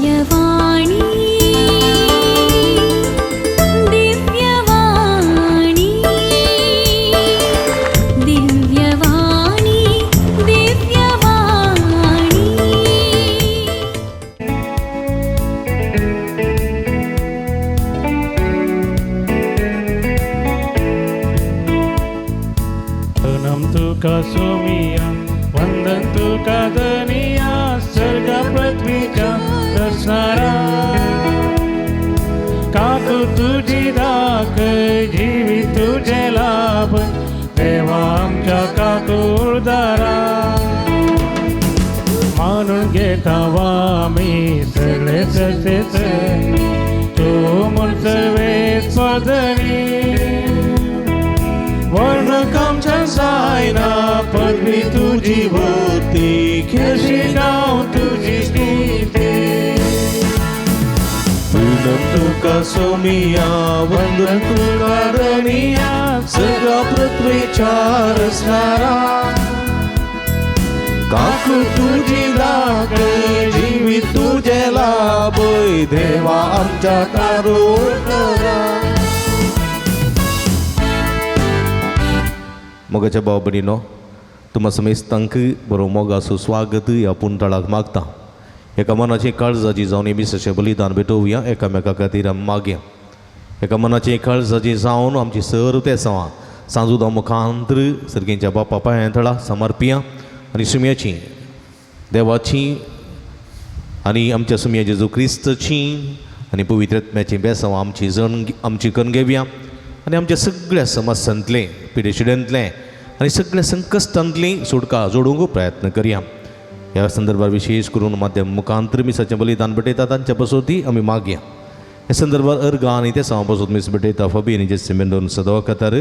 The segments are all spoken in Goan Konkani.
दिव्यवाणी दिव्यवाणी दिव्यवाणी दिव्यवाणी। वंदनम तुका सोमिया, वंदन तुका धनिया, स्वर्ग पृथ्वीच्या रचणारा। काकू तुझी दाख, जीवी तुझे लाभ, देवा आमच्या काकूळदारा। मानून घेता आमी सगळे सतेच, तूं म्हूण सर्वेस्पर धनी। वर्ण आमच्या जायना पदवी तुजी भक्ती, खेशी गांव तुजी स्तुती। वंदन तुका सोमिया, वंदन तुका धनिया, सगळ्या पृथ्वीच्या रचणारा। काकू तुझी दाख, जीवी तुझे लाभ, देवा आमच्या कारुणकरा। मोगाच्या भाव भयणीनो, तुमा समेस्तांक बरो मोगाचो स्वागत ह्या पुंतळाक मागता। एका मनाची काळजाची जावन हे मिसाचें बलिदान भेटोवया, एकामेका खातीर आमी मागया। एका मनाची काळजाची जावन आमची सर्व तेसांवां सांजुदा मुखांतर सर्गींच्या बापा पांया तळा समर्पिया आनी सुम्याची देवाची आनी आमच्या सुम्या जेजू क्रिस्तची आनी पवित्र आत्म्याची बेसांवां आमची जण आमची करून घेवया आनी आमच्या सगळ्या समस्यांतलें पिडेशिडेंतलें आनी सगळ्या संकश्टांतली सुटका जोडूंक प्रयत्न करया। ह्या संदर्भार विशेष करून माध्यम मुखांतर मिसाचें बलिदान भेटयता तांच्या पसोती आमी मागया। ह्या संदर्भार अर्गां आनी ते सावा पसोत मीस भेटयता फबी आनी जेसी मेंदोन सदां कतार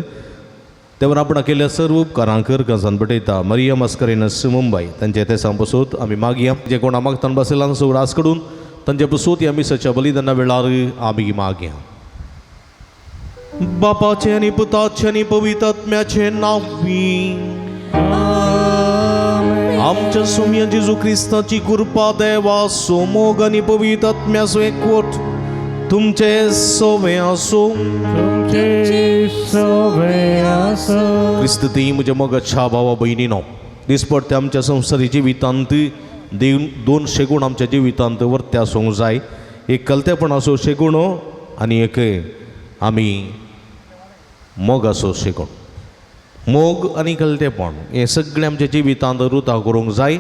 तेव्हा आपण केल्ल्या सर्व उपकारांक अर्गां भेटयता मरिया मस्करेनस मुंबय तांचे ते सावा पसोत आमी मागया। जे कोणा मागतान बसयलां उडास कडून तांचे पसोत ह्या मिसाच्या बलिदाना वेळार आमी मागया। बापाचे आनी पुताचे आनी पवित्र आत्म्याचे नांवी आमच्या सुम्या जेजू क्रिस्ताची कृपा देवा सोमोग आनी पवित्र आत्म्याचो एकवट तुमचे सोवे आसूं। तुमचे सोवे आसो। क्रिस्त ती म्हज्या मोगाच्या भावा भयणीनो, दिसपडते आमच्या संवसारी जिवितांत देव दोन शेगूण आमच्या जिवितांत वर्ते आसूंक जाय। एक कलतेपणाचो शेगूण आनी एक आमी मोगाचो शेगूण। मोग आनी कलतेपण हें सगळें आमच्या जिवितांत रुता करूंक जाय।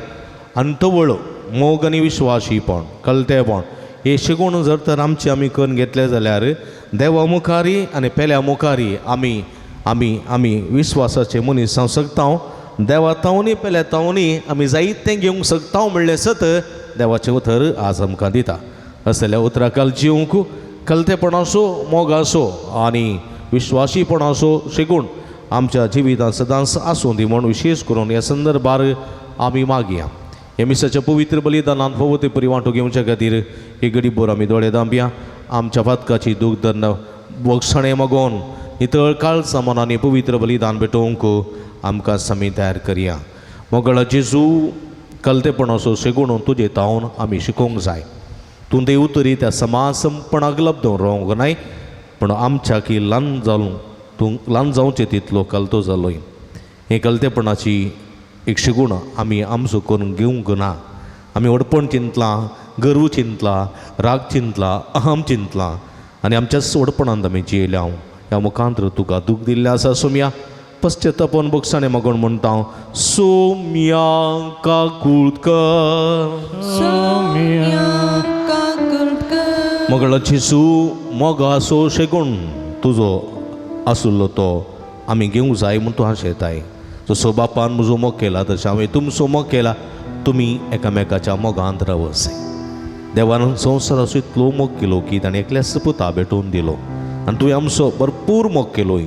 आनी तवळ मोग आनी विश्वासीपण कलतेपण हे शेगूण जर तर आमची आमी करून घेतले जाल्यार देवा मुखारी आनी पेल्या मुखारी आमी आमी आमी विश्वासाचे मनीस जावंक शकता। देवा तावनी पेल्या तावनी आमी जायतें घेवंक शकता म्हणलें सत देवाचें उतर आज आमकां दिता। असल्या उतराकाल जिवंक कलतेपणाचो मोगाचो आनी विश्वासीपणाचो शेगूण आमच्या जिवितांत सदांच आसूं दी म्हूण विशेष करून ह्या संदर्भार आमी मागया। ह्या मिसाच्या पवित्र बलिदानांत फावो ते परी वांटो घेवच्या खातीर ही गडीभर आमी दोळे दांबया। आमच्या फातकाची दूख दन्न बक्षणें मागोवन नितळ काळजा मनांनी पवित्र बलिदान भेटोवंक आमकां समी तयार करया। मोगळा जेजू कलतेपणाचो शेगूण तुजे तावन आमी शिकोवंक जाय। तूं देव तरी त्या समासमपणाक लब्ध रावंक नाय, पूण आमच्या की ल्हान जालो तूं ल्हान जावचें तितलो कलतो जालोय। हे कलतेपणाची एक शेगूण आमी आमचो करून घेवंक ना। आमी व्हडपण चिंतलां, गर्व चिंतला, राग चिंतला, अहम चिंतला आनी आमच्याच व्हडपणांत आमी जियेल्या। ह्या मुखांतर तुका दूख दिल्लें आसा सोम्या, पश्चतापन बक्षाणे मागून म्हणटा सोम्या काकूळ कर। सोम्या मोगळा जेजू मोगाचो शेगूण तुजो आसुल्लो तो आमी घेवंक जाय म्हूण तूं हांशेताय। जसो बापान म्हजो मोग केला तशें हांवें तुमचो मोग केला, तुमी एकामेकाच्या मोगांत रावसे। देवान संवसाराचो इतलो मोग केलो की ताणें एकल्याच पुता भेटोवन दिलो आनी तुवें आमचो भरपूर मोग केलोय,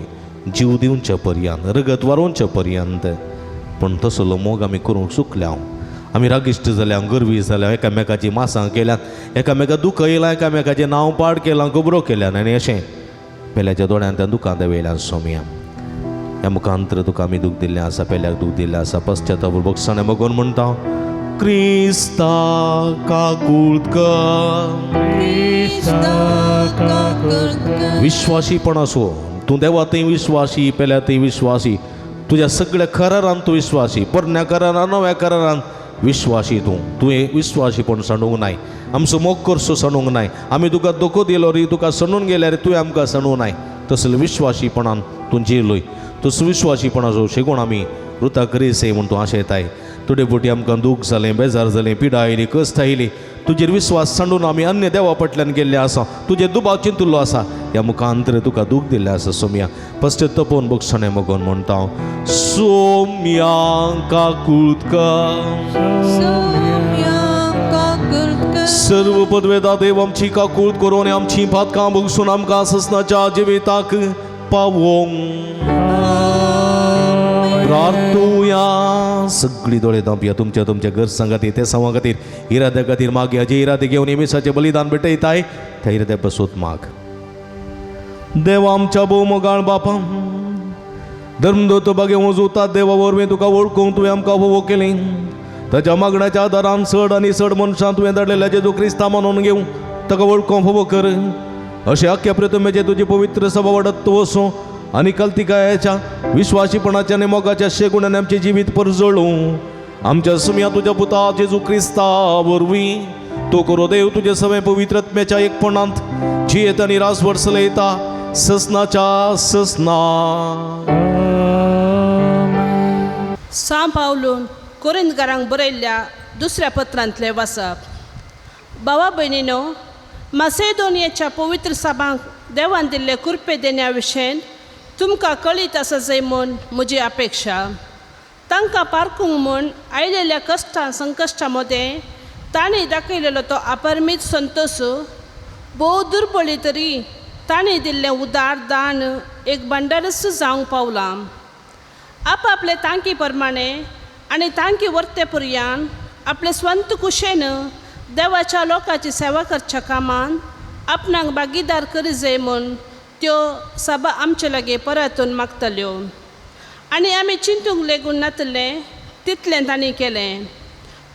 जीव दिवच्या पर्यंत, रगत वारोवच्या पर्यंत। पूण तसलो मोग आमी करूंक चुकल्या। आमी रागिश्ट जाल्या, गर्वी जाल्या, एकामेकाची मासां केल्यात, एकामेका दुखयलां, एकामेकाचें नांव पाड केलां, गोबरो केल्यान आनी अशें पेल्याच्या दोळ्यान त्या दुकां देंवयल्यान सोमया। ह्या मुखांतर तुका आमी दूख दिल्लें आसा, पेल्याक दूख दिल्लें आसा, पश्चाताप बक्षाणे मागून म्हणटा क्रिस्ता काकूळत कर. विश्वासीपण असो, तूं देवा थंय विश्वासी, पेल्या थंय विश्वासी, तुज्या सगळ्या करारान तूं विश्वासी, पोरण्या करारान नव्या करारान विश्वासी तूं. तुवें विश्वासीपण सांडूंक नाय, आमचो मोग करचो सांडूंक नाय. आमी तुका धोको दिलो रे, तुका सणून गेल्यार तुवें आमकां सणूं नाय. तसले विश्वासीपणान तूं जियेलोय, तसो विश्वासीपणाचो शेगूण आमी रुता करीसे म्हूण तूं आशेताय. तुडे फुटी आमकां दूख जालें, बेजार जालें, पिडा आयली, कश्ट आयली, तुजेर विश्वास सांडून आमी अन्य देवा फाटल्यान गेल्ले आसा, तुजेर दुबाव चिंतिल्लो आसा. ह्या मुखांतर तुका दूख दिल्लें आसा सोम्या, फस्ट तपोवन बगसणें मगोन म्हणटा हांव. सोम्या काकूळत कर. सर्व पदवेदा देव आमची काकूळत करून आमची पातकां भोगसून आमकां ससनाच्या जिविताक पावोंक प्रार्थुया. सगळी दोळे धांपया. तुमच्या तुमच्या गरजां खातीर, ते सवा खातीर, इराद्या खातीर मागया. जे इरादे घेवन मिसाचें बलिदान भेटयताय त्या इराद्या पसून माग. देवा आमच्या भोव मोगाळ बापा, धर्मदत्त बागे वजुता देवा वरवीं तुका वळखूंक तुवें आमकां भोवो केली. ताच्या मागण्याच्या आदारान चड आनी चड मनशां तुवें धाडलेल्या जेजू क्रिस्ता मानून घेवं ताका वळखूंक फावो कर. अशें आख्या प्रतिमेचें तुजी पवित्र सभा वाडत वचूं आनी कल्तिकायाच्या विश्वासीपणाच्या आनी मोगाच्या शेगुणान आमचें जिवीत परजळूं. आमच्या सुम्या तुज्या पुता जेजू क्रिस्ता वरवीं तो करो देव तुजे सगळे पवित्र आत्म्याच्या एकपणांत जियेत आनी रासभर चलयता ससनाच्या ससना. सां पावलून कोरिंदकारांक बरयल्ल्या दुसऱ्या पत्रांतलें वाचप. भावा भयणीनो, मासेदोनियाच्या पवित्र सभांक देवान दिल्ले कृपे देण्या विशयन तुमकां कळीत आसा जाय म्हूण म्हजी अपेक्षा. तांकां पारखूंक म्हूण आयलेल्या कश्टां संकश्टां मदें तांणी दाखयलेलो तो अपरमीत संतोश भोव दुर्बळी तरी तांणी दिल्लें उदार दान एक भांडारच जावंक पावलां. आपापले तांकी प्रमाणे आनी तांकी वर्ते पुरयान आपले स्वंत कुशेन देवाच्या लोकांची सेवा करच्या कामान आपणाक भागीदार करी जाय म्हूण त्यो सभा आमचे लागीं परतून मागताल्यो आनी आमी चिंतूंक लेगून नातलें तितलें तांणी केलें.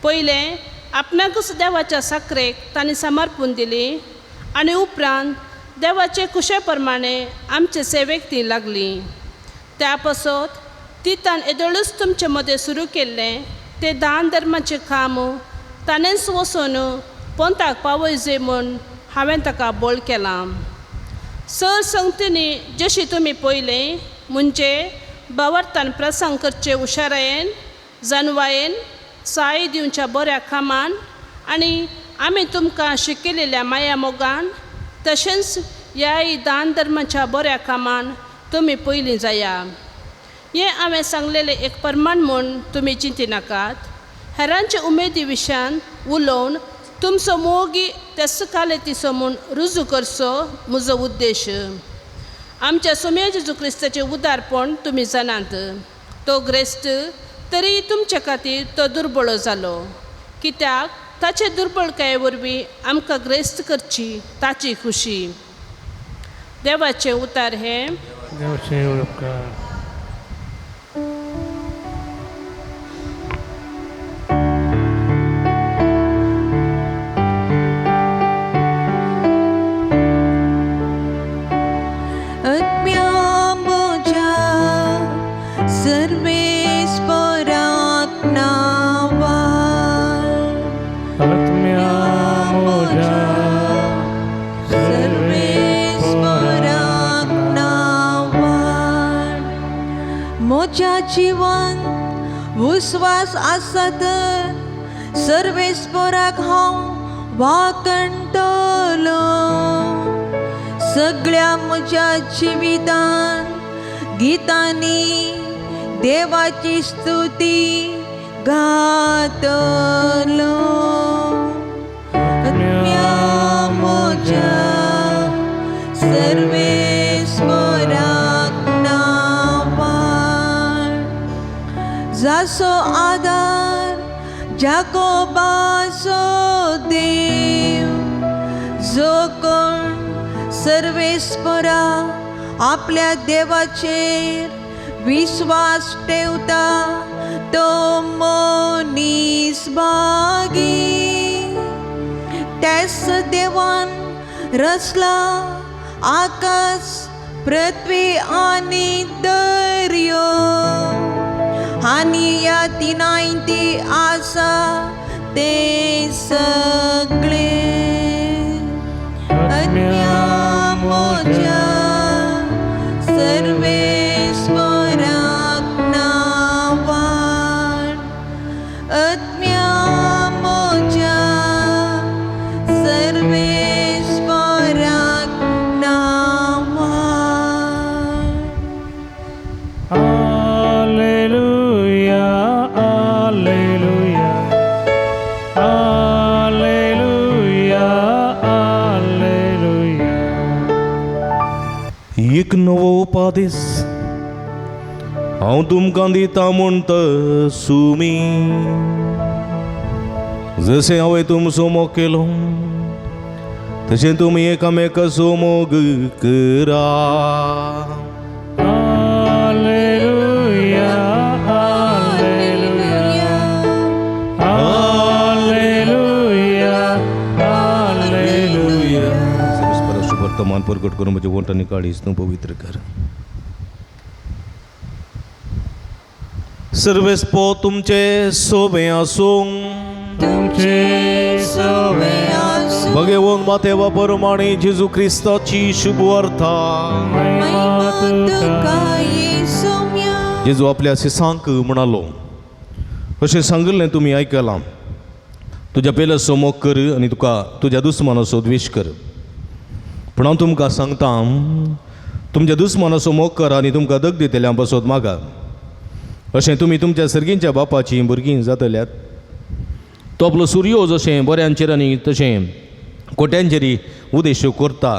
पयलें आपणाकूच देवाच्या साकरेक तांणी समर्पून दिली आनी उपरांत देवाचे कुशे प्रमाणे आमचे सेवेक ती लागली. त्या पासत तितान येदोळूच तुमचे मदें सुरू केल्लें तें दान धर्माचें काम ताणेंच वचून पोंताक पावय जाय म्हूण हांवें ताका बळ केलां. सर संगतींनी जशी तुमी पयलें म्हणजे भावार्थान प्रसंग करचे हुशारायेन जानवायेन साय दिवच्या बऱ्या कामान आनी आमी तुमकां शिकयलेल्या माया मोगान तशेंच ह्याय दान धर्माच्या बऱ्या कामान तुमी पयलीं जाया. हें हांवें सांगलेलें एक प्रमाण म्हूण तुमी चिंतिनाकात. हेरांचे उमेदी विशयान उलोवन तुमचो मोगी तेस कालेतीचो म्हूण रुजू करचो म्हजो उद्देश. आमच्या सोम्या जेजू क्रिस्ताचें उदारपण तुमी जाणात. तो ग्रेस्त तरी तुमचे खातीर तो दुर्बळ जालो कित्याक ताचे दुर्बळकाये वरवीं आमकां ग्रेस्त करची ताची खुशी. देवाचें उतार हें. देवाचे उपकार. आत्म्या सर्वेस्पराक नावा. आत्म्या म्हज्या सर्वेस्पराक नावा. म्हज्या जिवन विस्वास आसा तर सर्वेस्पराक हांव वाकणटलो. सगळ्या म्हज्या जिवितान गितांनी देवाची स्तुती गातलो. आत्म्या म्हज्या सर्वेस्पराक नावान. जासो आदार जाकोबाचो देव जो कोण सर्वेस्परा आपल्या देवाचेर विश्वास ठेवता तो मनीस भागी त्यास देवान रचला आकाश पृथ्वी आनी दर्यो आनी ह्या तिनांय ती आसा ते सगळे आत्म्या म्हज्या सर्वेस्वराक नांवान आत्म्या म्हज्या सर्वेस्वराक नांवान. Alleluia, Alleluia, Alleluia, Alleluia. एक नवो उपादेस हांव तुमकां दिता म्हणटा सुमी, जशें हांवें तुमचो मोग केलो तशें तुमी एकामेकाचो मोग करा. Alleluia, Alleluia, Alleluia, Alleluia. वर्तमान प्रकट करून म्हजे वोंट आनी काळीज तूं पवित्र कर. सर्वेस्पो तुमचे सोबे आसूं. तुमचे सोवे आसूं. भगवंत मातेवा परमाणे जेजू क्रिस्ताची शुभ वार्ता. महिमा तुका तुका येसुम्या. जेजू आपल्या शिसांक म्हणालो, अशें सांगिल्लें तुमी आयकलां, तुज्या पेल्याचो मोग कर आनी तुका तुज्या दुस्मानाचो द्वेश कर. पूण हांव तुमकां सांगता, तुमच्या दुस्मानाचो मोग कर आनी तुमकां दग दितल्या पासत मागा, अशें तुमी तुमच्या सर्गींच्या बापाचीं भुरगीं जातल्यात. तो आपलो सुर्यो जशें बऱ्यांचेर आनी तशें कोट्यांचेरय उद्देश करता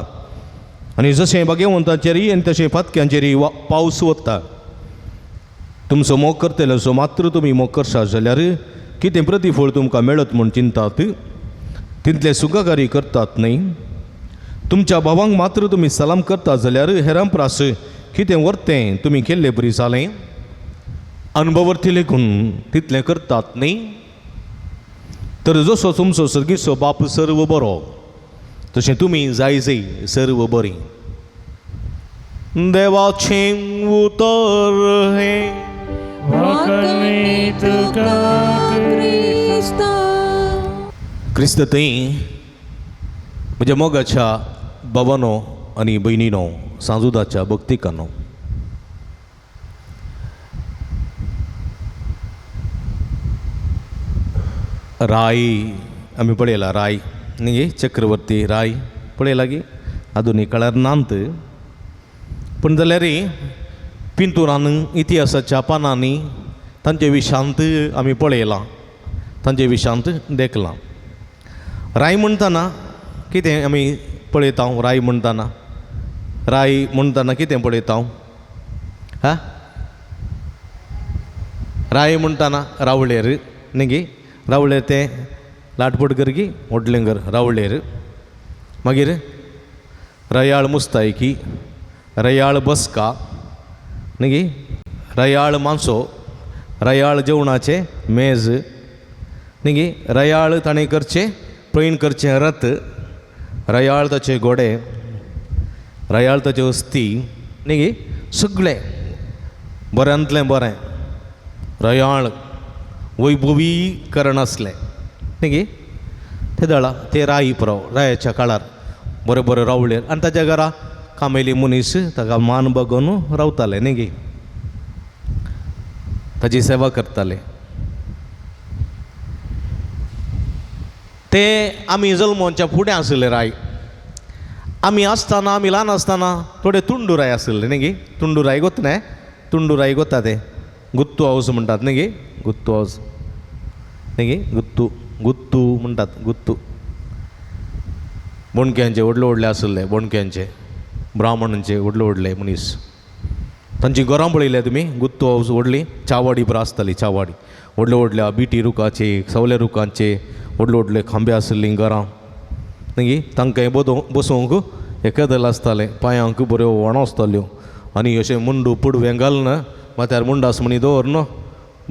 आनी जशें भाग्यवंतांचेरय आनी तशें फातक्यांचेरय पावस वता. तुमचो मोग करतले सो मात्र तुमी मोग करशात जाल्यार कितें प्रतिफळ तुमकां मेळत म्हूण चिंतात, तितले सुखाकारी करतात न्हय. तुमच्या भावांक मात्र तुमी सलाम करतात जाल्यार हेरां प्रास कितें वर्तें तुमी केल्ले बरी जालें, अनुभवर्थी लेखून तितलें करतात न्हय. तर जसो तुमचो सर्गीचो बाप सर्व बरो तशें तुमी जाय जाय सर्व बरीं. देवाचें उतर हें. वाकणी तुका क्रिस्ता. क्रिस्त थंय म्हज्या मोगाच्या बाबानो आनी भयणीनो, सांजुदाच्या भक्तिकानो, राय आमी पळयला, राय न्ही चक्रवर्ती राय पळयला की आधुनीक काळार नांत, पूण जाल्यार पिंतुरान इतिहासाच्या पानांनी तांचे विशांत आमी पळयलां, तांचे विशांत देखलां. राय म्हणटना कितें आमी पळयता? राय म्हणटना, राय म्हणटना कितें पळयता? हा, राय म्हणटना रावळेर न्ही गी, रावळेर तें लाटपट कर की व्हडलें घर रावळेर, मागीर रयाळ मुस्तायकी, रयाळ बसका न्ही गी, रयाळ मांसो, रयाळ जेवणाचें मेज न्ही गी, रयाळ ताणें करचें पैण करचें रथ, रयाळ ताचे घोडे, रयाळ ताच्यो अस्थी न्ही गी, सगळें बऱ्यांतलें बरें रयाळ वैभवीकरण आसलें न्ही गी. ते दळा ते राय पुरो रायाच्या काळार बरें बरें रावले आनी ताच्या घरा कामेली मनीस ताका मान बगोवन रावताले न्ही गी, ताची सेवा करताले. ते आमी जल्मोच्या फुडें आशिल्ले राय. आमी आसतना, आमी ल्हान आसतना थोडे तुंडुराय आशिल्ले न्ही गी. तुंडुराय गोत न्हय, तुंडुराय गोता ते गुत्तू हावस म्हणटात न्ही गी, गुत्तू हावस न्ही गी, गुत्तू गुत्तू म्हणटात, गुत्तू बोणक्यांचे व्हडले व्हडले आशिल्ले, बोणक्यांचे ब्राह्मणांचे व्हडले व्हडले मनीस. तांची घरां पळयल्या तुमी, गुत्तू हावस व्हडली चावाडी पुरो आसताली, चावाडी व्हडल्या व्हडल्या बिटी रुखाचे सवल्या रुखांचे व्हडले व्हडले खांबे आशिल्लीं घरां न्ही गी. तांकां बसोवंक एकादल आसतालें, पांयांक बऱ्यो व्हाणो आसताल्यो आनी अशें मुंडू पुडवें घालून माथ्यार मुंडास म्हणी दवरन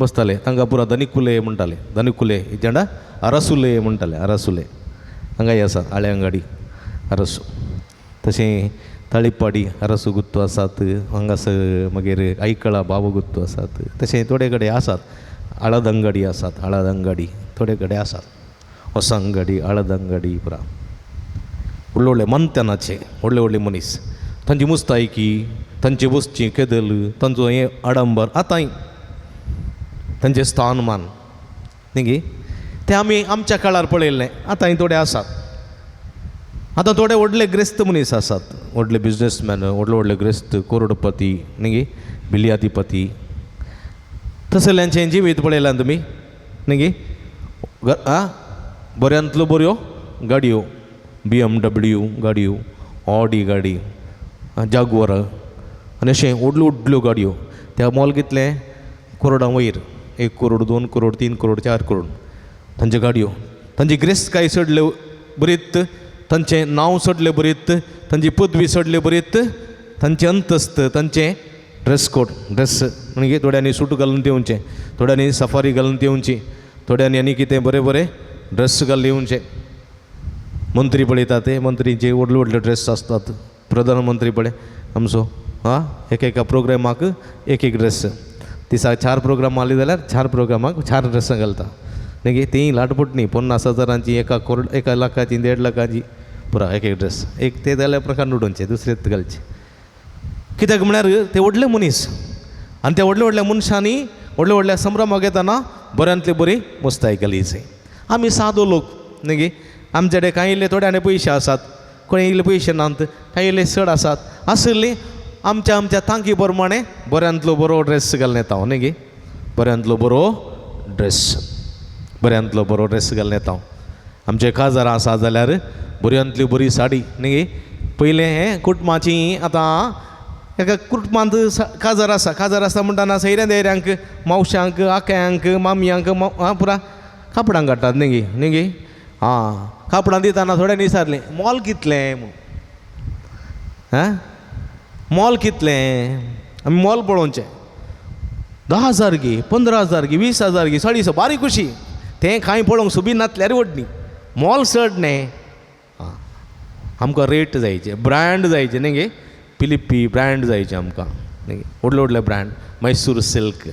बसताले. तांकां पुरा धनिकुले म्हणटाले, धनिकुले इतेंडा अरसुले म्हणटाले, अरसुले हांगाय आसा आळ्यांगाडी अरसू. तशें तळीपाडी अरसू गुत्तू आसात हांगासर, मागीर आयकळा बाबू गुत्तू आसात, तशें थोडे कडेन आसात. हळदंगडी आसात, हळदंगडी थोडे कडेन आसात, होसंगडी हळदंगडी पुरा व्हडले व्हडले मंथनाचे व्हडले व्हडले मनीस, तांची मुस्तायकी, तांची बसची केदल, तांचो हें आडंबर, आतांय तांचें स्थानमान न्ही गे, तें आमी आमच्या काळार पळयल्लें. आतांय थोडे आसात. आतां थोडे व्हडले ग्रेस्त मनीस आसात, व्हडले बिजनसमॅन, व्हडले व्हडले ग्रेस्त, करोडपती न्ही गे, बिलयाधिपती, तसल्यांचें जिवीत पळयलां तुमी न्ही गे. आं बऱ्यांतल्यो बऱ्यो गाडयो, BMW गाडयो, ऑडी गाडी, जागवार आनी अशें व्हडल्यो व्हडल्यो गाडयो. त्या मोल कितलें करोडां वयर, 1 करोड, 2 करोड, 3 करोड, 4 करोड तांच्यो गाडयो. तांची ग्रेस्तकाय चडले बरीत, तांचें नांव चडले बरीत, तांची पदवी चडले बरीत, तांचें अंतस्त, तांचें ड्रेस कोड, ड्रेस म्हणजे थोड्यांनी सूट घालून येवचें, थोड्यांनी सफारी घालून येवची, थोड्यांनी आनी कितें बरें बरें ड्रेस घालून येवचें. मंत्री पळयता ते मंत्रीचे व्हडले व्हडले ड्रेस आसतात. प्रधानमंत्री पळय आमचो, आं एक एका प्रोग्रामाक एक एक ड्रेस, दिसाक 4 प्रोग्राम आसले जाल्यार 4 प्रोग्रामाक 4 ड्रेसां घालता न्ही गे. तीं लाटपट न्ही, 50 हजारांची, 1 करोड, 1 लाखाची, 1.5 लाखाची पुरा एक एक ड्रेस. एक ते जाल्यार प्रकार उडोवचे, दुसरेच घालचे. कित्याक म्हळ्यार ते व्हडले मनीस आनी त्या व्हडल्या व्हडल्या मनशांनी व्हडल्या व्हडल्या संभ्रमाक येतना बऱ्यांतली बरी मुस्ताय घाली जाय. आमी सादो लोक न्ही गे, आमचे कडेन कांय इल्ले थोड्यांनी पयशे आसात, कोणी इल्ले पयशे नात, कांय इल्ले चड आसात, आशिल्ली आमच्या आमच्या तांकी प्रमाणे बऱ्यांतलो बरो ड्रेस घालून येता हांव न्ही गे, बऱ्यांतलो बरो ड्रेस, बऱ्यांतलो बरो ड्रेस घालून येता हांव. आमचे काजारां आसा जाल्यार बऱ्यांतली बरी साडी न्ही गे. पयलें हें कुटुंबाची आतां एका कुटुंबांत काजार आसा, काजार आसा म्हणटाना सयऱ्यां देऱ्यांक, मावशांक, आक्यांक, मामयांक पुरा कापडां काडटात न्ही गे, न्ही गे. आं कापडां दितना थोड्यांनी विचारलें मोल कितलें म्हूण, आं मोल कितलें, आमी मोल पळोवचें, 10,000 गी, 15,000 गी, 20,000 गी, 40, बारीक खुशी तें कांय पळोवंक सुबी नातल्यार व्हडली मोल चड न्ही. आं आमकां रेट जायचे, ब्रँड जायचे न्ही गे, पिलिपी ब्रँड जायचे आमकां न्ही गे, व्हडले व्हडले ब्रँड, मैसूर सिल्क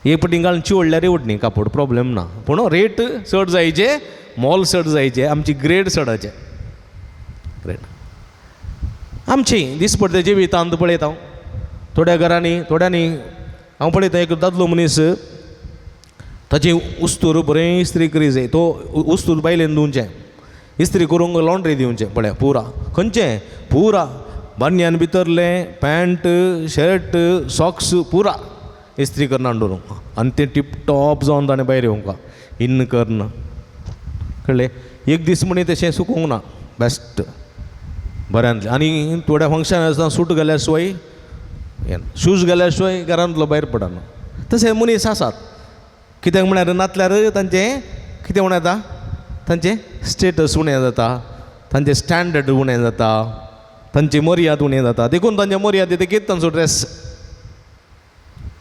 एक पटी घालून चिवडल्यार व्हडली कापड प्रोब्लेम ना, पूण रेट चड जायचे, मोल चड जायचे, आमची ग्रेड चडाचे ग्रेड आमची दिसपडते जिवितांत पळयता हांव. थोड्या घरांनी थोड्यांनी हांव पळयता एक दादलो मनीस ताची उस्तूर बरें इस्त्री करी जाय, तो उस्तूर बायलेन दिवचें, इस्त्री करूंक लॉन्ड्री दिवचें पळय पुरा खंयचें पुरा बानयान भितरलें पॅन्ट शर्ट सॉक्स पुरा इस्त्री करून हाडून आनी तें टिपटॉप जावन ताणें भायर येवंक इन्न करना कळ्ळें. एक दीस म्हणी तशें सुकोवंक ना बेस्ट बऱ्यांतलें. आनी थोड्या फंक्शन आसतना सूट घाल्यार शिवाय शूज घाल्यार शिवाय घरांतलो भायर पडना. तशें मनीस आसात कित्याक म्हळ्यार नातल्यार तांचें कितें उणें जाता, तांचें स्टेटस उणें जाता, तांचें स्टँडर्ड उणें जाता, तांची मर्याद उणें जाता, देखून तांचे मर्याद येतकीच तांचो ड्रेस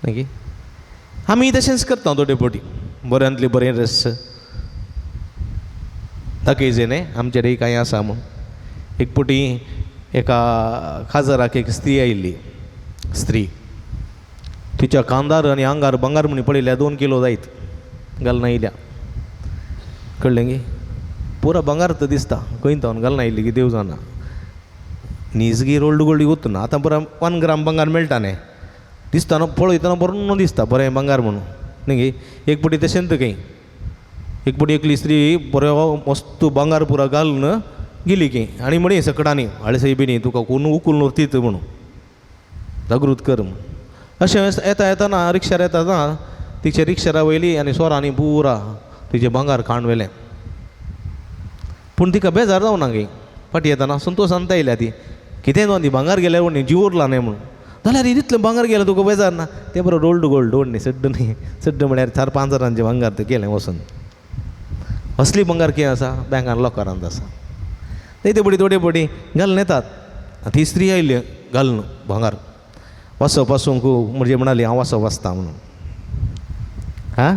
मागीर आमी तशेंच करता थोडे फावटी बऱ्यांतली बरें ड्रेस दाखयचे न्ही आमचे कडेन कांय आसा म्हूण. एक फावटी एका काजाराक एक स्त्री आयिल्ली, स्त्री तिच्या कांदार आनी आंगार भांगर म्हणी पळयल्यार 2 किलो जायत घालून आयल्या, कळ्ळें गे, पुरा भांगर तर दिसता खंय तावन घालून आयली की देव जाणा. नीज गी रोल्ड गोल्ड वतना आतां पुरा 1 ग्राम भांगर मेळटा न्ही, दिसतना पळयतना बरो दिसता बरें भांगर म्हणून न्ही गे. एक फावटी तशेंच खंय एक फावटी एकली स्त्री बरो मस्त भांगर पुरा घालून गेली की आनी म्हणी सकडांनी आळसय बी न्ही तुका कोण उखलून व्हरतीत म्हणून जागृत कर म्हूण. अशें येता येताना रिक्षार येताना तिचे रिक्षार वयली आनी सोरांनी पुरा तिचें भांगर खाण व्हेलें. पूण तिका बेजार जावना गे, फाटीं येताना संतोशान आयल्या ती, कितें जावन ती भांगर गेल्यार व्हडली जीव उरला न्ही म्हणून. जाल्यार इतलें भांगर गेलें तुका बेजार ना, तें बरो रोल्ड गोल्ड व्हडली सड्ड न्ही, सड्ड म्हळ्यार 4-5 हजारांचें भांगर तें गेलें वचून. असली भांगर कितें आसा बँकान लॉकरांत आसा, ते ते पडी थोडे पडी घालून येतात. ती स्त्री आयली घालून भांगर वाचप वाचूंक म्हणजे म्हणाली हांव वाचप वाचता म्हणून. हां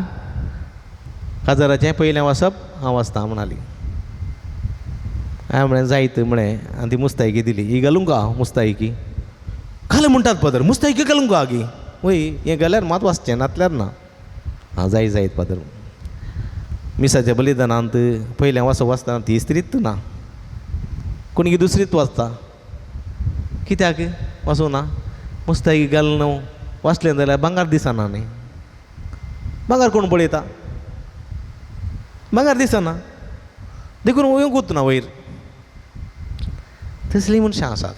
काजाराचें पयलें वाचप हांव वाचता म्हणाली. हांवें म्हळें जायत म्हळें आनी ती मुस्तायकी दिली. ही घालूंक गा मुस्तायकी घाल म्हणटात फादर, मुस्तायकी घालूंक गा गी वय हें घाल्यार मात वाचचें नातल्यार ना. आं जाय जायत फादर. मिसाच्या बलिदानांत पयलें वाचप वाचतना ती स्त्रीत ना, कोणी दुसरीत वाचता. कित्याक वाचूं ना? मुस्तायकी घालून वाचलें जाल्यार भांगर दिसना न्ही. भांगर कोण पळयता? भांगर दिसना देखून वयूंक ना वयर. तसलीं मनशां आसात.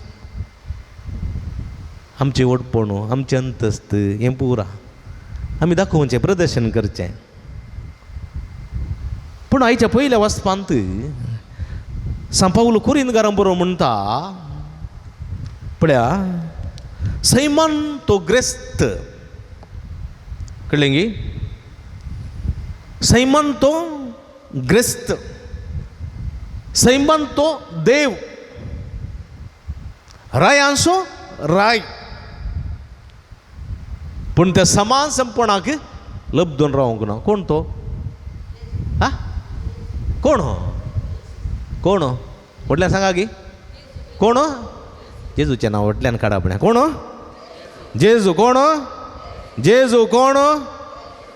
आमचें व्हडपण, आमचें अंतस्त हें पुरा आमी दाखोवचें, प्रदर्शन करचें. पूण आयच्या पयल्या वाचपांत सांपावलो कोरिंदकारां बरोबर म्हणटा पळया, सैमान तो ग्रेस्त, कळ्ळें गी? सैमान तो ग्रेस्त, सैमान तो देव, रायांचो राय. पूण त्या समान संपणाक लब्दून रावंक ना. कोण तो? हा कोण हो? कोण हो? व्हडल्यान सांगा गी, कोण हो? जेजूचें नांव व्हडल्यान काडा पळया. कोण हो? जेजू. कोण हो? जेजू. कोण हो?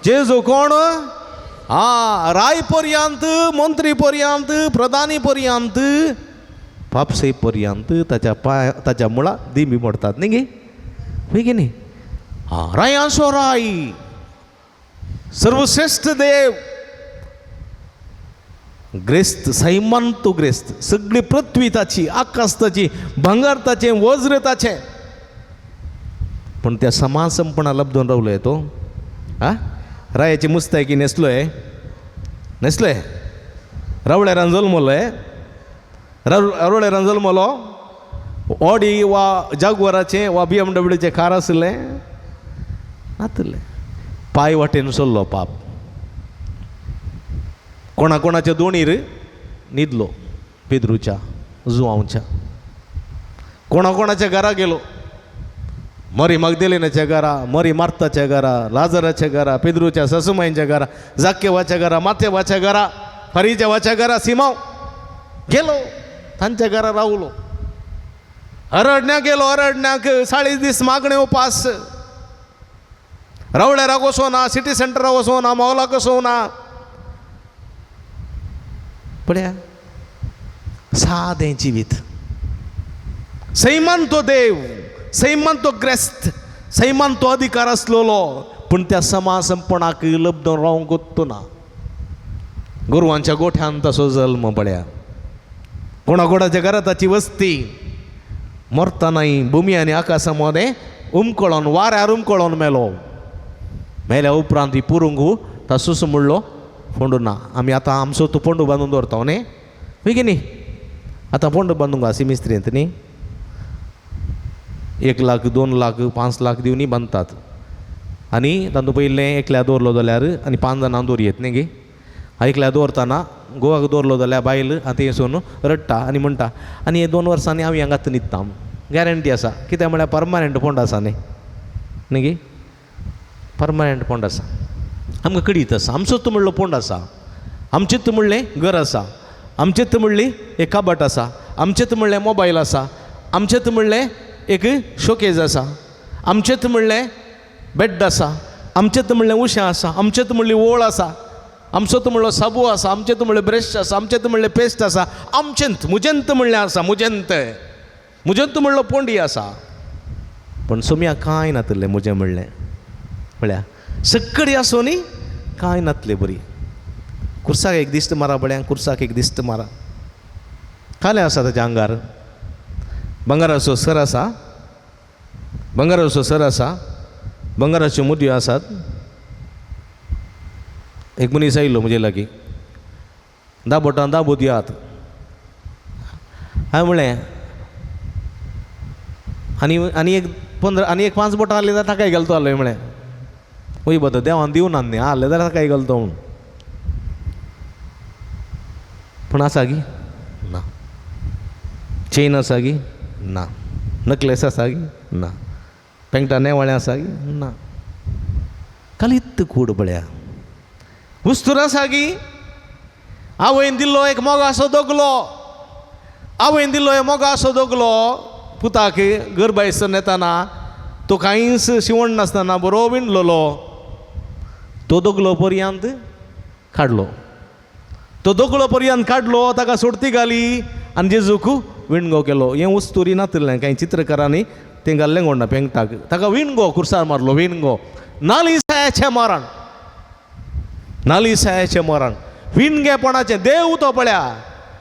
जेजू. कोण हो? आं राय पर्यंत, मंत्री पर्यंत, प्रधानी पर्यंत, पापसे पर्यंत ताच्या पांय ताच्या मुळा दिंबी मोडतात न्ही गी? हय की न्ही? आं रायांचो राय, सर्वश्रेश्ठ देव, ग्रेस्त, सैमान तो ग्रेस्त. सगळी पृथ्वी ताची, आकाश ताची, भांगर ताचें, वज्र ताचें. पूण त्या समाज संपणा लब्दून रावलोय तो. आं रायाची मुस्तायकी न्हेसलोय, न्हेसलोय, रावळेरान जल्मलोय, रावळेरान जल्मलो, ऑडी वा जागवाराचें वा BMW car आसलें नातलें. पांय वाटेन चल्लो पाप, कोणा कोणाच्या दोणीर न्हिदलो, पेद्रूच्या जुवांवच्या, कोणा कोणाच्या घरा गेलो, मरी मगदेलिनाच्या घरा, मरी मार्ताच्या घरा, लाजराच्या घरा, पेद्रूच्या ससुमाईंच्या घरा, जाकेवाच्या घरा, माथेवाच्या घरा, फरीजेवाच्या घरा, सिमाव गेलो, तांच्या घरा रावलो. अरडण्याक गेलो, अरडण्याक 40 दीस मागणे उपास. रावळेराक वचोना, सिटी सेंटराक वचोना, मॉलाक वचोना. पळया सादें जिवीत. सैमान तो देव, सैमान तो ग्रेस्त, सैमान तो अधिकार आसलेलो, पूण त्या समासंपणाक लब्दून रावंक ना. गोरवांच्या गोठ्यान तसो जल्म पळया. कोणा कोणाच्या घरा ताची वस्ती. मरतनाय भुमी आनी आकाशा मदें उमकळोन, वाऱ्यार उमकळोन मेलो. मेल्या उपरांत ही पुरूंक तासूस म्हणलो फोंडू ना. आमी आतां आमचो तूं फोंडू बांदून दवरता न्ही, हय की न्ही? आतां फोंडू बांदूंक आसा मिस्त्रींत न्ही, 1 लाख, 2 लाख, 5 लाख दिवनी बांदतात. आनी तातूंत पयलें एकल्या दवरलो जाल्यार आनी 5 जाणां दवरयेत न्ही गे. एकल्या दवरतना गोवाक दवरलो जाल्यार बायल आनी थंयसून रडटा आनी म्हणटा आनी हे 2 वर्सांनी हांव हांगाच न्हिदता, गॅरंटी आसा. कित्याक म्हळ्यार परमनंट फोंड आसा न्ही, न्ही गे? परमनंट फोंड आसा. आमकां कडीत आसा, आमचोच म्हणलो फोंड आसा, आमचेच म्हणलें घर आसा, आमचेच म्हणली एक कबाट आसा, आमचेच म्हणलें मोबायल आसा, आमचेच म्हणलें एक शोकेज आसा, आमचेच म्हणलें बेड आसा, आमचेच म्हणलें उशें आसा, आमचेच म्हणली ओळ आसा, आमचोच म्हणलो साबू आसा, आमचेच म्हणलें ब्रश आसा, आमचेच म्हणलें पेस्ट आसा, आमचेंत म्हजेंत म्हणलें आसा, म्हजेंत म्हजेंत म्हणलो पोंडी आसा. पूण सोम्या कांय नातलें म्हजें म्हणलें, म्हळ्यार सगळी आसूं न्ही कांय नातलें बरी. कुर्साक एक दिश्ट मारा पळया, कुर्साक एक दिश्ट मारा. कालें आसा ताच्या आंगार, भांगराचो सर आसा, भांगराचो सर आसा, भांगराच्यो मुदयो आसात. एक मनीस आयलो म्हजे लागीं, 10 बोटां 10 बोदयात. हांवें म्हणलें आनी आनी एक 15 आनी एक 5 बोटां आहली जाल्यार ताकाय घालतो आहलोय. म्हळें वय बतो देवान दिवना न्ही, आहले जाल्यार ताकाय घालतो म्हूण. पूण आसा गी ना. चेन आसा गी ना. नकलेस आसा गी ना. पेंगटा नेवाळें आसा गी ना. कालीत कूड पळया. उस्तूर आसा की आवयन दिल्लो एक मोगासो दोगलो, आवयन दिल्लो एक मोगासो दोगलो पुताक गरबायसन येताना तो कांयच शिवण नासतना बरो विणलोलो तो दोगलो पर्यंत काडलो, तो दोगलो पर्यंत काडलो, ताका सोडती घाली आनी जेजूक विणगो केलो. हें उस्तुरी नातिल्लें कांय चित्रकारांनी तें घाल्लें कोण ना पेंगटाक, ताका विणगो कुर्सार मारलो, विणगो नालिसायाचें मरण, नालिसायाचें मरण, विणगेपणाचें. देव तो पळया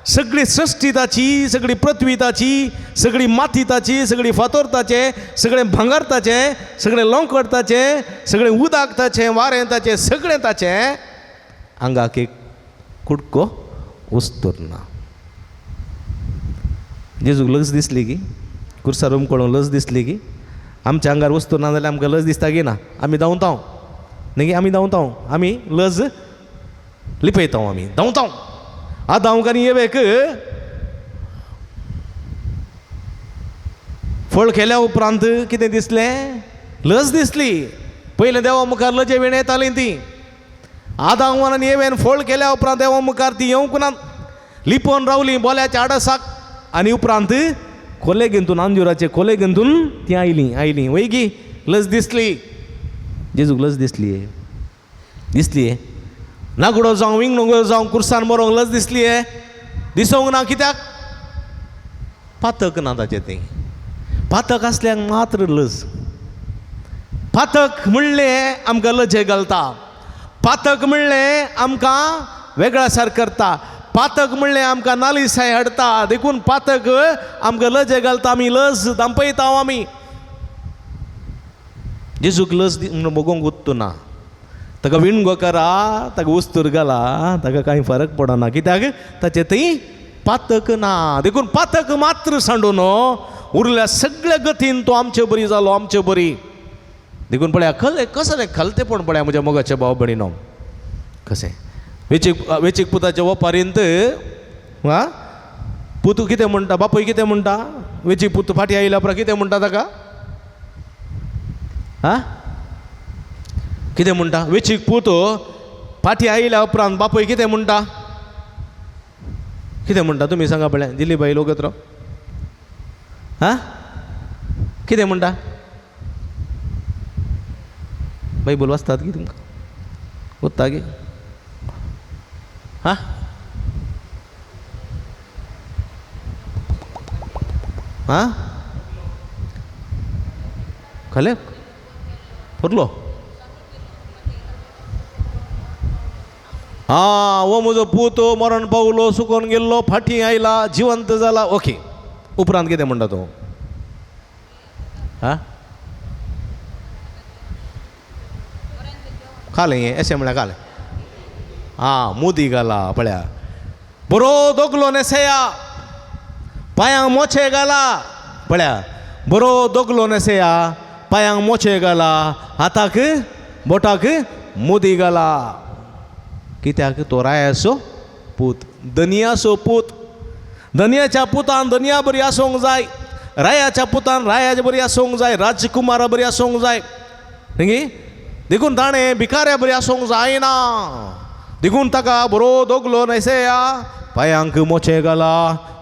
सगळी सृश्टी ताची, सगळी पृथ्वी ताची, सगळी माती ताची, सगळी फातोर ताचें, सगळें भांगर ताचें, सगळें लोंकड ताचें, सगळें उदक ताचें, वारें ताचें, सगळें ताचें. आंगाक एक कुडको उस्तूर ना. जेजूक लज दिसली की कुर्सार उमकळून लज दिसली की आमच्या आंगार वस्तू ना जाल्यार आमकां लज दिसता की ना? आमी धांवता न्ही, आमी धांवता, आमी लज लिपयता, आमी धांवता. आतां धांवक आनी येवेक फळ केल्या उपरांत कितें दिसलें? लज दिसली. पयलें देवा मुखार लजे वेण येताली ती. आदांवान आनी येवेन फळ केल्या उपरांत देवा मुखार ती येवंक ना, लिपोवन रावली बोल्याच्या आडसाक. आनी उपरांत कोले घेंतून, आंजुराचे कोले घेंतून ती आयली, आयली वय गी लज दिसली. जेजूक लज दिसली, दिसली. नागडो जावं विंगणो जावं कुर्सान मरोंक लज दिसली, दिसोंक ना. कित्याक? पातक ना ताचें. तें पातक आसल्यार मात्र लज. पातक म्हणलें आमकां लजे घालता, पातक म्हणलें आमकां वेगळा सार करता, पातक म्हणलें आमकां नालिसाय हाडटा. देखून पातक आमकां लजे घालता, आमी लज दांपयता आमी. जेजूक लज म्हणून बगोवंक उत्तू ना. ताका विणगो करा, ताका उस्तूर घाला, ताका कांय फरक पडना. कित्याक? ताचें थंय पातक ना. देखून पातक मात्र सांडून उरल्या सगळ्या गतीन तो आमचे बरी जालो, आमचे बरी. देखून पळया खल कसलें खलतेपण पळया म्हज्या मोगाच्या भाव भयणीनो. कशें वेचीक वेचीक पुताच्या वपारींत आ पूत कितें म्हणटा, बापूय कितें म्हणटा, वेचीक पूत फाटीं आयल्या उपरांत कितें म्हणटा ताका? आ कितें म्हणटा? वेचीक पूत फाटीं आयल्या उपरांत बापूय कितें म्हणटा? कितें म्हणटा तुमी सांगा पळया. दिलीप बाई लोकत्र आ कितें म्हणटा? बायबल वाचतात की तुमकां वता की? हा हा खले फुरलो हा हो म्हजो पूत मरण पावलो, सुकोन गेल्लो, फाटीं आयला, जिवंत जाला. ओके, उपरांत कितें म्हणटा तो? हा खालें हें अशें म्हळ्यार खालें. आं मुदी घाला पळया, बरो दोगलो नेसया, पांयांक मोचे घाला पळया, बरो दोगलो नेसया, पांयांक मोचे घाला, हाताक बोटाक मुदी घाला. कित्याक? तो रायाचो पूत, धनयाचो पूत. धनयाच्या पुतान धनया बरी आसूंक जाय, रायाच्या पुतान रायाच्या बरी आसूंक जाय, राजकुमारा बरी आसूंक जाय. न्ही? देखून ताणें भिकाऱ्या बरी आसूंक जायना. देखून ताका बरो दोगलो न्हेसया, पांयांक मोचे घाला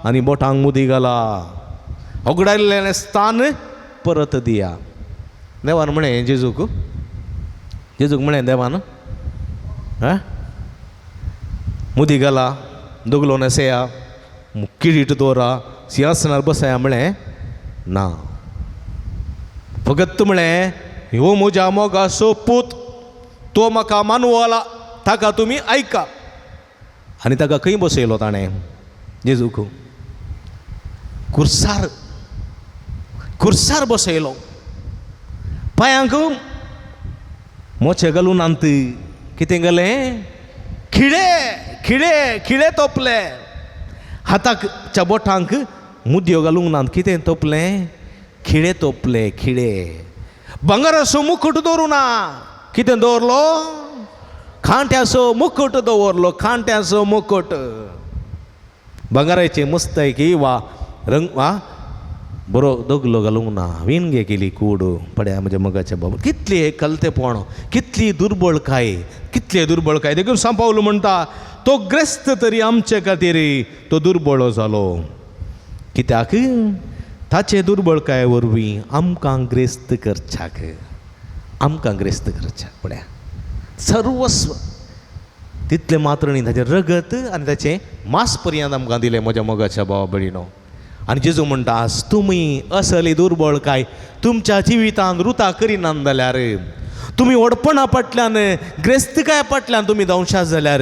आनी बोटांक मुदी घाला, होगडायल्लें स्थान परत दिया. देवान म्हळें जेजूक, जेजूक म्हळें देवान, आं मुदी घाला, दोगलो न्हेसया, किरीट दवरा, सिंहासनार बसया म्हळें ना. फकत म्हळें ह्यो म्हज्या मोगाचो पूत, तो म्हाका मानवला, ताका तुमी आयका. आनी ताका खंय बसयलो ताणें? जेजूक कुर्सार, कुर्सार बसयलो. पांयांक मोचे घालून आंत कितें घालें? खिळे खिळे खिळे तोपले. हाताच्या बोटांक मुदयो घालूंक नात, कितें तोपलें? खिळे तोपले, खिळे. भांगराचो मुकुट दवरूं ना, कितें दवरलो? कांट्याचो मुकुट दवरलो, कांट्याचो मुकुट. भांगराचे मुस्तायकी वा रंग वा बरो दगलो घालूंक ना, विणगे केली कूड पळया म्हज्या मोगाच्या बाबा, कितली कलतेपण, कितली दुर्बळकाय, कितली दुर्बळकाय. देखून सांव पावलो म्हणटा तो ग्रेस्त तरी आमचे खातीर तो दुर्बळो जालो, कित्याक ताचे दुर्बळकाये वरवीं आमकां ग्रेस्त करच्याक, आमकां ग्रेस्त करच्याक. पळया सर्वस्व तितलें मात्र न्ही, ताचें रगत आनी ताचें मास पर्यंत आमकां दिलें म्हज्या मोगाच्या भावा भयणीनो. आनी जेजू म्हणटा आज तुमी असली दुर्बळकाय तुमच्या जिवितांत रुता करिनात जाल्यार, तुमी व्हडपणा फाटल्यान ग्रेस्तकाय फाटल्यान तुमी दंशात जाल्यार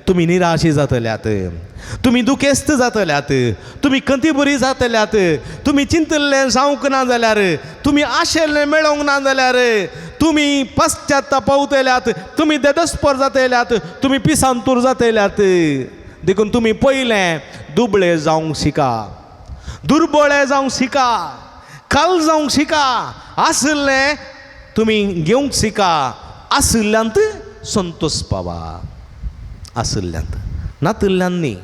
तुमी निराशी जातल्यात, तुमी दुखेस्त जातल्यात, तुमी खंतीबरी जातल्यात, तुमी चिंतिल्लें जावंक ना जाल्यार, तुमी आशेल्लें मेळोंक ना जाल्यार, तुमी पश्चाताप पावतल्यात, तुमी देदस्पर जातल्यात, तुमी पिसांतूर जातल्यात. देखून तुमी पयलें दुबळे जावंक शिका, दुर्बळे जावंक शिका, काल जावंक शिका, आशिल्लें तुमी घेवंक शिका, आशिल्ल्यांत संतोश पावा, आशिल्ल्यांत नातिल्ल्यान न्ही.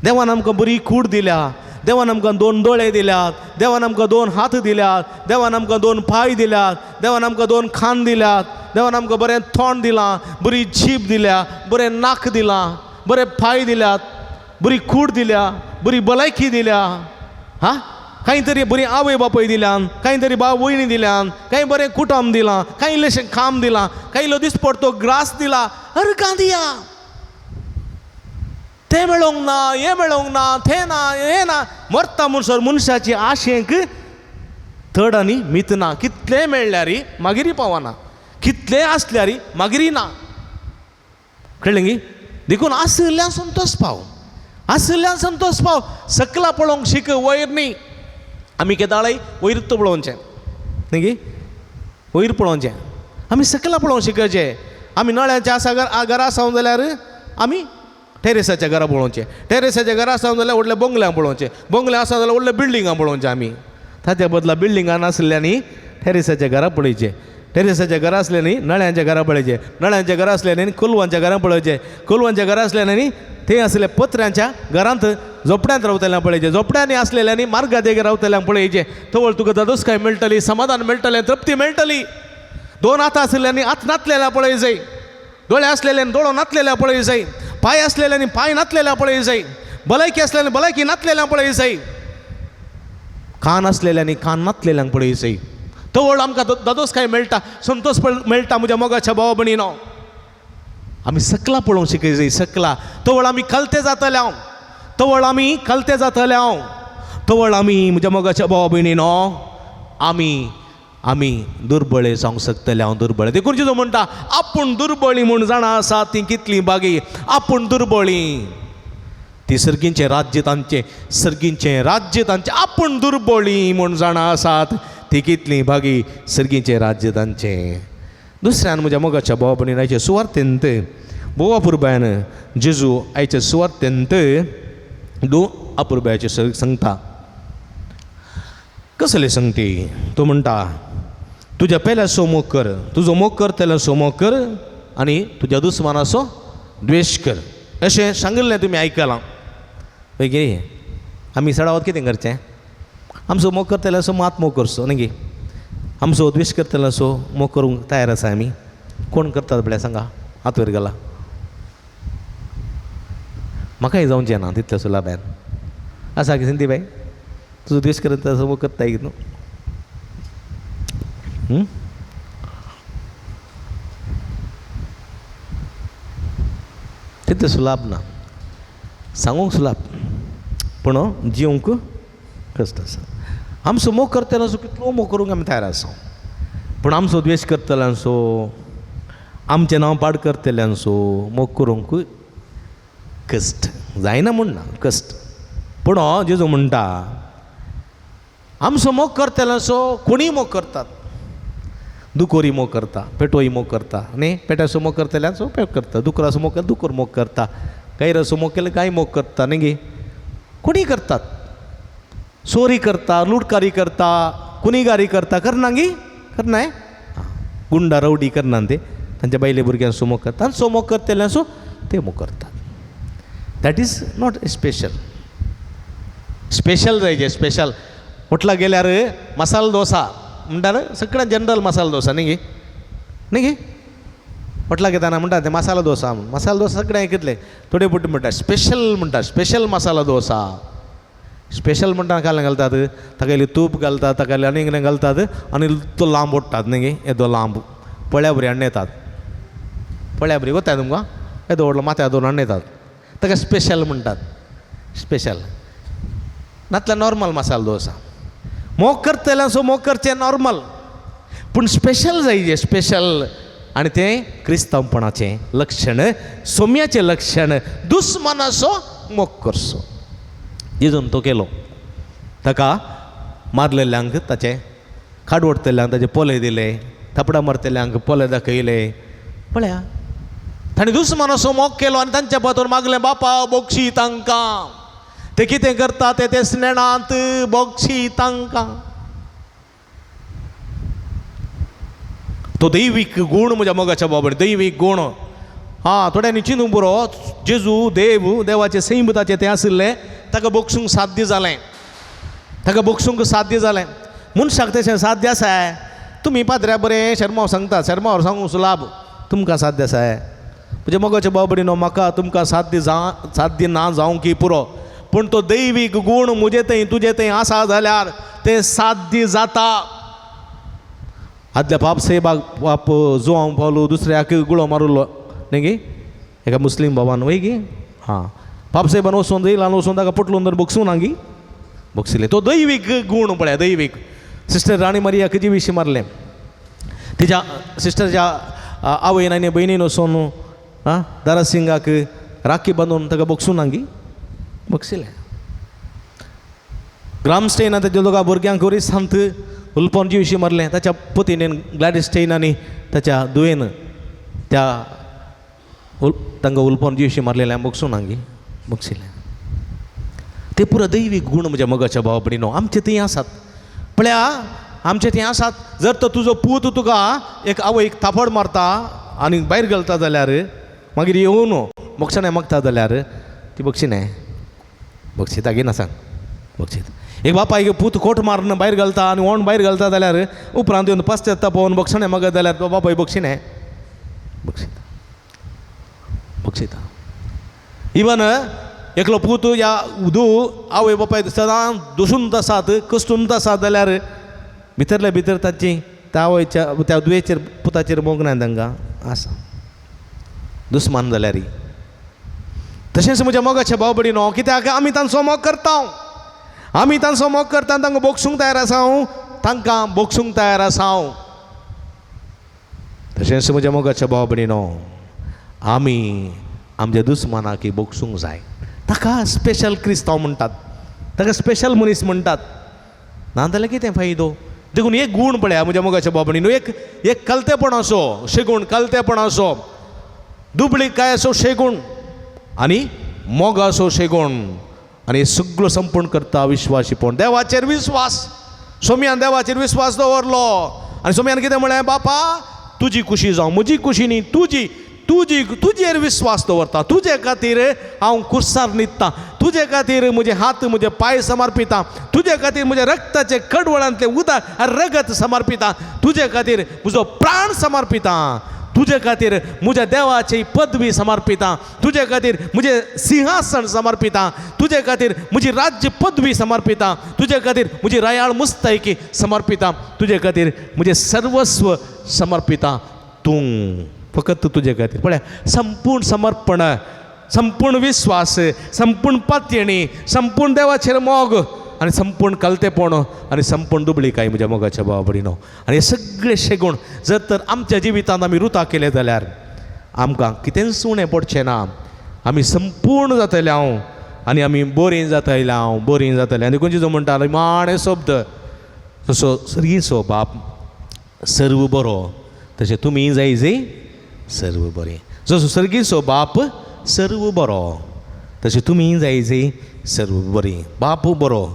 देवान आमकां बरी कूड दिल्या, देवान आमकां दोन दोळे दिल्यात, देवान आमकां दोन हात दिल्यात, देवान आमकां दोन पांय दिल्यात, देवान आमकां दोन खांद दिल्यात, देवान आमकां बरें तोंड दिलां, बरी जीब दिल्या, बरें नाक दिलां, बरे पांय दिल्यात, बरी कूड दिल्या, बरी भलायकी दिल्या, हा कांय तरी बरी आवय बापूय दिल्यान, कांय तरी भाव भयणी दिल्यान, कांय बरें कुटुंब दिलां, कांय इल्लेशें काम दिलां, कांय इल्लो दिसपडतो ग्रास दिला, अर्गां दिया. तें मेळोंक ना, हें मेळोंक ना, तें ना, हें ना, मरता म्हणसर मनशाची आशेक थड आनी मीत ना. कितलें मेळ्ळ्यार मागीरय पावना, कितलें आसल्यार मागीरय ना. कळ्ळें गी? देखून आशिल्ल्यान संतोश पाव, आशिल्ल्यान संतोश पाव. सकला पळोवंक शीक, वयर न्ही. आमी केदाळय वयर पळोवचें न्ही गी, वयर पळोवचें, आमी सकला पळोवंक शिकचें. आमी नळ्याच्या आसा घरा आसा जाल्यार आमी टेरेसाच्या घरा पळोवचें, टेरेसाच्या घरा आसा जाल्यार व्हडल्या बंगल्यांक पळोवचें, बंगल्या आसा जाल्यार व्हडल्या बिल्डिंगां पळोवचें. आमी ताच्या बदला बिल्डिंगां नासल्यांनी टेरेसाच्या घरा पळयचें, टेरेसाच्या घरा आसल्यांनी नळ्यांच्या घरा पळयचें, नळ्यांच्या घरा आसल्यांनी कोलवांच्या घरां पळोवचें, कोलवांच्या घरा आसल्यांनी थंय आसल्या पत्र्यांच्या घरांत झोपड्यांत रावतल्यांक पळयचें, झोपड्यांनी आसलेल्यांनी मार्गा देगेर रावतल्यांक पळयचें. तवळ तुका दादोसकाय मेळटली, समाधान मेळटलें, तृप्ती मेळटली. दोन हात आसलेल्यांनी हात नातलेल्या पळय जाय, दोळे आसलेल्यान दोळो नातलेल्या पळय जाय, पांय आसलेल्यांनी पांय नातलेल्या पळय जाय, भलायकी आसलेल्यान भलायकी नातलेल्या पळय जाय, कान आसलेल्यांनी कान नातलेल्यांक पळय जाय. तवळ आमकां दादोसकाय मेळटा, संतोश मेळटा म्हज्या मोगाच्या भावा भयणीनो. आमी सकला पळोवंक शिकय जाय, सकला. तवळ आमी कलते जातले हांव, तवळ आमी कलते जातले हांव, तवळ आमी म्हज्या मोगाच्या भावा भयणीनो आमी आमी दुर्बळे जावंक शकतले हांव, दुर्बळे. देखून जेजू म्हणटा आपूण दुर्बळी म्हूण जाणा आसा ती कितली बागी, आपूण दुर्बळी ती सर्गींचें राज्य तांचें, सर्गींचें राज्य तांचें. आपूण दुर्बळी म्हूण जाणा आसात ती कितली बागी, सर्गींचें राज्य तांचें. दुसऱ्यान म्हज्या मोगाच्या भावा भयणीन आयचे सुवार्तेंत भोव अपुरबायान जेजू आयचे सुवार्तेंत दो अपुरबायाचे सांगता. कसले सांगती? तो म्हणटा तुज्या पेल्याचो मोग कर, तुजो मोग कर तेल्याचो मोग कर आनी तुज्या दुस्मानाचो द्वेश कर, अशें सांगिल्लें तुमी आयकलां. मागीर आमी सडावत कितें करचें? आमचो मोग करतल्याचो मात मोग करचो न्ही गे, आमचो द्वेश करतल्याचो मोग करूंक तयार आसा आमी. कोण करतात पळय सांगा, हात वयर घाला. म्हाकाय जावचें ना तितलें सुलाभ्यान आसा की सिंधी बाय, तुजो द्वेश करता तसो मोग करताय न्हू. तितलें सुलाभ ना, सांगूंक सुलाभ पूण जिवंक कश्ट आसा. आमचो मोग करतल्यांचो कितलो मोग करूंक आमी तयार आसा, पूण आमचो द्वेश करतल्यांचो, आमचें नांव पाड करतल्यांचो मोग करूंक कश्ट जायना म्हूण ना, कश्ट. पूण जेजू म्हणटा आमचो मोग करतल्यांचो कोणीय मोग करतात, दुकोरी मोग करता, पेटोय मोग करता न्ही, पेट्याचो मोग करतल्यांचो पेट करता, दुकराचो मोग करता दुकोर मोग करता, गायराचो मोग केल्यार गाय मोग करता न्ही गे, कोणीय करतात, चोरी करता, लुटकारी करता, कुनिगारी करता, करना गी करना गुंडा रवडी करना ते तांच्या बायले भुरग्यांचो मोग करता, तांचो मोग करतल्यांचो ते मोग करतात. That is not special. Special जाय जे स्पेशल होटला गेल्यार मसाला डोसा म्हणटात सगळ्यात जनरल मसाला डोसा न्ही गे न्ही गे होटला घेताना म्हणटा ते मसाला डोसा म्हूण. मसाला डोसा सगळें आयकतले थोडे पुटी म्हणटा स्पेशल म्हणटा स्पेशल मसाला डोसा. स्पेशल म्हणटा काल घालतात ताका इल्लें तूप घालतात ताका इल्लें आनी कितें घालतात आनी तो लांब ओडटात न्ही गे येदो लांब पळ्या बरी हाडून येतात पळ्या बरी वता तुमकां येदो व्हडलो माथ्यार दवरून हाडून येतात ताका स्पेशल म्हणटात. स्पेशल नातल्यार नॉर्मल मसाला डोसा. मोग करतले सो मोग करचें नॉर्मल पूण स्पेशल जाय जे स्पेशल. आनी तें क्रिस्तांवपणाचें लक्षण सोम्याचें लक्षण दुस्मानाचो मोग करचो. जेजून तो केलो ताका मारलेल्यांक ताचें खाड ओडटल्यांक ताचे पोले दिले थापडां मारतल्यांक पोले दाखयले. पळया ताणें दुस्मानाचो मोग केलो आनी तांच्या पातूर मागलें बापा बोगशी तांकां ते कितें करता ते ते स्नेणांत बोगशी तांकां. तो दैवीक गूण म्हज्या मोगाच्या बाबा दैवीक गूण. हां थोड्यांनी चिंतूंक पुरो जेजू देव देवाचें सैम ताचें तें आशिल्लें ताका बोगसूंक साध्य जालें ताका बोगसूंक साध्य जालें. मनशाक तशें साध्य आसा. तुमी पाद्र्या बरें शेर्मांव सांगता शेर्मांवार सांगूंक लाभ तुमकां साध्य आसा. म्हज्या मोगाच्या बाबडीनो म्हाका तुमकां साध्य जा साध्य ना जावंक पुरो पूण तो दैवीक गूण म्हजे थंय तुजे थंय आसा जाल्यार तें साध्य जाता. आदल्या पाप साहेबाक पाप जुवांव पावलो दुसऱ्याक गुळो मारुल्लो न्ही गे एका मुस्लीम बाबान वय गे हां पाप साहेबान वचून जैलान वचून ताका पोटलून तर बगसूं ना गी बगसिलें. तो दैवीक गूण पळया दैवीक. सिस्टर राणी मारियाक जिविशी मारलें तिच्या सिस्टरच्या आवयन आनी भयणीन वचून आं दारासिंगाक राखी बांदून ताका बगसूं ना गी बगसिलें. ग्रामस्टेन ताच्या दोगा भुरग्यांक वरी सांत उलपोन जिविशी मारलें ताच्या पतीन ग्लॅडिस्टेन आनी ताच्या दुयेन त्या तांकां उलपोन जिविशी मारलेलें बगसूं ना गी बगसिलें. ते पुरो दैवीक गूण म्हज्या मोगाच्या भावा भयणीनो आमचे थंय आसात. पळया आमचे थंय आसात. जर तर तुजो पूत तुका एक आवयक थापड मारता आनी भायर घालता जाल्यार मागीर येवन बक्षणां मागता जाल्यार ती बक्षिनाय बक्षिता घेना सांग बक्षीत. एक बापायक पूत कोट मारून भायर घालता आनी ओण भायर घालता जाल्यार उपरांत येवन पस्तेता पळोवन बक्षणें मागत जाल्यार तो बापाय बक्षिनाय बक्षिता बक्षिता. इवन एकलो पूत या धूव आवय बापाय सदां दुसून आसात कस्तून आसात जाल्यार भितरल्या भितर तांची त्या आवयच्या त्या दुयेचेर पुताचेर मोग ना तांकां आसा दुस्मान जाल्यार. तशेंच म्हज्या मोगाच्या भाव भयणीनो कित्याक आमी तांचो मोग करता आमी तांचो मोग करता तांकां बोगसूंक तयार आसा हांव तांकां बोगसूंक तयार आसा हांव. तशेंच म्हज्या मोगाच्या भाव भयणीनो आमी आमच्या दुस्मानाक बोगसूंक जाय. ताका स्पेशल क्रिस्तांव म्हणटात ताका स्पेशल मनीस म्हणटात. ना जाल्यार कितें फायदो. देखून एक गूण पळया म्हज्या मोगाच्या भाव भयणीनो एक एक कलतेपण असो शेगूण कलतेपण असो दुबळी काय असो शेगूण आनी मोगाचो शेगूण आनी सगळो संपूर्ण करता विश्वासीपण देवाचेर विस्वास. सोम्यान देवाचेर विस्वास दवरलो आनी सोम्यान कितें म्हळें बापा तुजी खुशी जावं म्हजी खुशी न्ही तुजी तुजी तुजेर विस्वास दवरता तुजे खातीर हांव कुर्सार न्हिदता तुजे खातीर म्हजे हात म्हजे पांय समर्पिता तुजे खातीर म्हज्या रक्ताचे कडवळांतलें उदक रगत समर्पिता तुजे खातीर म्हजो प्राण समर्पिता तुजे खातीर म्हज्या देवाची पदवी समर्पिता तुजे खातीर म्हजें सिंहासन समर्पिता तुजे खातीर म्हजी राज्य पदवी समर्पिता तुजे खातीर म्हजी रायाळ मुस्तायकी समर्पिता तुजे खातीर म्हजें सर्वस्व समर्पिता तूं फकत तुजे खातीर. पळय संपूर्ण समर्पण संपूर्ण विस्वास संपूर्ण पातयेणी संपूर्ण देवाचेर मोग आनी संपूर्ण कलतेपण आनी संपूर्ण दुबळीकाय म्हज्या मोगाच्या भावा भयणीनो. आनी हे सगळे शेगूण जर तर आमच्या जिवितांत आमी रुता केले जाल्यार आमकां कितेंच उणें पडचें ना. आमी संपूर्ण जातले हांव आनी आमी बरीं जातले हांव बरीं जातलें. आनी खंयचो जो म्हणटा निमाणें शब्द जसो सर्गीचो बाप सर्व बरो तशें तुमी जाय जे सर्व बरें. जसो सर्गीचो बाप सर्व बरो तशें तुमी जाय जे सर्व बरीं. बाप बरो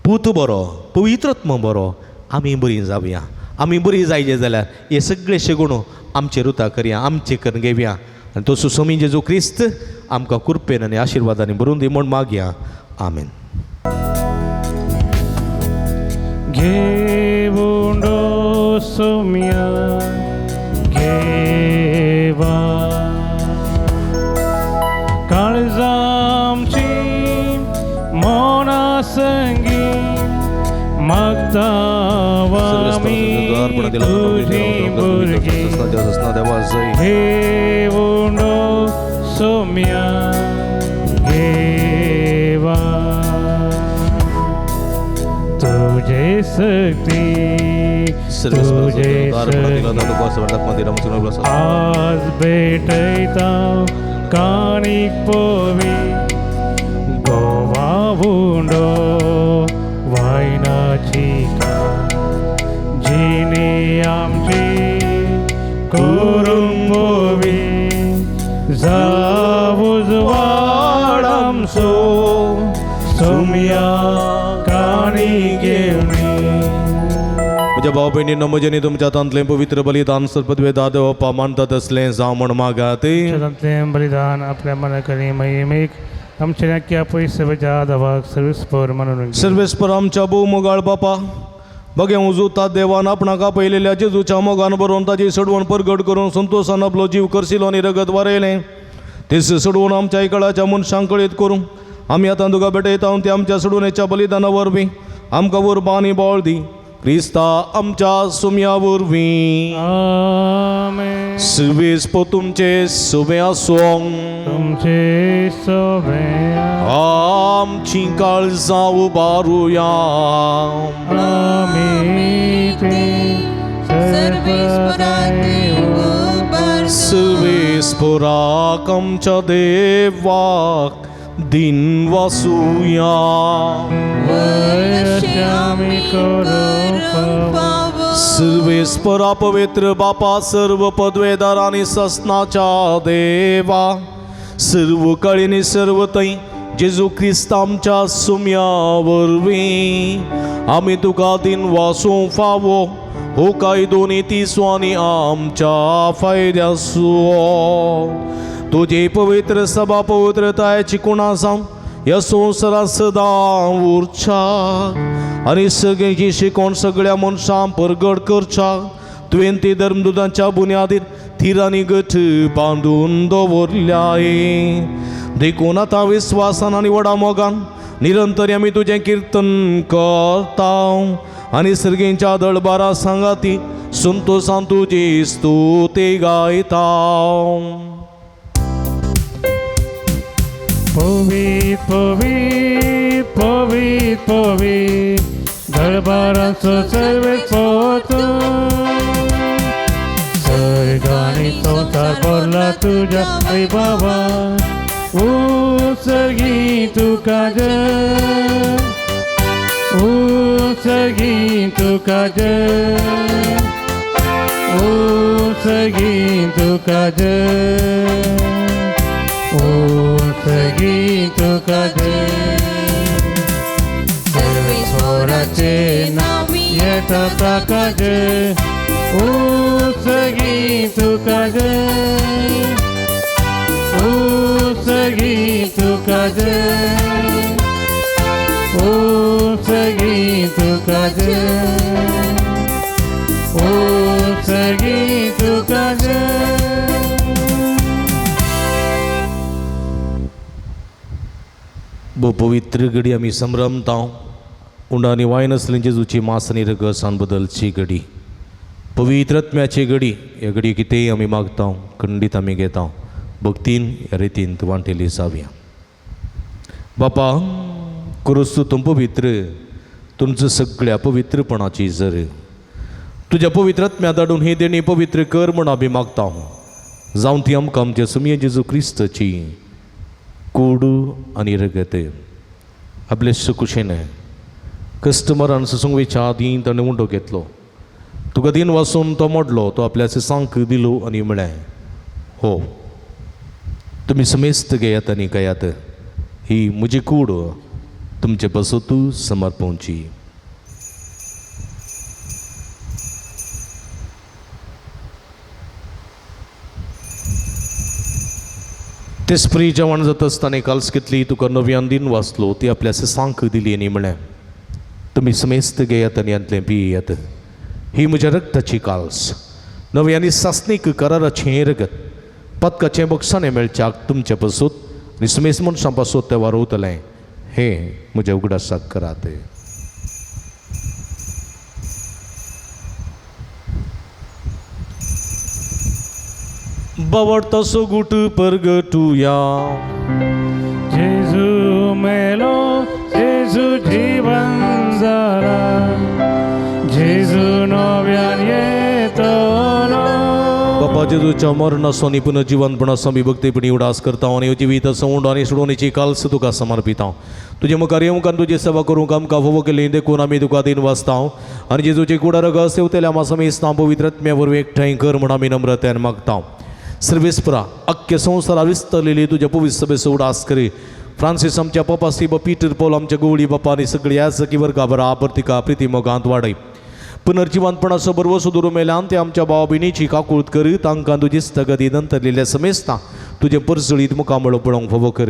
पूत बरो पवित्रत्म बरो आमी बरीं जावया. आमी बरीं जायचे जाल्यार हे सगळे शेगूण आमचे रुता करया आमचे करून घेवया आनी तो सुसमी जेजू क्रिस्त आमकां कृपेन आनी आशिर्वादांनी भरून दी म्हूण मागया. आमेन. घेऊन सोम्या घेवा काळजामची मौनासंगी मागता आमी तुजी भुरगीं घेऊन सोम्या घेवा तुझे शक्ती तुझे शक्ती आज भेटयता काणीक पोवी गोवा उंडो वायनाची का जिणी आमची करून पोवी जावुजवाड आमचो सोम्या काणी घेवणी. म्हज्या भाव भयणींनो, म्हजें तुमच्या हातांतलें पवित्र बलिदान सर्पद्वे देवप्पा मानतात असलें जावं म्हण मागात. तांतलें बलिदान आपल्या मनाकरी महिमेक आमच्या नक्की पयशे देवाक सर्विस म्हणून. सर्वेस्पर आमच्या भोव मोगाळ बापा, बगे उजूता देवान आपणाक आपयलेल्या जेजूच्या मोगान बरोवन ताजी सडवण परगट करून संतोशान आपलो जीव करसिलो आनी रगत वारयलें तेच सोडवून आमच्या इकळाच्या मनशांक कळीत करूं आमी आतां तुका भेटयता ते आमच्या सोडवणेच्या बलिदाना वरवीं आमकां उर्बा आनी बळ दी क्रिस्ता आमच्या सुम्या वरवीं. आमेन. सुवेस तुमचे सुवे आसूं. तुमचे सोबे. आमची काळजां उबारुया. आमी ते सुवेस्पुराक आमच्या देवाक दिन वासुया. आमी करूंक सर्वेस्परा पवित्र बापा, सर्व पदवेदार आनी ससनाच्या देवा, सर्व कळीनी सर्व थंय जेजू क्रिस्त आमच्या सुम्या वरवीं आमी तुका दिन वासूं फावो हो कायदो नीतीसो आनी आमच्या फायद्यासो. तुजी पवित्र सभा पवित्रतायेची कुणा जावन ह्या संवसारांत सदां उरच्या आनी सगळ्यांची शिकोवन सगळ्या मनशां परगट करच्या तुवें ती धर्मदुतांच्या बुन्यादीर थीर आनी गठ बांदून दवरल्याय. देखून आतां विस्वासान आनी व्हडा मोगान निरंतर आमी तुजें किर्तन करता आनी सर्गेंच्या दळबारा सांगाती संतोसान तुजी स्तुती गायता. पवीत पवीत पवीत पवीत दरबाराचो सर्वेस्पर सर्गानी संवसार भरला तुज्या वैभवा उत्सर्गी तुका जय उत्सर्गी तुका जय उत्सर्गी तुका जय उत्सर्गी तुका जय. सर्वेश्वराचे नांव येता ताका जय उत्सर्गी तुका जय उत्सर्गी तुका जय उत्सर्गी तुका जय उत्सर्गी तुका जय. भोव पवित्र घडी आमी संभ्रमता उंडा आनी वायन आसली जेजूची मास आनी रगसान बदलची घडी, पवित्र आत्म्याची घडी. ह्या घडी कितेंय आमी मागता खंडीत आमी घेता भक्तीन ह्या रितीन वांटेली जावया. बापा क्रिस्तू तूं पवित्र, तुमचं सगळ्या पवित्रपणाची जर तुज्या पवित्र आत्म्या धाडून ही देणी पवित्र कर म्हण आमी मागता जावन ती आमकां आमच्या सुमये जेजू क्रिस्ताची कोडू आनी रगत आपले सुकुशेन कस्टमरान ससंगवेच्या आदीं ताणें उंडो घेतलो. तुका दिन वासून तो मोडलो, तो आपल्या सांक दिलो आनी म्हळें हो तुमी समेस्त घेयात आनी खायात, ही म्हजी कूड तुमचे पासतू समर्पणची. तेसपरी जेवण जाता आसतना काल्स घेतली, तुका नव्यान दिन वाचलो, ती आपल्या सांक दिली आनी म्हळें तुमी समेस्त घेयात आनी हांतलें पियात. ही म्हज्या रक्ताची काल्स, नवी आनी सासणीक कराराचें रगत. पदकाचें बक्षाणें मेळच्याक तुमचे पसूत आनी समेस्त मनशां पासूत तें वारोवतलें. हे म्हज्या उगडासाक करात. बावडतो सोगूट परगटुया. जेजू मेलो, जेजू जीवन जाला, जेजू नव्यान येतलो. बापा जेजूच्या मरणाचो आनी पुनर्जिवनपणाचो आमी भक्तीपणी उडास करता आनी जिवीत सवंड आनी सोडोवणेची काल्स तुका समर्पिता. तुजे मुखार येवंक आनी तुजी सेवा करूंक आमकां फावो केली देखून आमी तुका दिन वाचता आनी जेजूची कुडा रगत सेवतल्या आमा समेस्तां पवित्र आत्म्या वरवीं एकठांय कर म्हूण आमी नम्रतेन मागता. सर्वेस्परा अख्ख्या संवसारा विस्तरलेली तुज्या पवित्र सभेचो उडास करी. फ्रांसीस आमच्या पप्पा सिबा पीटर पॉल आमच्या गोवळी बापा आनी सगळी याजकी वर्गा बराबर तिका प्रिती मोगांत वाडय. पुनर्जिवनपणाचो बरवसो दुरू मेल्यान ते आमच्या भाव भयणीची काकूळत कर. तांकां तुजी स्थगती नंतरलेल्या समेस्तां तुजें परजळीत मुखामळ पळोवंक फावो कर.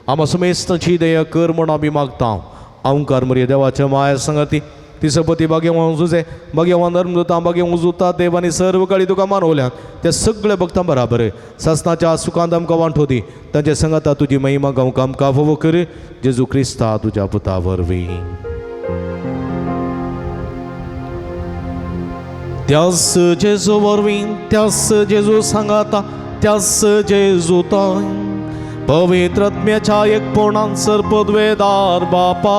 आमा समेस्तांची दया कर म्हूण आमी मागता. ओंकार मरिया देवाच्या माया संगती ती सपती भाग्यवान सुजे भाग्यवान धर्मदूतां भाग्यवान जुता देव आनी सर्व काळी तुका मानवल्यात त्या सगळ्या भक्तां बराबर सासनाच्या सुखांत आमकां वांटो दी. तांच्या संगाता तुजी महिमा गावंक आमकां फावो कर. जेजू क्रिस्ता तुज्या पुता वरवीं. त्यास जेजू वरवीं, त्यास जेजू सांगाता, त्यास जेजू ताय पवित्र आत्म्याच्या एकपणान सर्पद्वेदार बापा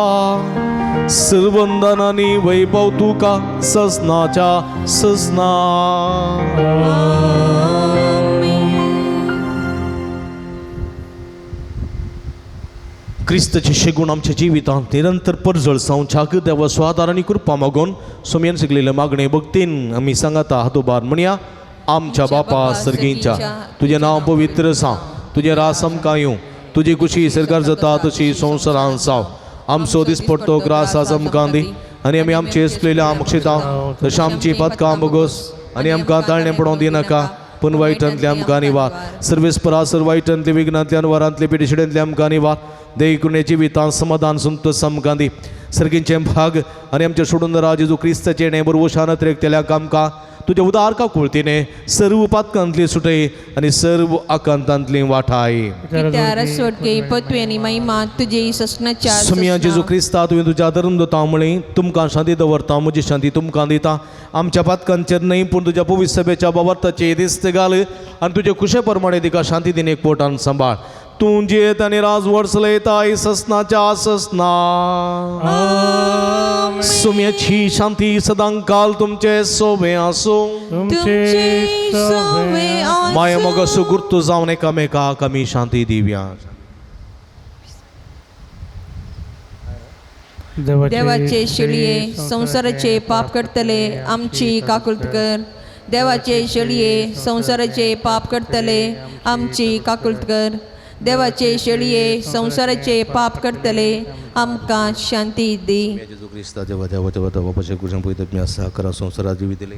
सर्वंदन आनी वैभव तुका सजनाच्या सजना. क्रिस्तचे शेगूण आमच्या जिवितांत निरंतर परजळ जावच्याक देवा स्वादार आनी कृपा मागून सोमयेन शिकलेले मागणे भक्तीन आमी सांगाता हातोबार म्हणया. आमच्या बापा सर्गींच्या, तुजें नांव पवित्र जावं, तुजें रास आमकां येवं, तुजी खुशी सरकार जाता तशी संवसारान जावं. आमचो दिसपडतो ग्रास आज आमकां दी आनी आमी आमचे सुकलेल्या आमक्षिता तशें आमची पातकां बोगस आनी आमकां ताळणें पडोवंक दिनाका, पूण वायटांतले आमकां निवार. सर्वेस्परा सर वायटांतले विघ्नांतले अनवारांतले पिडिशिडेंतले आमकां निवार. देकुणे जिवितांत समाधान संतोष आमकां दी. सर्गींचे भाग आनी आमच्या सोडून राज जेजू क्रिस्ताचें नें बरवशान त्रेकतेल्या आमकां तुज्या उदार काकुळतीने सर्व पातकांतली सुटय आनी सर्व आकांतांतली वाठाय. पत्वी आनी महिमा तुजे ससनाच्या सुमिया जेजू क्रिस्ता तुवें तुज्या धर्म दता म्हळी तुमकां शांती दवरता, म्हजी शांती तुमकां दिता. आमच्या पातकांचेर न्हय पूण तुज्या पवित्र सभेच्या बाबार्थाचे दिस्त घाल आनी तुजे खुशे प्रमाणे तिका शांती दिन एक पोटान सांबाळ. तूं जियेत आनी राजवट चलयताय ससनाच्या ससना. सुम्याची शांती सदांकाल तुमचे सोबे आसूं. तुमचे सोबे आसूं. माया मोगाचो गुर्तू जावन एकामेकाक आमी शांती दिवया. देवाचे शेळये संवसाराचे पाप करतले आमची काकुळत कर. देवाचे शेळये संवसाराचे पाप करतले आमची काकुळत कर. देवाचे शेळये संवसाराचे पाप करतले आमकां शांती दी. जेजू क्रिस्ता देवा देवा देवा देवा बापाच्या कुशां पयत आसा संवसारात जिवी दिले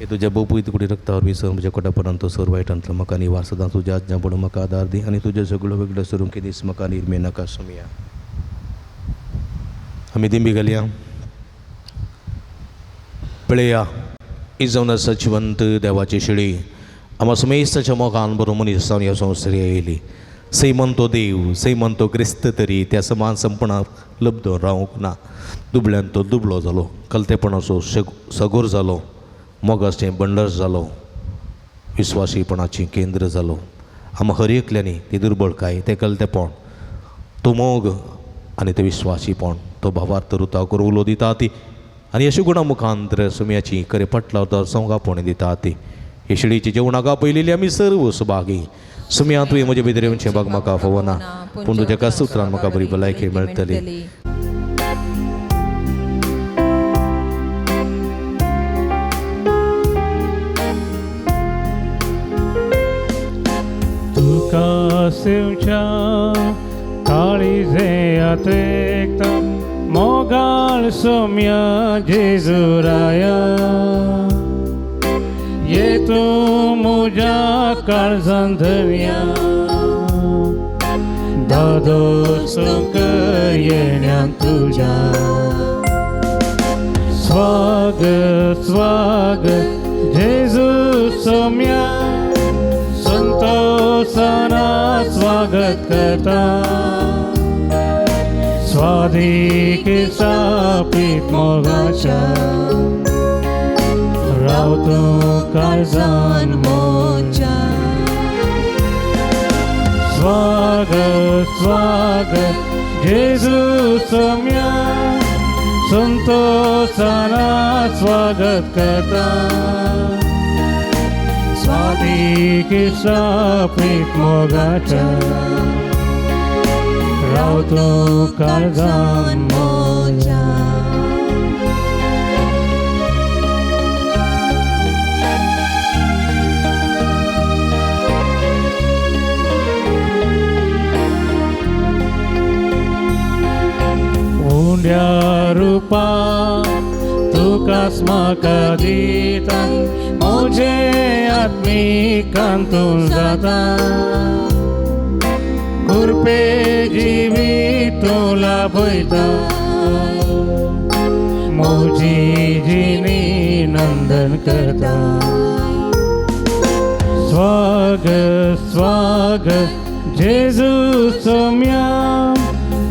हे तुज्या बोपूय कुडी रक्तावर मी सर म्हज्या कोटापर्यंत सर वायटांतलो म्हाका निवार. सदां तुज्या आज्ञा पडून म्हाका आदार दी आनी तुजें सगळो वेगळो सरूंक दीस म्हाका निर्मे नाका. सुमया आमी दिंबी घालया. पळया ही जावन आसा जिवंत देवाची शेळी. आमा समेस्ताच्या मोगान बरो मनीस जावन ह्या संवसारी आयली. सैमंतो देव सैमंतो क्रिस्त तरी त्या समान संपणाक लब्ध रावंक ना. दुबळ्यान तो दुबळो जालो, कलतेपणाचो सगोर जालो, मोगाचें बंडर जालो, विस्वासीपणाचें केंद्र जालो. आमा हर एकल्यांनी ती दुर्बळकाय, तें कलतेपण, तो मोग आनी तें विस्वासीपण, तो भावार्थ रुता करून उलो दिता ती आनी अशे गुणा मुखांतर सुम्याची खरें पटलावता संवगापण दिता ती. हे शिडीची जेवणाक पयलेली आमी सर्व सुभागी. सुम्या तुवें म्हजे भितर येवचें भाग म्हाका फावना, पूण तुज्या एका सुत्रान म्हाका बरी भलायकी मेळटली. तुका सेवच्या काळीजे एकता मोगाळ सोम्या जेजुराया, ये तूं म्हज्या काळजान धरया, दादोस तुका येण्यान तुज्या. स्वागत स्वागत जेजू सोम्या, संतोषाना स्वागत करता। स्वाधीक स्थापित मोगाच्या, राव तूं काळजान मोजा। स्वागत स्वागत जेजू सोम्या, संतोषाना स्वागत करता। स्वाधीक स्थापित मोगाच्या, राव तूं काळजान मोजा। उंड्या रुपा तुकाच म्हाका दिता, म्हजे आत्मिकांतून तूं जाता। कृपे जिवीत तूं लाभयता, म्हजी जिणी नंदन करता। स्वागत स्वागत जेजू सोम्या,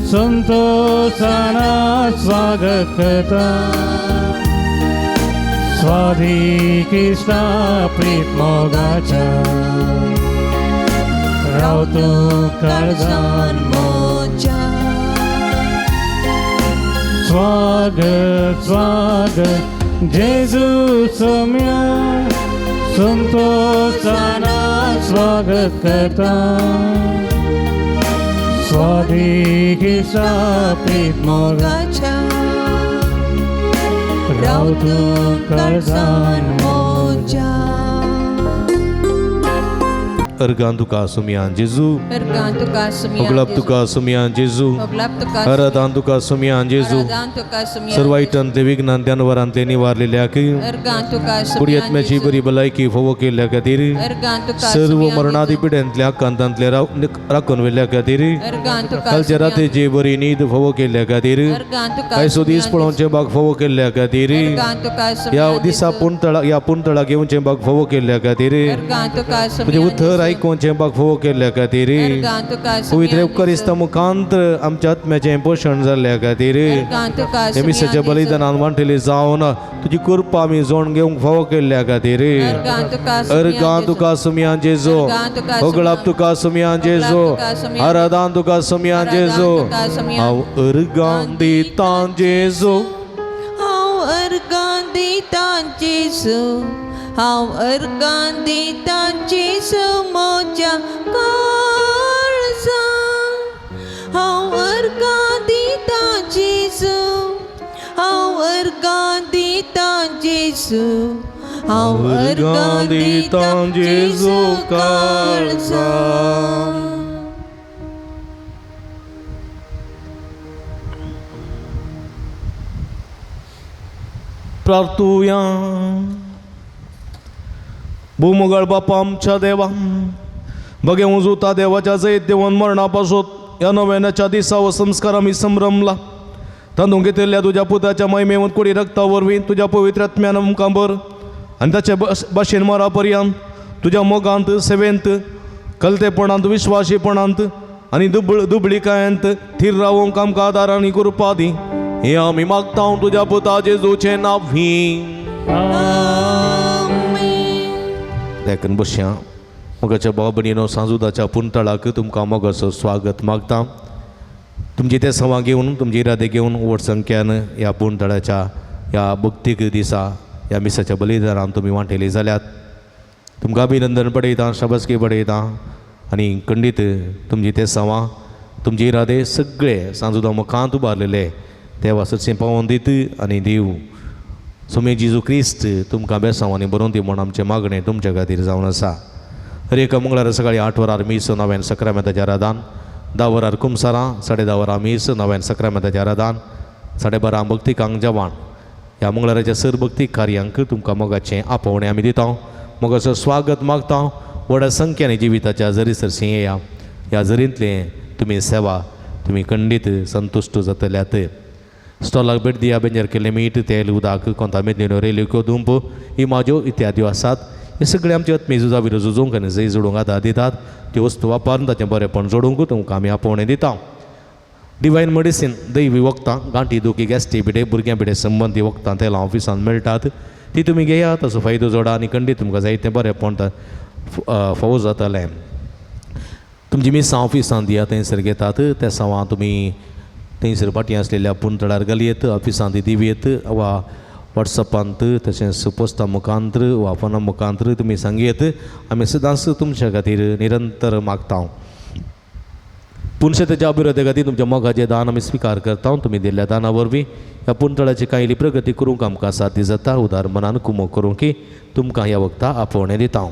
संतोषाना स्वागत करता। स्वाधीक स्थापित मोगाच्या, राव तूं काळजान मोजा। स्वागत स्वागत जेजू सोम्या, संतोषाना स्वागत करता। स्वाधीक स्थापित मोगाच्या, राव तूं काळजान मोजा। अर्गां तुका सुमयान जेजू, अर्गां तुका सुमयान, होगलाप तुका सुमयान जेजू, होगलाप तुका आराधान तुका सुमयान जेजू, आराधान तुका सुमयान, सर्व वायटांतले विघ्नांतले अनवरांतले निवारलेल्या की, अर्गां तुका सुमयान कुडयत्म्याची बरी भलायकी फावो केल्ल्या खातीर, अर्गां तुका सर्व मरणादी पिड्यांतल्या आकांतांतले राखून व्हेल्ल्या खातीर, अर्गां तुका कालच्या रातीची बरी न्हीद फावो केल्ल्या खातीर, अर्गां तुका कांयसो दीस पळोवचें बाग फावो केल्ल्या खातीर, अर्गां तुका ह्या दिसा पुणतळा ह्या पुणतळाक येवचें बाग फावो केल्ल्या खातीर, अर्गां तुका तुजें उतर आयकुचें बाग फावो केल्ल्या खातीर, पवित्र एवकारिस्ता मुखांत आमच्या आत्म्याचें पोशण जाल्ल्या खातीर, हे मिसाच्या बलिदानान वांटेली जावन तुजी कृपा आमी जोण घेवंक फावो केल्ल्या खातीर, अर्गां तुका सुमयान जेजू, होगळाप तुका सुमयान जेजू, आराधान तुका सुमयान जेजू, हांव अर्गां दितां जेजू, हांव अर्गां दितां जेजू, हांव अर्गां दितां जेजू म्हज्या काळजान, हांव अर्गां दितां जेजू, हांव अर्गां दितां जेजू, हांव अर्गां दितां जेजू काळजान। प्रार्थुया। भूमगळ बापा आमच्या देवा, बगे उजुता देवाच्या जैत देवन मरणा पासून ह्या नव्याच्या दिसा हो संस्कार आमी संभ्रमला। तांदून घेतिल्ल्या तुज्या पुताच्या महिमेवन कुडी रक्ता वरवीं तुज्या पवित्र आत्म्यान आमकां भर आनी ताचे भाशेन मरा पर्यंत तुज्या मोगांत सेवेंत कलतेपणांत विश्वासीपणांत आनी दुबळिकायेंत थीर रावूंक आमकां आदार आनी कृपा दी, हें आमी मागता तुज्या पुता जेजूचें नांव। देखून बसया मोगाच्या भाव भयणीनो, सांजुदाच्या पुणतळाक तुमकां मोगाचो स्वागत मागता। तुमची ते सवां घेवन तुमचे इरादे घेवन व्हड संख्यान ह्या पुणतळाच्या ह्या भक्तीक दिसा ह्या मिसाच्या बलिदानान तुमी वांटेली जाल्यात तुमकां अभिनंदन पडयता, शाबासकी पडयता आनी खंडीत तुमची ते सवां तुमचे इरादे सगळे सांजुदा मुखांत उबारलेले देवा सरसें पावोवन दीत आनी देव सुमे जेजू क्रिस्त तुमकां बेसांव आनी बरोवन दी म्हूण आमचें मागणें तुमच्या खातीर जावन आसा। हर एका मंगळारा सकाळीं 8 वरार मीस नव्यान सक्रामेंताच्या आराधान, 10 वरार कुमसारां, 10:30 वरां मीस नव्यान सक्रामेंताच्या आराधान, 12:30 भक्तिकांक जेवण। ह्या मंगळाराच्या सर भक्ती कार्यांक तुमकां मोगाचें आपोवणें आमी दिता, मोगाचो स्वागत मागता। व्हडा संख्याने जिविताच्या जरी सरशीं येया, ह्या जरींतलें तुमी सेवा तुमी खंडीत संतुश्ट जातल्यात। स्टॉलाक भेट दिया. बेंजर केल्लें मीठ, तेल, उदक, कोंतामेदलीनो, रेलिक्यो, दुंप, इमाज्यो इत्यादी आसात. हे सगळे आमचे आत्मी झुजा विरोध झुजूंक आनी जैत जोडूंक आदार दितात. त्यो वस्तू वापरून ताचें बरेंपण जोडूंक तुमकां आमी आपोवणें दिता. डिवायन मेडिसीन दैवी वखदां, गांठी दुखी, गॅस्ट्री बिडे, भुरग्यां बिडे संबंदी वखदां तेलां ऑफिसांत मेळटात, ती तुमी घेयात, ताचो फायदो जोडा आनी खंडीत तुमकां जायतें बरेंपण फावो जातलें. तुमची मिसां ऑफिसांत दिया, थंयसर घेतात. त्या सवां तुमी थंयसर फाटीं आसलेल्या पुंतळार घालयेत, ऑफिसांत दिवयेत वा वॉट्सएपांत तशेंच पोस्टा मुखांत्र वा फोना मुखांत्र तुमी सांगयेत. आमी सदांच तुमच्या खातीर निरंतर मागता. पुनशेताच्या अभिवृद्धी खातीर तुमच्या मोगाचें दान आमी स्विकार करता. तुमी दिल्ल्या दाना वरवीं ह्या पुंतळाची कांय प्रगती करूंक आमकां साध्य जाता. उदार मनान कुमक करूंक तुमकां ह्या वखदां आपोवणें दिता.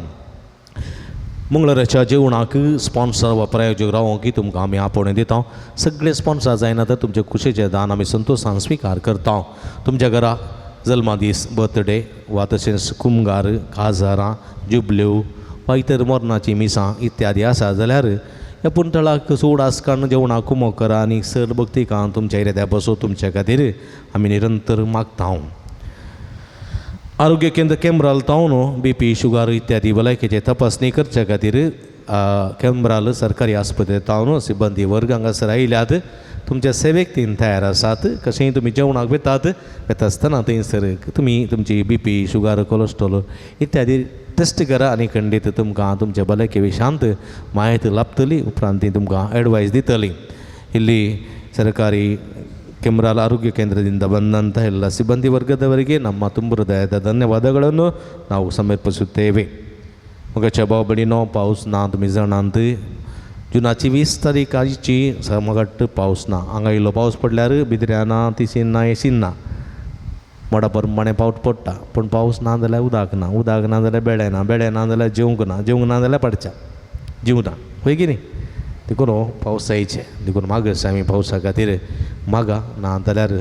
मंगळाराच्या जेवणाक स्पॉन्सर वा प्रायोजक रावोंक तुमकां आमी आपोवणें दिता. सगळे स्पॉन्सर जायना तर तुमचे खुशेचें दान आमी संतोशान स्विकार करता. तुमच्या घरा जल्मादीस, बर्थडे वा तशेंच कुमगार, काजारां, जुबल्यो वा इतर मरणाचीं मिसां इत्यादी आसा जाल्यार ह्या पुंतळाक उडास काडून जेवणाक कुमक करा आनी सर भक्तिकान तुमच्या एरिया बसो तुमच्या खातीर आमी निरंतर मागता. आरोग्य केंद्र केम्राल तावन बी पी, शुगर इत्यादी भलायकेचे तपासणी करच्या खातीर केम्राल सरकारी आस्पत्रेंत तावन सिब्बंदी वर्ग हांगासर आयल्यात. तुमच्या सेवेक तीन तयार आसात. कशेंय तुमी जेवणाक वेतात, वेता आसतना थंयसर तुमी तुमची बी पी, शुगर, कोलेस्ट्रॉल इत्यादी टेस्ट करा आनी खंडीत तुमकां तुमच्या भलायके विशांत म्हायती लाभतली. उपरांत ती तुमकां एडवायस दितली. इल्ली ಸರ್ಕಾರಿ ಕೆಮ್ರಾಲ್ ಆರೋಗ್ಯ ಕೇಂದ್ರದಿಂದ ಬಂದಂಥ ಎಲ್ಲ ಸಿಬ್ಬಂದಿ ವರ್ಗದವರಿಗೆ ನಮ್ಮ ತುಂಬು ಹೃದಯದ ಧನ್ಯವಾದಗಳನ್ನು ನಾವು ಸಮರ್ಪಿಸುತ್ತೇವೆ. मगाच्या भाव भयणीनो, पावस ना तुमी जाणात. जुनाची 20 तारीख आयची समगट्ट पावस ना. हांगा इल्लो पावस पडल्यार बिद्र्या ना, तिसीन ना, एसीन ना, मोडा प्रमाणे पावस पडटा. पूण पावस ना जाल्यार उदक ना, उदक ना जाल्यार बेळे ना, बेळे ना जाल्यार जेवंक ना, जेवंक ना जाल्यार पडच्या जीव ना, हय की न्ही? देखून पावस जायचे. देखून मागस आमी पावसा खातीर मागा ना जाल्यार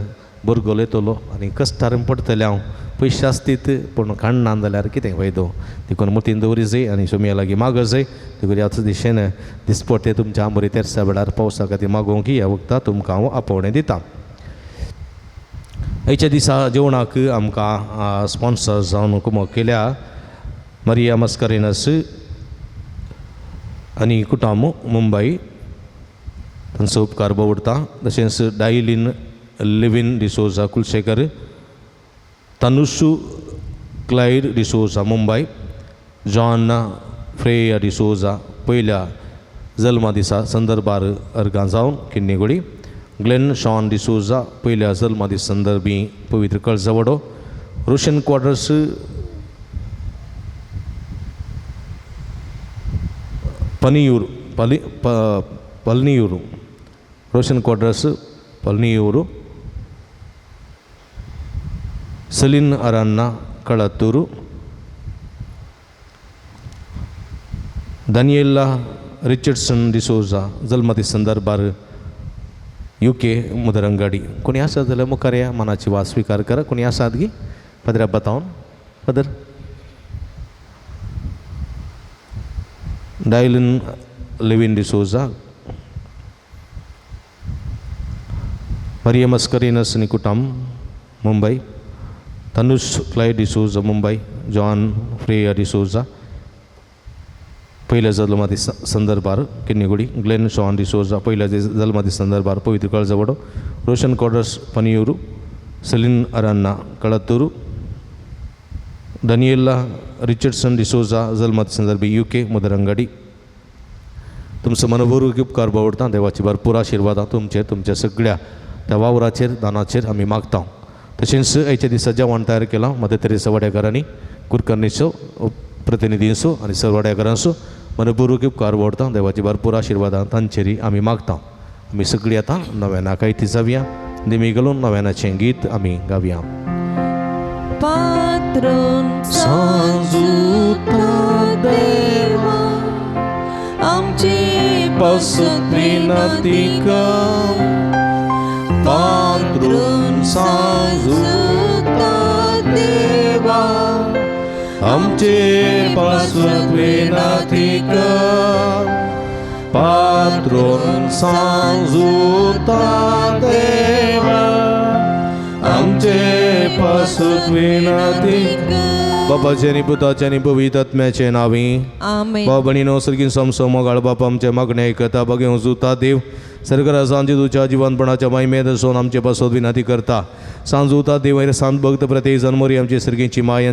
बुरगोल येतलो आनी कश्टार पडटलें. हांव पयशे आसतीत पूण काडना जाल्यार कितें फायदो? देखून मतीन दवरी जाय आनी सोमया लागीं मागो जाय. देखून ह्याच दिशेन दिसपट्टे तुमच्या आंबोरी तेरसा वेळार पावसा खातीर मागोवंक ह्या वखदां तुमकां हांव आपोवणें दितां. आयच्या दिसा जेवणाक आमकां स्पॉन्सर जावन कुमक केल्या मरिया मस्करिनस आनी कुटामो मुंबय, तांचो उपकार बोवडटा. तशेंच डायलीन लिवीन D'Souza Kulasekhara, तनुषू Clyde D'Souza Mumbai, John Freya D'Souza पयल्या जल्मा दिसा संदर्भार अर्गां जावन किन्नीगुडी, ग्लेन शॉन डिसोजा पयल्या जल्मा दीस संदर्भी पवित्र कळजवडो, Roshan Quadros Paniyur पली Palniyur, Roshan Quadros Palniyur, Celine Aranna Kalathur, Daniela Richardson D'Souza जल्मती संदर्भार UK Mudarangadi. कोणी आसा जाल्यार मुखार या, मनाची वास स्विकार करा. कोणी आसात गी पदरा बतावन पदर Dylan Levin D'Souza, Mariam Mascarenhas निकुटम मुंबई, तनुष क्लाय D'Souza Mumbai, John Freya D'Souza पयल्या जल्मादी संदर्भार किन्नीगुडी, ग्लेन शॉन डिसोजा पयल्या जल्मादी संदर्भार पवित्र कळजवडो, Roshan Quadros Paniyur, Celine Aranha Kalathur, Daniela Richardson D'Souza जल्मादी संदर्भी UK Mudarangadi. तुमचो मनपूर्वक उपकार बावडटा. देवाची भरपूर आशिर्वादां तुमचेर, तुमच्या सगळ्या त्या वावराचेर, दानाचेर आमी मागता. तशेंच आयच्या दिसा जेवण तयार केलां मदर तेरेसा वाड्याकारांनी, कुरकर्णीचो प्रतिनिधींचो आनी सर्व वाड्याकारांचो मनपूर्वक उपकार बावडटा. देवाची भरपूर आशिर्वादां तांचेरय आमी मागता. आमी सगळीं आतां नव्यानाक आयती जावया. दिमी घालून नव्यानाचें गीत आमी गावया. पात्रोन सांजुता देवा आमची पासत विनंती कर, पात्रोन सांजुता देवा आमचे पासत विनंती कर, पात्रोन सांजुता देवा पासत विनंती बापाचे आनी पुताचे आनी पवित्र आत्म्याचे नांवी. आमेन. भाव भयणीनो, सर्गीन समसो मोगाळ बाप आमचे मागणे आयकता. बगे जुता देव सरकारा सांजे तुज्या जिवनपणाच्या मायमेद सोन आमचे पासत विनंती करता. सांजुता देव सांत भक्त प्रत्येक जनमोरी आमचे सर्गीची माय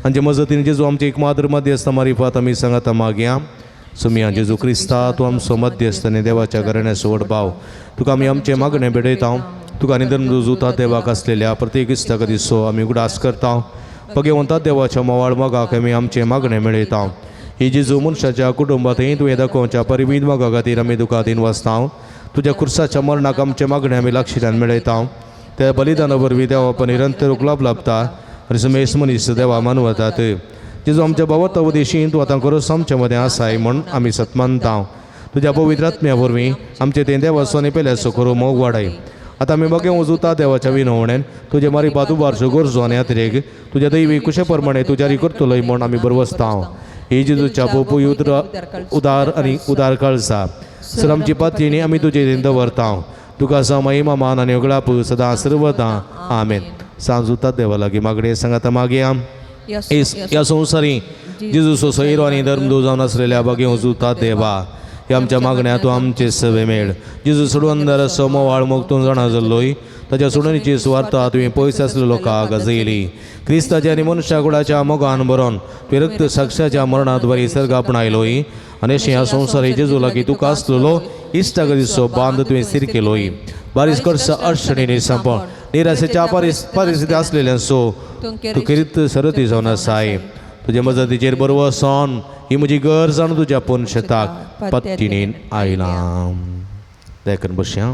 हांचे मजतीन जेजू आमचे एक मात्र मध्यस्थ मारिफात आमी सांगाता मागया. सुमिया जेजू क्रिस्ता, तूं आमचो मध्यस्थ आनी देवाच्या घराण्याचो व्हड भाव, तुका आमी आमचें मागणें भेटयता. तुका आनी धर्म जुता देवाक आसलेल्या प्रत्येक इश्टाक दिसो आमी उगडास करता. भगवंता देवाच्या मोवाळ मोगाक आमी आमचें मागणें मेळयता. ही जेजू मनशाच्या कुटुंबांतय तुवें दाखोवच्या परिवीद मोगा खातीर आमी तुका दीन वाचता. तुज्या खुर्साच्या मरणाक आमचें मागणें आमी लागशिल्ल्यान मेळयता. त्या बलिदाना वरवीं देवा आपण निरंतर उपलाभ लाभता आनी समेस मनीस देवा मानवतात. जेजू आमच्या भावार्था उदेशीन तूं आतां खरोच आमच्या मदें आसाय म्हूण आमी सतमानता. तुज्या पवित्र आत्म्या वरवीं आमचे तें देवाचो आनी पेल्याचो खरो मोग वाडय. आतां आमी बगे वजुता देवाच्या विनवणेन तुजे मारिपात उबारच्यो गरजो आनी अतिरेक तुज्या दैवी कुशे प्रमाणे तुज्या करतलोय म्हूण आमी बरवसता. ही जेजूच्या पोपूय उदार आनी उदार कळसा सर आमची पातयेनी आमी तुजे दवरता. तुका महिमा मान आनी उगडाप सदां सर्वदां. आमेन. सांजुता देवा लागीं मागणें सांगाता मागया. ह्या संवसारी जेजूचो सैरो आनी धर्मदूत जावन आसलेल्या बागे वजुता देवा, ह्या आमच्या मागण्या तूं आमचे सवे मेळ. जेजू सोडवंदर असो मोवाळ मोग तूं जाणा जाल्लोय, ताच्या सोडणीची सुवार्ता तुवें पयस आसलेलो लोकांक गाजयली. क्रिस्ताच्या आनी मनशा कुडाच्या मोगान बरोवन तुवें रक्त साक्षाच्या मरणाद्वारे सर्ग आपणायलोय आनी अशें ह्या संवसारी जेजू लागीं तुका आसलेलो इश्टागतीचो बांद तुवें स्थीर केलोय. बारीस करसा अडचणींनी सांपळ निराशेच्या परिस्थिती आसलेल्यांचो तूं खेरीत सरती जावन आसाय. तुजे मजतीचेर बरो वसोन ही म्हजी गरज जावन तुज्या पूर्ण शेताक पत्तिणीन आयलां. देखून बसया.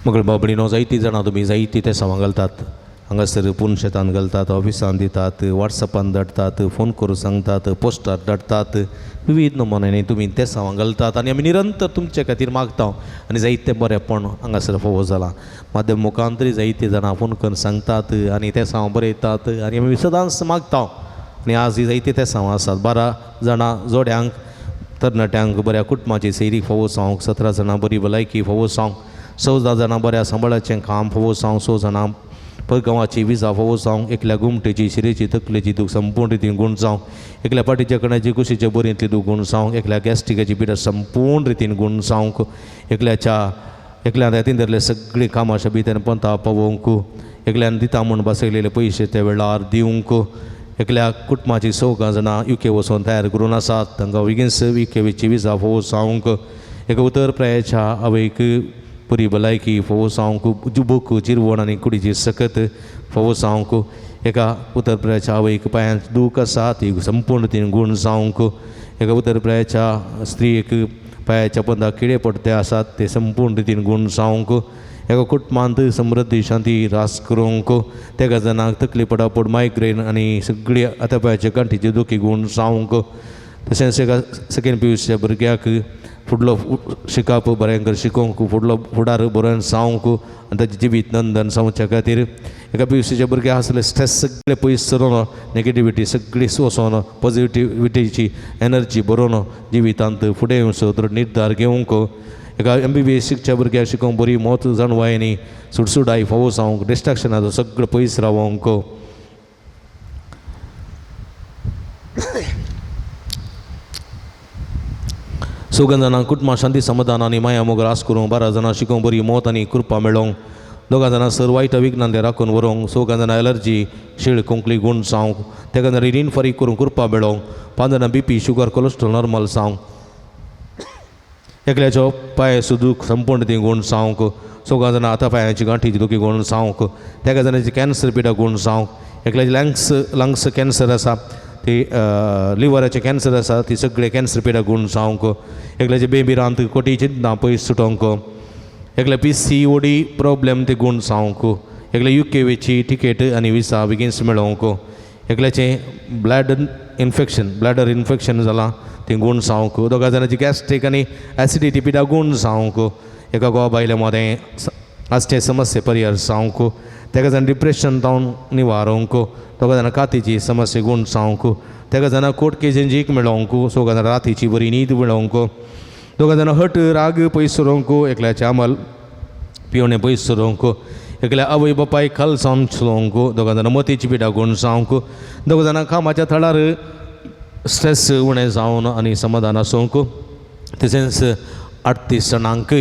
मगळ बाबडीनो, जायतीं जाणां तुमी जायतीं ते सवां घालतात. हांगासर पूर्ण शेतान घालतात, ऑफिसान दितात, वॉट्सॅपान धाडटात, फोन करून सांगतात, पोस्टार धाडटात. विविध नमुन्यांनी तुमी ते सवां घालतात आनी आमी निरंतर तुमचे खातीर मागता आनी जायते बरेंपण हांगासर फावो जालां. माध्यम मुखांतरी जायतीं जाणां फोन करून सांगतात आनी ते सवां बरयतात आनी आमी सदांच मागता. आनी आज ही जायतीं ते सवां आसात. 12 जाणां जोड्यांक तरणाट्यांक बऱ्या कुटुंबाची सैरीक फावो जावंक, 17 जाणां बरी भलायकी फावो जावंक, 14 जाणां बऱ्या सांबाळाचें काम फावो जावंक, 6 जाणां परगांवाची विजा फावो जावंक, एकल्या गुमटेची शिरेची तकलेची दूख संपूर्ण रितीन गूण जावंक, एकल्या पाटीच्या कण्याची कुशीच्या बरींतली दूख गूण जावंक, एकल्या गॅस्ट्रिकाची पिडा संपूर्ण रितीन गूण जावंक, एकल्यान हातीन धरले सगळीं कामां शबीतेन पंता पावोवंक, एकल्यान दिता म्हूण बसयलेले पयशे त्या वेळार दिवंक, एकल्या कुटुंबाची 4 जाणां युके वचोन तयार करून आसात तांकां बेगीन युकेची विजा फावो जावंक, एका उतर प्रायेच्या आवयक बरी भलायकी फावो जावंक, जुबूक जिरवण आनी कुडीची सकत फावो जावंक, एका उतर प्रायेच्या आवयक पांयांत दूख आसा ती संपूर्ण रितीन गूण जावंक, एका उतर प्रायेच्या स्त्रीयेक पांयाच्या पोंदा किडे पडते आसात ते संपूर्ण रितीन गूण जावंक, एका कुटुंबांत समृद्धी शांती रास करूंक, तेगा जाणांक तकली पडापड मायग्रेन आनी सगळी आतां पांयाच्या गांठीची दुखी गूण जावंक, तशेंच एका सेकेंड पी यूच्या भुरग्याक फुडलो शिकप बरें शिकोवंक, फुडलो फुडार बरें जावंक आनी ताचें जिवीत नंदन जावच्या खातीर, एका पी you सीच्या भुरग्याक आसले स्ट्रेस सगळे पयस सरोन नेगेटिविटी सगळी वचोन पॉझिटिविटीची एनर्जी बरोवन जिवितांत फुडें वचो दृढ निर्धार घेवंक, एका एम बी बी एस शिकच्या भुरग्याक शिकोवंक बरी मोत जाणवाय आनी सुडसुडाय फावो जावंक, डिस्ट्रक्शनाचो सगळें पयस रावोंक. 4 जाणां कुटुंबां शांती समाधान आनी माया मोग रास करूंक, 12 जाणां शिकोवंक बरी मोत आनी कृपा मेळोवंक, 2 जाणां सर वायट विघ्नान ते राखून व्हरूंक, 4 जाणां एलर्जी शीळ खोंकली गूण जावंक, तेगा जाणां रीण फारीक करूंक कृपा मेळोवंक, 5 जाणां B P sugar cholesterol normal जावंक, एकल्याचो पांय सुदूक संपूर्ण ती गूण जावंक, 4 जाणां हाता पांयाची गांठीची दुखी गूण जावंक, तेगा जाणांची कॅन्सर पिडा गूण जावंक, एकल्याची लंग्स कॅन्सर आसा ती लिवराचें कॅन्सर आसा ती सगळे कॅन्सर पिडा गूण जावंक, एकल्याचे बेबिरांत कोटी चिंतना पयस सुटोवंक, एकल्या P C O D problem ते गूण जावंक, एकल्या you K वेची टिकेट आनी विसा बेगीन मेळोवंक, एकल्याचें ब्लॅडर इन्फेक्शन जालां तें गूण जावंक, 2 जाणांची गॅस्ट्रीक आनी एसिडिटी पिडा गूण जावंक, एका गोवा बायले मदें आसचे समस्ये परिहार जावंक, तेका जाण डिप्रेशन जावन निवारोवंक, 2 जाणां कातीची समस्या गूण जावंक, तेका जाणां कोर्ट केजीन जीक मेळोवंक, 4 जाणां रातीची बरी न्हीद मेळोवंक, 2 जाणां हट राग पयस सरोवंक, एकल्याचें अमल पिवणें पयस सरोवंक, एकल्या आवय बापाय खाल जावन चलोवंक, दोगां जाणां मतीची पिडा गुण जावंक, दोगां जाणां कामाच्या थळार स्ट्रेस उणें जावन आनी समाधान आसूंक, तशेंच 38 जाणांक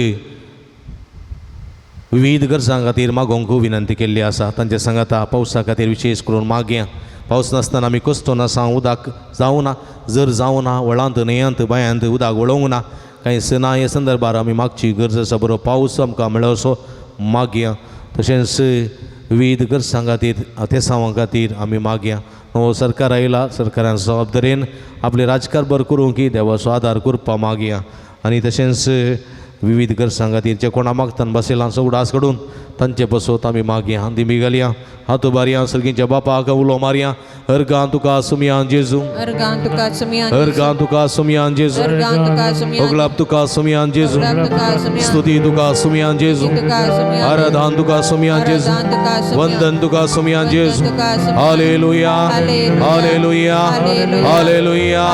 विविध गरजां खातीर मागोवंक विनंती केल्ली आसा. तांचे सांगाता पावसा खातीर विशेश करून मागया. पावस नासतना आमी कश्टो नासा, उदक जावना, जर जावना व्हळांत न्हंयांत बांयांत उदक वळोवंक ना कांयच ना. हे संदर्भार आमी मागची गरज आसा. बरो पावस आमकां मेळोसो मागया. तशेंच विविध गरजां खातीर तेसांवां खातीर आमी मागया. नवो सरकार आयला, सरकारान जबाबदारेन आपले राजकारभार करूंक की देवाचो आदार करपा मागया. आनी तशेंच विविध गरजां खातीर जे कोणा मागतान बसयलां उडास काडून तांचे पसत आमी मागया. दिमी घालया, हात उबारया, सर्गीच्या बापाक उलो मारया. अर्गां तुका सुमयान जेजू, अर्गां तुका सुमयान, अर्गां तुका सुमयान जेजू, अर्गां तुका सुमयान, ओगलाप तुका सुमयान जेजू, ओगलाप तुका सुमयान, स्तुती तुका सुमयान जेजू, तुका सुमयान, आराधन तुका सुमयान जेजू, आराधन तुका सुमयान, वंदन तुका सुमयान जेजू. वंदन तुका सुमयान. Hallelujah, hallelujah, hallelujah, hallelujah,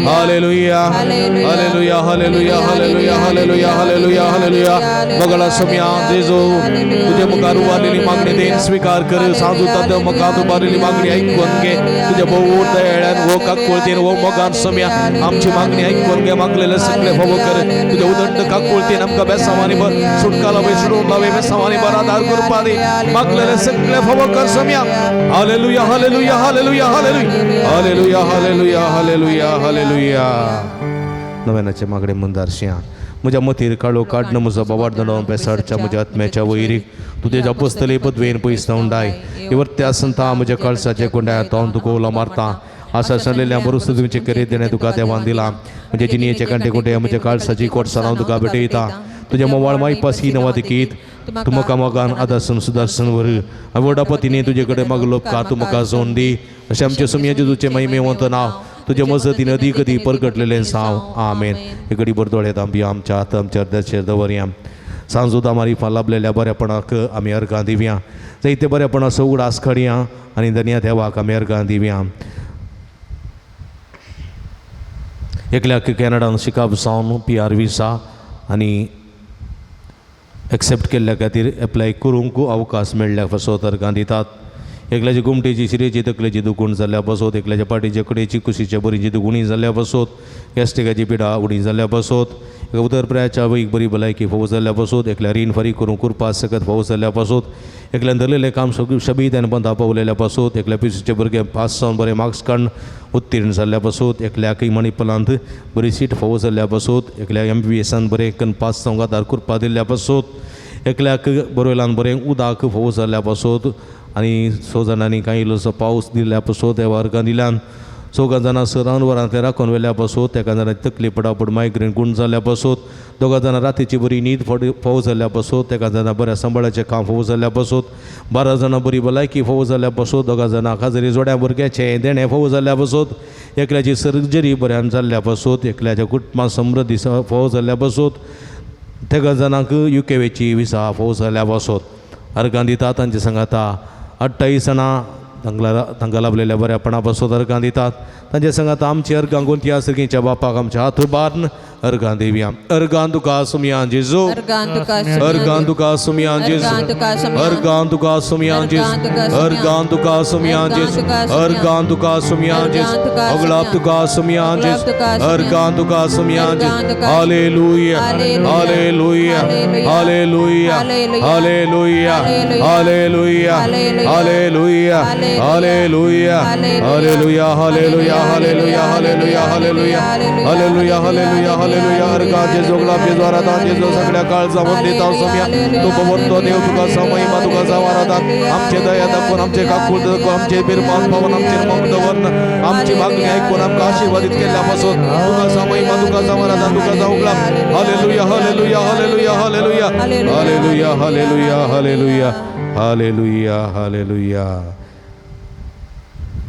hallelujah, hallelujah, hallelujah, hallelujah, hallelujah, hallelujah, hallelujah, hallelujah. मगळा सुमयान जेजू, तुझे मुखार उबारलेली मागणी देन स्वीकार कर. सांजू तात्या मुखार उबारलेली मागणी ऐकून घे. तुझ्या भोव दयाळ्यान हो काकुळतीन हो मोगान सुमया आमची मागणी ऐकून घे. मागलेले सगळे भोव कर. तुझ्या उदंड काकुळतीन आमकां बेसावानी भर, सुटका लावे, सोडून लावे, बेसावानी भर, आधार करपा दी. मागलेले सगळे भोव कर Somaiya. Hallelujah, hallelujah, hallelujah, hallelujah, hallelujah, hallelujah, hallelujah, hallelujah. नव्यानाचे मागणे मुंदारशिया. म्हज्या मतीर काळो काडणं म्हजो बाबार्दणो बेसाडच्या म्हज्या आत्म्याच्या वैरीक तूं तेज्या पोसतले पदवेन पयस धांवडाय. इवर्त्या संता म्हज्या कळसाचे कोंड्या हांव तुका उलो मारता. आसा सांगलेल्या बरोस तुमचे करीत देणें तुका देवान दिलां. म्हज्या जिणयेचे कांटे कुंटे म्हज्या काळसाची कोटसां हांव तुका भेटयता. तुज्या मोवाळ मायपास ही नवा दिकीत तूं म्हाका मोगान आदासन सुदासन वर व्हडा पतीने तुजे कडेन मागलो उपकार तूं म्हाका जोन दी. अशें आमचें सुमया जेजूचें महिमेवंत नांव तुजे मजतीन अदीक अदीक परगटलेलें साव. आमेन. हे घडी भर दोळे धांपया, आमच्या हात आमच्या अर्द्याचेर दवरया. सांजोदा मारिफा लाभलेल्या बरेपणाक आमी अर्गां दिवया. जायते बरेपणाचो उगडास काडया आनी धन्या देवाक आमी अर्गां दिवया. एकल्याक कॅनडान शिकप जावन PR visa आनी एक्सेप्ट केल्ल्या खातीर एप्लाय करूंक अवकाश मेळ्ळ्या पासत अर्गां दितात. एकल्याची गुमटेची शिरेची तकलेची दुखूण जाल्ल्या पासत, एकल्याच्या पाटीचे कडेची कुशीच्या बरीची दुखुणी जाल्ल्या पासत, गॅस्ट्रिकाची पिडा उणी जाल्ल्या पासत, एका उदरप्रायाच्या आवयक बरी भलायकी फावो जाल्ल्या पासत, एकल्या रीण फारीक करूंक कुरपा सकत फावो जाल्ल्या पासत, एकल्यान धरलेलें काम सगळें शबीत आनी पंथा पावलेल्या पासत, एकल्या पिसूचे भुरगे पास जावन बरें मार्क्स काडून उत्तीर्ण जाल्ल्या पासत, एकल्याकय मणिपलांत बरी सीट फावो जाल्ल्या पासत, एकल्या MBBS बरें कन्न पास जावंक आदार कुरपा दिल्ल्या पासत, एकल्याक बरोयलान बरें उदक फावो जाल्ल्या पासत आनी 6 जाणांनी कांय इल्लोसो पावस दिल्ल्या पासत देवा अर्गां दिल्यान. 4 जाणां सरान वरांतले राखून व्हेल्या पासत, एका जाणाची तकली पडापड मायग्रेन गुण जाल्ल्या पासत, 2 जाणां रातीची बरी न्हीद फावो जाल्ल्या पासत, एका जाणां बऱ्या सांबाळाचें काम फावो जाल्ल्या पासत, 12 जाणां बरी भलायकी फावो जाल्ल्या पासत, 2 जाणां खाजरी जोड्या भुरग्याचें देणें फावो जाल्ल्या पासत, एकल्याची सर्जरी बऱ्यान जाल्ल्या पासत, एकल्याच्या कुटुंबा समृद्धी फावो जाल्ल्या पासत, 3 जाणांक UKची विसा फावो जाल्ल्या पासत अर्गां दितात. तांचे सांगाता 28 जाणां तांकां लाभलेल्या बऱ्यापणा पासत अर्गां दितात. तांचे सांगाता आमची अर्गां गोंतया सर्गीच्या बापाक आमच्या हात उबारून अर्गां दिवया. अर्गां तुका सुमया जेजू, अर्गां तुका सुमयान, अर्गां तुका सुमया जेजू, अर्गां तुका सुमयान, अर्गां तुका सुमया जेजू, अर्गां तुका सुमया जेजू, अर्गां तुका सुमया जेजू, अगलाप तुका सुमया जेजू, अर्गां तुका सुमया जेजू. Hallelujah, hallelujah, hallelujah, hallelujah, hallelujah, hallelujah, hallelujah, hallelujah, hallelujah, hallelujah, hallelujah, hallelujah, hallelujah, hallelujah, hallelujah. अर्गां जेजू, अगलाप जेजू, आराधना जेजू, सगळ्या काळजा वंदिता सुमया. तूं पवनतो देव, तुका महिमा, तुका आराधना. आमचे दया दाखोवन, आमचे काकूळ दाखोवन, आमचे बिरमान पावन, आमचे मोग दवरून, आमची मागणी ऐकून आमकां आशीर्वादीत केल्ल्या पासून तुका महिमा, तुका आराधना, तुका उगलाप. Hallelujah, hallelujah, hallelujah, hallelujah, hallelujah, hallelujah, hallelujah, hallelujah, hallelujah.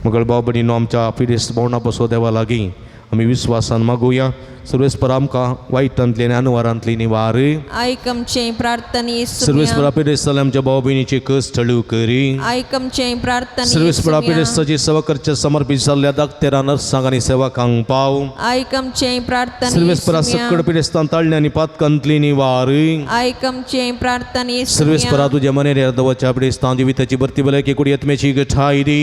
मगळ भाव भयणीनो, आमच्या पिडेस्त भावना बसो देवा लागीं आमी विस्वासान मागुया. सर्वेस्पर आमकां वायटांतली आनी अनवारांतली निवार. आयक आमचें प्रार्थना सर्वेस्परा पिडेस्ताले आमच्या भाव भयणीचे कस ठळू करी. आयक आमचें प्रार्थना सर्वेस्परा पिडेस्ताची सेवा करच्या समर्पित जाल्ल्या दाक्तेरा नर्सांक आनी सेवकांक पाव. आयक आमचें प्रार्थना सर्वेस्परा सक्कड पिडेस्तान ताळणे आनी पातकांतली निवार. आयक आमचें प्रार्थना सर्वेस्परा तुज्या मनेर अर्दवाच्या पिडेस्तान जिविताची भरती भलायकी कुडी आत्म्याची गठाय दी.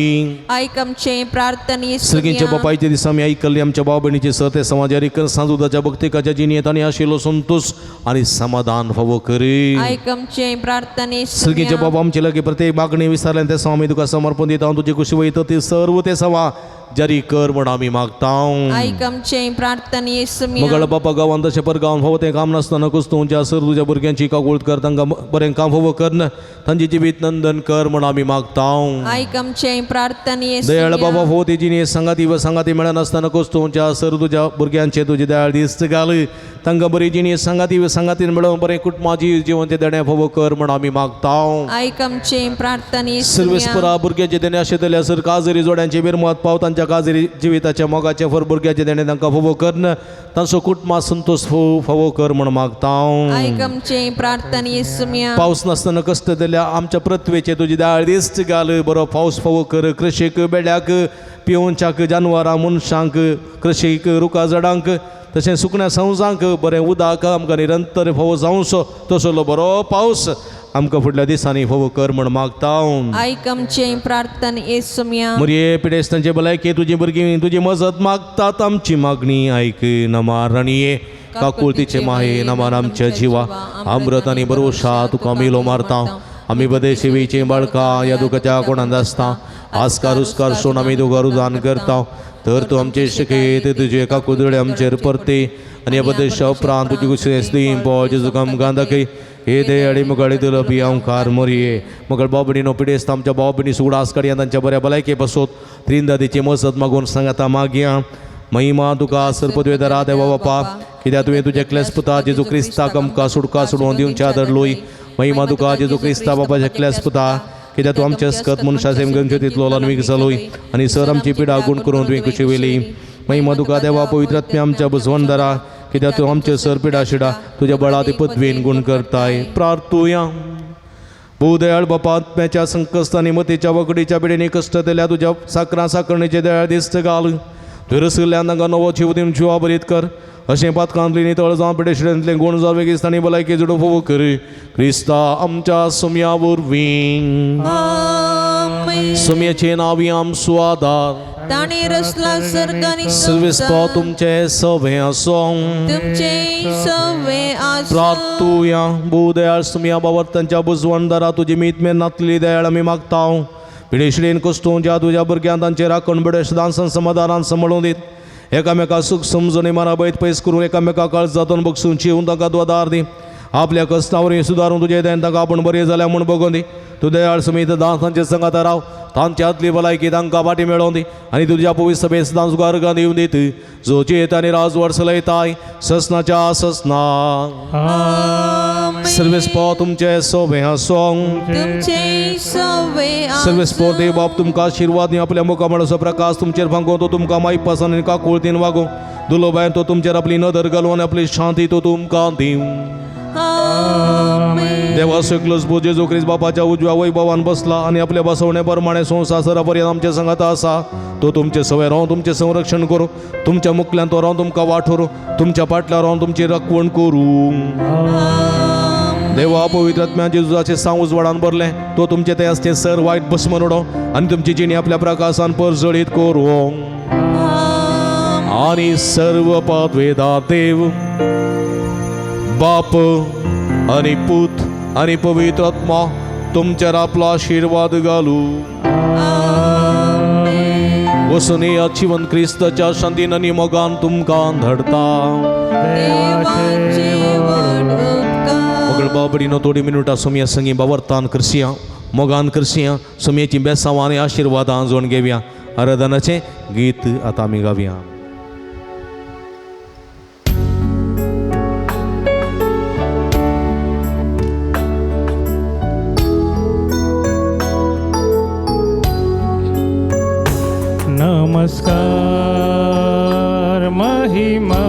आयक आमचें प्रार्थना सर्गींच्या बापायच्या दिसा आमी आयकल्ली आमच्या भाव भयणीचे सह ते समाजारी कर सांजुदाच्या भक्तिकाच्या जिणेंत आनी आशिल्लो संतोष आनी समाधान फावो करी. आयक आमचें प्रार्थना सर्गींच्या बाबा आमचे लागीं प्रत्येक मागणी विसरल्यान ते आमी तुका समर्पण दिता. तुजे कुशी वयता ती सर्व ते सवा जारी कर म्हण आमी मागता. आयक आमचें प्रार्थना मगळ बापा गांवान तशें पर गांवान फावो तें काम नासतना कुस्तूंच्या सर तुज्या भुरग्यांची काकुळट कर, तांकां बरें काम फावो कर, तांचें जिवीत नंदन कर म्हण आमी मागता. आयक आमचें प्रार्थना दयाळ बाबा फावो ती जिणी सांगाती व सांगाती मेळनासतना कुस्तूंच्या सर तुज्या भुरग्यांचे तुजे दयाळ दिस्त घाल, तांकां बरी जिणी सांगाती व सांगातीन मेळोवन बरें कुटुंबाची जिवन ते देणें फावो कर म्हण आमी मागता. आयक आमचें प्रार्थना सर्वेस्परा भुरग्याचे देणे आशिल्ले सर काजरी जोड्यांचे बिरमत पाव, तांच्या काजरी जिविताच्या मोगाचे फर भुरग्याचे देणे तांकां फावो कर, तांचो कुटुंबा संतोष फावो कर म्हण मागता. आयक आमचें प्रार्थना पावस नासतना कश्ट दिल्या आमच्या पृथ्वेचे तुजी दाळ दिस्त घाल, बरो पावस फावो कर, कृशीक बेड्याक पिवोवच्याक जानवरां मनशांक कृशीक रुखा झाडांक तशें सुकण्या संवसांक बरें उदक आमकां निरंतर फावो जावचो तसलो बरो पावस आमकां फुडल्या दिसांनी फावो कर म्हण मागता. आयक आमचें प्रार्थना येसुम्या. मुरये पिडेस्तांचे भलायके तुजी भुरगीं तुजी मजत मागतात, आमची मागणी आयक. नमार राणये काकुळतीचे माये नमार आमच्या जिवा अमृत आनी भरवशा तुका मिलो मारता. आमी बदे शिवीची बाळकां ह्या दुखाच्या कोणांत आसता आस्कार उस्कार सोन आमी तुका रुदान करता. तर तूं आमचे शिकयत तुजे काकुदळे आमचेर परते आनी ह्या बदेशा उपरांत तुजी कुशी दी पळय जेजू आमकां दाखय. हे दे अडी मुगाळी तुला बियांवकार मोरये मगळ बाबडीनो पिडेस्त आमच्या बाबडीनी सुगडास काडया तांच्या बऱ्या भलायके बसोत त्रिंदादीची मसत मागून सांगाता मागया. महिमा तुका सरपदवेदरा देवा बापा, कित्याक तुवें तुज्या क्लेस पुता जेजू क्रिस्ताक आमकां सुटका सोडोवन दिवच्या दडलोय. महिमा तुका जेजू क्रिस्ता बापाच्या क्लेस पुता, कित्याक तूं आमच्या अस्कत मनशा सेम घेवन तितलो लानवीक जालोय आनी सर आमची पिडा गुण करून तुवें कुशी वेली. महिमा तुका देवा पवित्र आत्म्या आमच्या बसवंदरा, कित्याक तूं आमचे सर पिडा शिडा तुज्या बळा ती पदवेन गुण करताय. प्रार्थुया. भूदयाळ बापा आत्म्याच्या संकश्ट आनी मतीच्या वकडीच्या पिडेनी कश्ट दिल्या तुज्या साकरां साकरणीचे दयाळ दिस्त घाल. तुवें रसल्यान तांकां नवो जीव दिवन जिवा बरीत कर. अशें पातकांतली नितळ जावं पिडेशिडेंतलें गुण जावं वेगेस्तांनी भलायकी जुडो फोव कर क्रिस्ता आमच्या सुम्या वरवीं. सुम्याचे नांवी आमचो आदार ताणें रचला सर्ग आनी सर्वेस्पर तुमचे सवे आसूं. तुमचे सवे आसूं. प्रार्थुया. भूदयाळ सुम्या बाबर तांच्या बुजवणदारा तुजी मीत मेन नातली दयाळ आमी मागता. पिडेशिडेन कश्टून ज्या तुज्या भुरग्यान तांचे राखण बडे सदांसन समाधानान सांबाळून दीत. एकामेका सूख समजून माराबयत पयस करून एकामेका काळ जातून बगसून चिवून तांकां तूं आदार दी. आपल्या कश्टावरी सुदारून तुजे दयान तांकां आपूण बरें जाल्या म्हूण बगोवन दी. तूं दयाळ सुमीत दास तांचे संगात राव, तांचे आदली भलायकी तांकां फाटी मेळोवन दी आनी तुज्या पवित्र सभेत सदांच तुका दिवन दीत जो चेत आनी राजवट चलयताय ससनाच्या ससना. सर्वेस्पर तुमचे सोबे आसूं. तुमचे सवे सर्वेस्पर देव बाप तुमकां आशिर्वाद दी. आपल्या मुखामळाचो प्रकाश तुमचेर फांकोवन तो तुमकां मायपासान आनी काकुळतीन वागोवं. दुलोबायन तो तुमचेर आपली नदर घालून आपली शांती तो तुमकां दिवं. देवा सकलोच पूत जेजू क्रिस्त बापाच्या उजव्या वैभवान बसला आनी आपल्या बसवणे प्रमाणे संवसार सरापर्यंत आमच्या संगात आसा. तो तुमचे सवय रावन तुमचें संरक्षण करूं, तुमच्या मुखल्यान तो रावन तुमकां वाठोरू, तुमच्या पाटल्या रावन तुमची राखवण करूं. देवा पवित्र आत्म्या जेजूचे सांग उजवाडान भरलें तो तुमचे ते आसते सर वायट भस्म उडोवं आनी तुमची जिणी आपल्या प्रकाशान परजळीत करूं. आनी सर्व पदवेदा देव बाप आनी पूत आनी पवित्र आत्मा तुमचेर आपलो आशिर्वाद घालू. वसून या जिवन क्रिस्ताच्या शांतीन आनी मोगान तुमकां धाडता. मगळ बाबडीनो थोडी मिनुटां सोमया संगी बावर्तान करसिया मोगान करसिया सोमयेची बेसांव आनी आशिर्वादां जोड घेवया. आराधनाचें गीत आतां आमी गावया. नमस्कार महिमा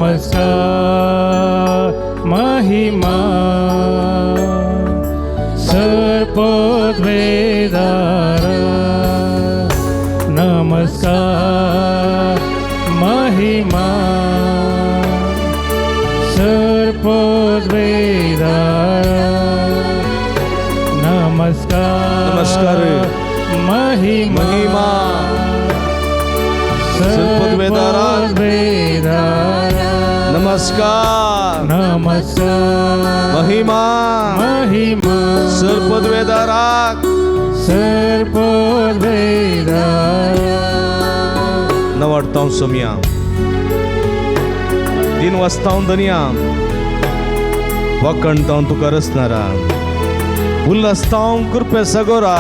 नमस्कार महिमा सर्पद्वेदारा नमस्कार महिमा सर्पद्वेदारा नमस्कार नमस्कार. महिमा महिमा सर्पद्वेदारा. सर्पद्वेदारा नमस्कार नमस्कार महिमा महिमा सर्पद्वेदाराक सर्पद्वेदारा नवाडतांव सोमया दिन वाजतांव दनया वखणतांव तुका रसणारा उल्हासतांव कृपे सगोरा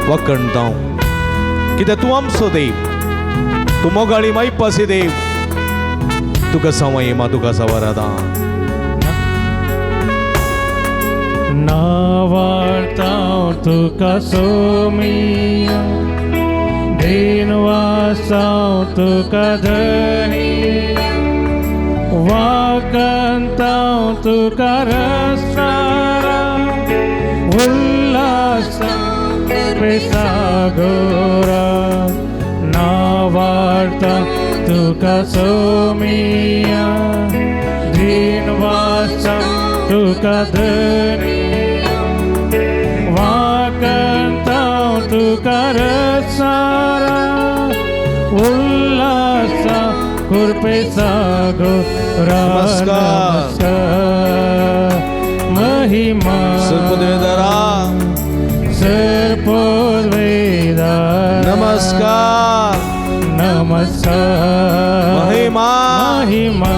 वखणतांव कित्याक तूं आमचो देव तूं मोगाळी मायपासी देव तुका सवय तुका सवारादा नावार्तांव तुका सोमिया दिन वासांव तुका धनिया वाकंतांव तुका रसणारा उल्हासांव सागोरा नावार्ता तुका सोमिया दिन वासांव तुका धनिया वाकंतांव तुका रसारा उल्हासा कृपे सागोरा नमस्कार. नमस्कार महिमा सर्पद्वेदारा सर्पद्वेदारा नमस्कार नमस्कार महिमा महिमा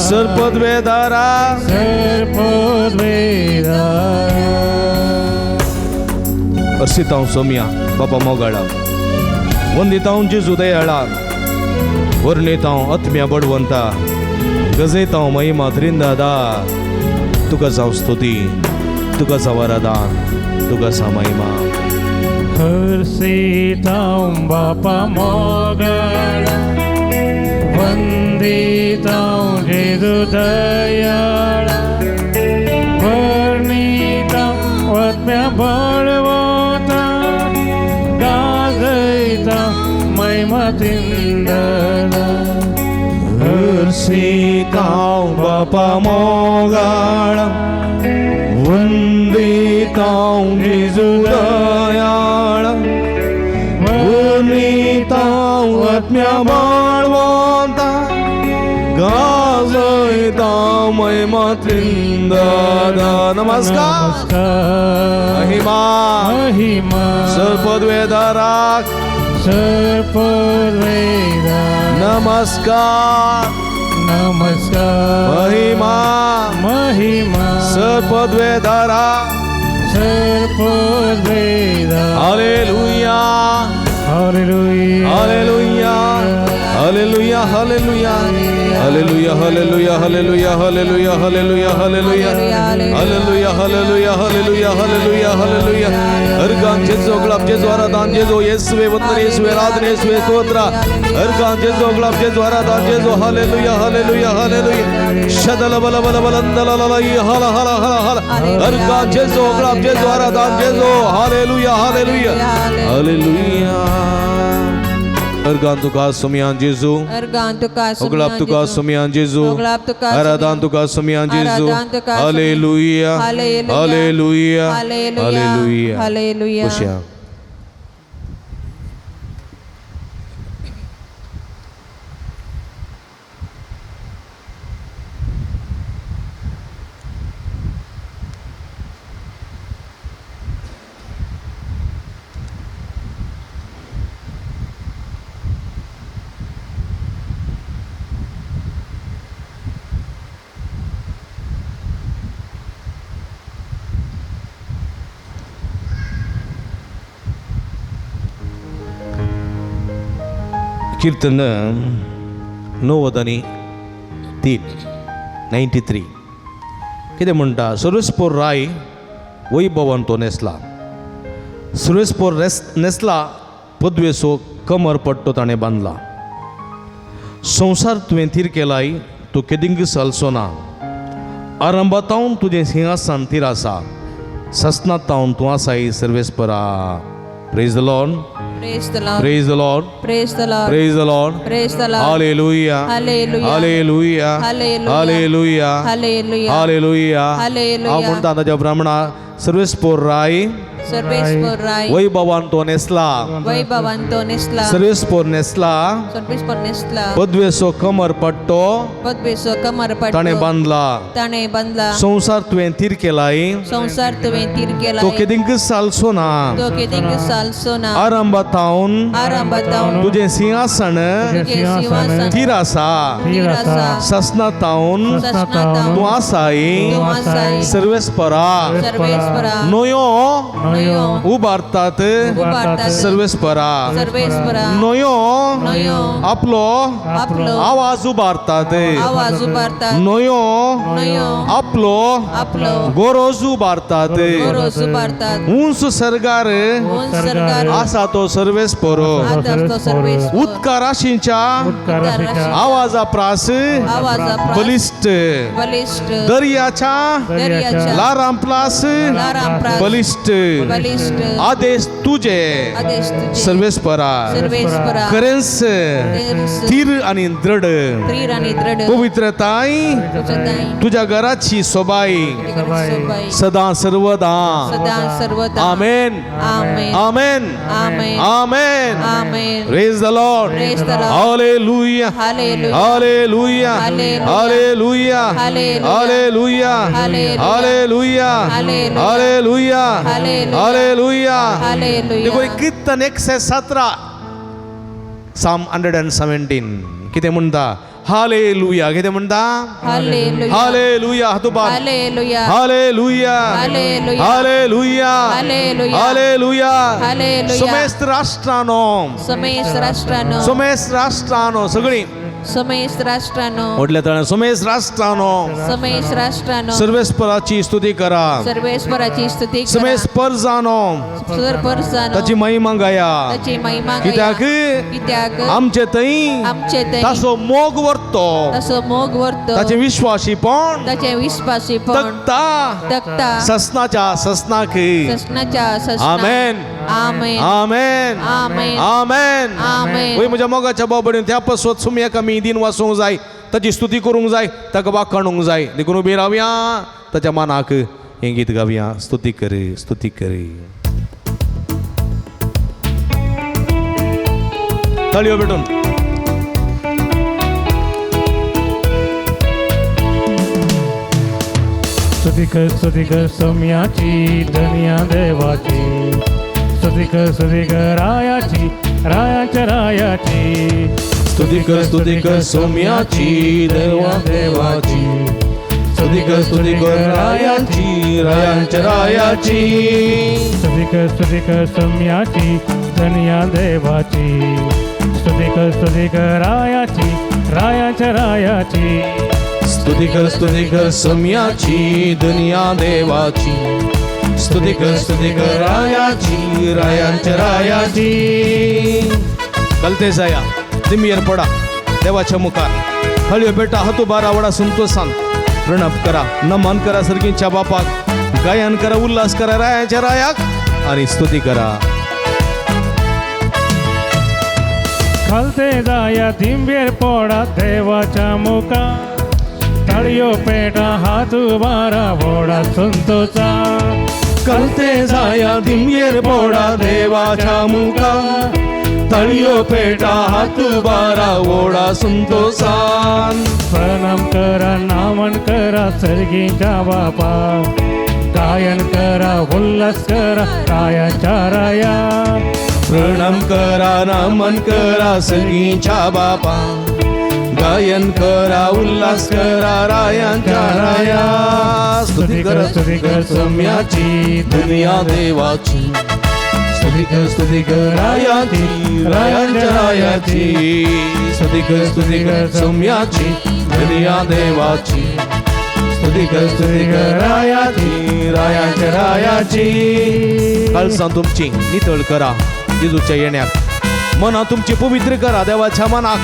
सर्पद्वेदारा सर्पद्वेदारा अर्सितांव सोमया बापा मोगाळा वंदितांव जेजू दयाळा वर्णितांव आत्म्या बडवंता गजयतांव महिमा त्रिंदादा तुका जावं स्तुती तुका जावं आराधन तुका जावं महिमा हर्षितां बापा मोगाळा वंदितां जेजू दयाळा वर्णितां आत्म्या बळवता गाजयता महिमा त्रिंदादा हर्षितांव बापा मोगाळा वंदितांव जेजू दयाळा वर्णितांव आत्म्या बळवंता गाजयतांव महिमा त्रिंदादा नमस्कार नमस्कार महिमा महिमा सर्पद्वेदाराक सर्पद्वेदा नमस्कार नमस्कार महिमा महिमा सर्पद्वेदारा सर्पद्वेदा hallelujah hallelujah hallelujah hallelujah hallelujah hallelujah hallelujah hallelujah hallelujah hallelujah hallelujah hallelujah hallelujah hallelujah hallelujah hallelujah अर्गान जेजो ग्लाब जेजो आराधन जेजो येसुवे वंदन येसुवे आराधन येसुवे स्तोत्र अर्गान जेजो ग्लाब जेजो आराधन जेजो हालेलुया हालेलुया हालेलुया शदल बल बल बलंदल ललई हल हल हल हल अर्गान जेजो ग्लाब जेजो आराधन जेजो हालेलुया हालेलुया हालेलुया अर्गान तुका सुमियान जेजू अर्गान तुका ओगलाब तुका सुमियान जेजू ओगलाब तुका आराधन तुका सुमियान जेजू आराधन तुका hallelujah hallelujah. Hallelujah hallelujah. Hallelujah hallelujah. खुशया कीर्तन 93 93 कितें म्हणटा सुरेशपूर राय वैभवान तो न्हेसला सुरेशपूर रेस न्हेसला पदवेचो कमर पट्टो ताणें बांदला संवसार तुवें थीर केलाय, तूं केदींक चलचो ना. आरंभातावन तुजें सिंहासन थीर आसा, ससनातावन तूं आसाय सर्वेस्परा. Praise the Lord. Praise the Lord. Praise the Lord. Praise the Lord. Praise the Lord. Praise the Lord. Hallelujah. Hallelujah. Hallelujah. Hallelujah. Hallelujah. Hallelujah. Hallelujah. Hallelujah. हांव म्हणटा ताच्या ब्राह्मणा सर्वेस्पोर राय सर्वेस्पोर राय वैभवान तो नेसला, वैभवान तो नेसला, सर्वेस्पोर नेसला, सर्वेस्पोर नेसला, पदवेचो कमर पट्टो पदवेचो कमर पट्टो ताणें बांदला, ताणें बांदला, संवसार तुवें थीर केलाय, संवसार तुवें थीर केलाय, तो केदींकच चालचो ना, तो केदींक चालचो ना, आरंभातावन आरंभातावन तुजें सिंहासन तुजें सिंहासन थीर आसा, थीर आसा, ससनातावन ससनातावन तूं आसाय, तूं आसाय, सर्वेस्परा सर्वेस्परा, न्हंयो न्हंयो उबारतात, उबारतात, सर्वेस्परा सर्वेस्परा, न्हंयो न्हंयो आपलो आपलो आवाज उबारतात, आवाज उबारतात, न्हंयो न्हंयो आपलो आपलो गोरोज उबारतात, गोरोज उबारतात, उंच सरगार उंच सरगार आसा तो सर्वेस्परो, आसा तो सर्वेस्पर, उदका राशींच्या आवाजा प्रास आवाजा प्रास बलिश्ट, बलिश्ट, दर्याच्या दर्याच्या लारां प्लास लारां प्रास बलिश्ट, बलिश्ट, आदेश तुजे आदेश तुजे सर्वेस्परा, सर्वेस्परा, खरेंच खरेंच थीर आनी दृढ, थीर आनी दृढ, पवित्रताय तुझ्या तुज्या घराची सोबाय सोबाय सदां सर्वदा. सदा सर्वदा. आमेन. आमेन. आमेन. आमेन. आमेन. आमेन. Praise the Lord. Praise the Lord. Hallelujah. Hallelujah. Hallelujah. Hallelujah. Hallelujah. Hallelujah. Hallelujah. Hallelujah. Hallelujah. Hallelujah. Hallelujah. Hallelujah. देखून हालेलुया. कीर्तन 117, Psalm 117 कितें म्हणटा? हालेलुया. कितें म्हणटा? हालेलुया. हालेलुया. हातुबार. Hallelujah. Hallelujah. Hallelujah. Hallelujah. Hallelujah. Hallelujah. Hallelujah. समेस्त राष्ट्रानो, समेस्त राष्ट्रानो, समेस्त राष्ट्रानो, सगळीं समेस्त राष्ट्रानो, व्हडल्या तळ्यान समेस्त राष्ट्रानो, समेस्त राष्ट्रानो, सर्वेस्पराची स्तुती करा, सर्वेस्पराची स्तुती करा, समेस्त परजानो परजानो ताची महिमा गाया, ताची महिमा गाया, कित्याक कित्याक आमचे थंय आमचे थंय ताचो मोग वर्तो, ताचो मोग वर्तो, ताचे विश्वासीपण ताचें विस्वासीपण तकता तकता ससनाच्या ससनाक. ससनाच्या ससना. आमेन. आमेन. आमेन. आमेन. आमेन. आमेन. वय म्हज्या मोगाच्या बाबडीन त्या पासत सुमयाक आमी दिन वाचूंक जाय, ताची स्तुती करूंक जाय, ताका वाखाणूंक जाय. देखून उबी रावया, ताच्या मनाक हें गीत गावया. स्तुती करी, स्तुती करी. ताळयो भेटून. स्तुती कर, स्तुती कर सोम्याची, धन्या देवाची, स्तुती कर, स्तुती कर रायाची, रायाच्या रायाची, स्तुती कर, स्तुती कर सोम्याची, देवा देवाची, स्तुती कर, स्तुती कर रायाची, रायांच्या रायाची, स्तुती कर, स्तुती कर सोम्याची, धन्या देवाची, स्तुती कर, स्तुती कर रायाची, रायाच्या रायाची, स्तुती कर, स्तुती कर सोम्याची, दुनिया देवाची, स्तुती कर, स्तुती कर रायाची, रायांच्या रायाची. कलते जाया दिमयेर पडा देवाच्या मुखार, हळयो बेटा हातू बारा वडा संतोषान प्रणब करा, नमन करा सर्गींच्या बापाक, गायन करा, उल्हास करा रायाच्या रायाक आणि स्तुती करा. खालते जाया दिंबेर पोडा देवाच्या मुखा, ताळयो पेटा हात बारा वोडा संतोचा, कलते जाया दिमयेर पोडा देवाच्या मुखा, तळयो पेटा हात बारा ओडा संतोषान, प्रणाम करा नामन करा सर्गीच्या बापा, गायन करा उल्हास करा रायाच्या राया, प्रणाम करा नमन करा सगळीच्या बापा, गायन करा उल्हास करा रायांच्या राया. स्तुती कर, स्तुती कर सोम्याची, दुनिया देवाची, स्तुती कर, स्तुती कर रायाची, रायांच्या रायाची, स्तुती कर, स्तुती कर सोम्याची, दुनिया देवाची, स्तुती कर, स्तुती कर रायाची, रायांच्या रायाची. काळजां तुमची नितळ करा जेजूच्या येण्याक, मनां तुमची पवित्र करा देवाच्या मनाक.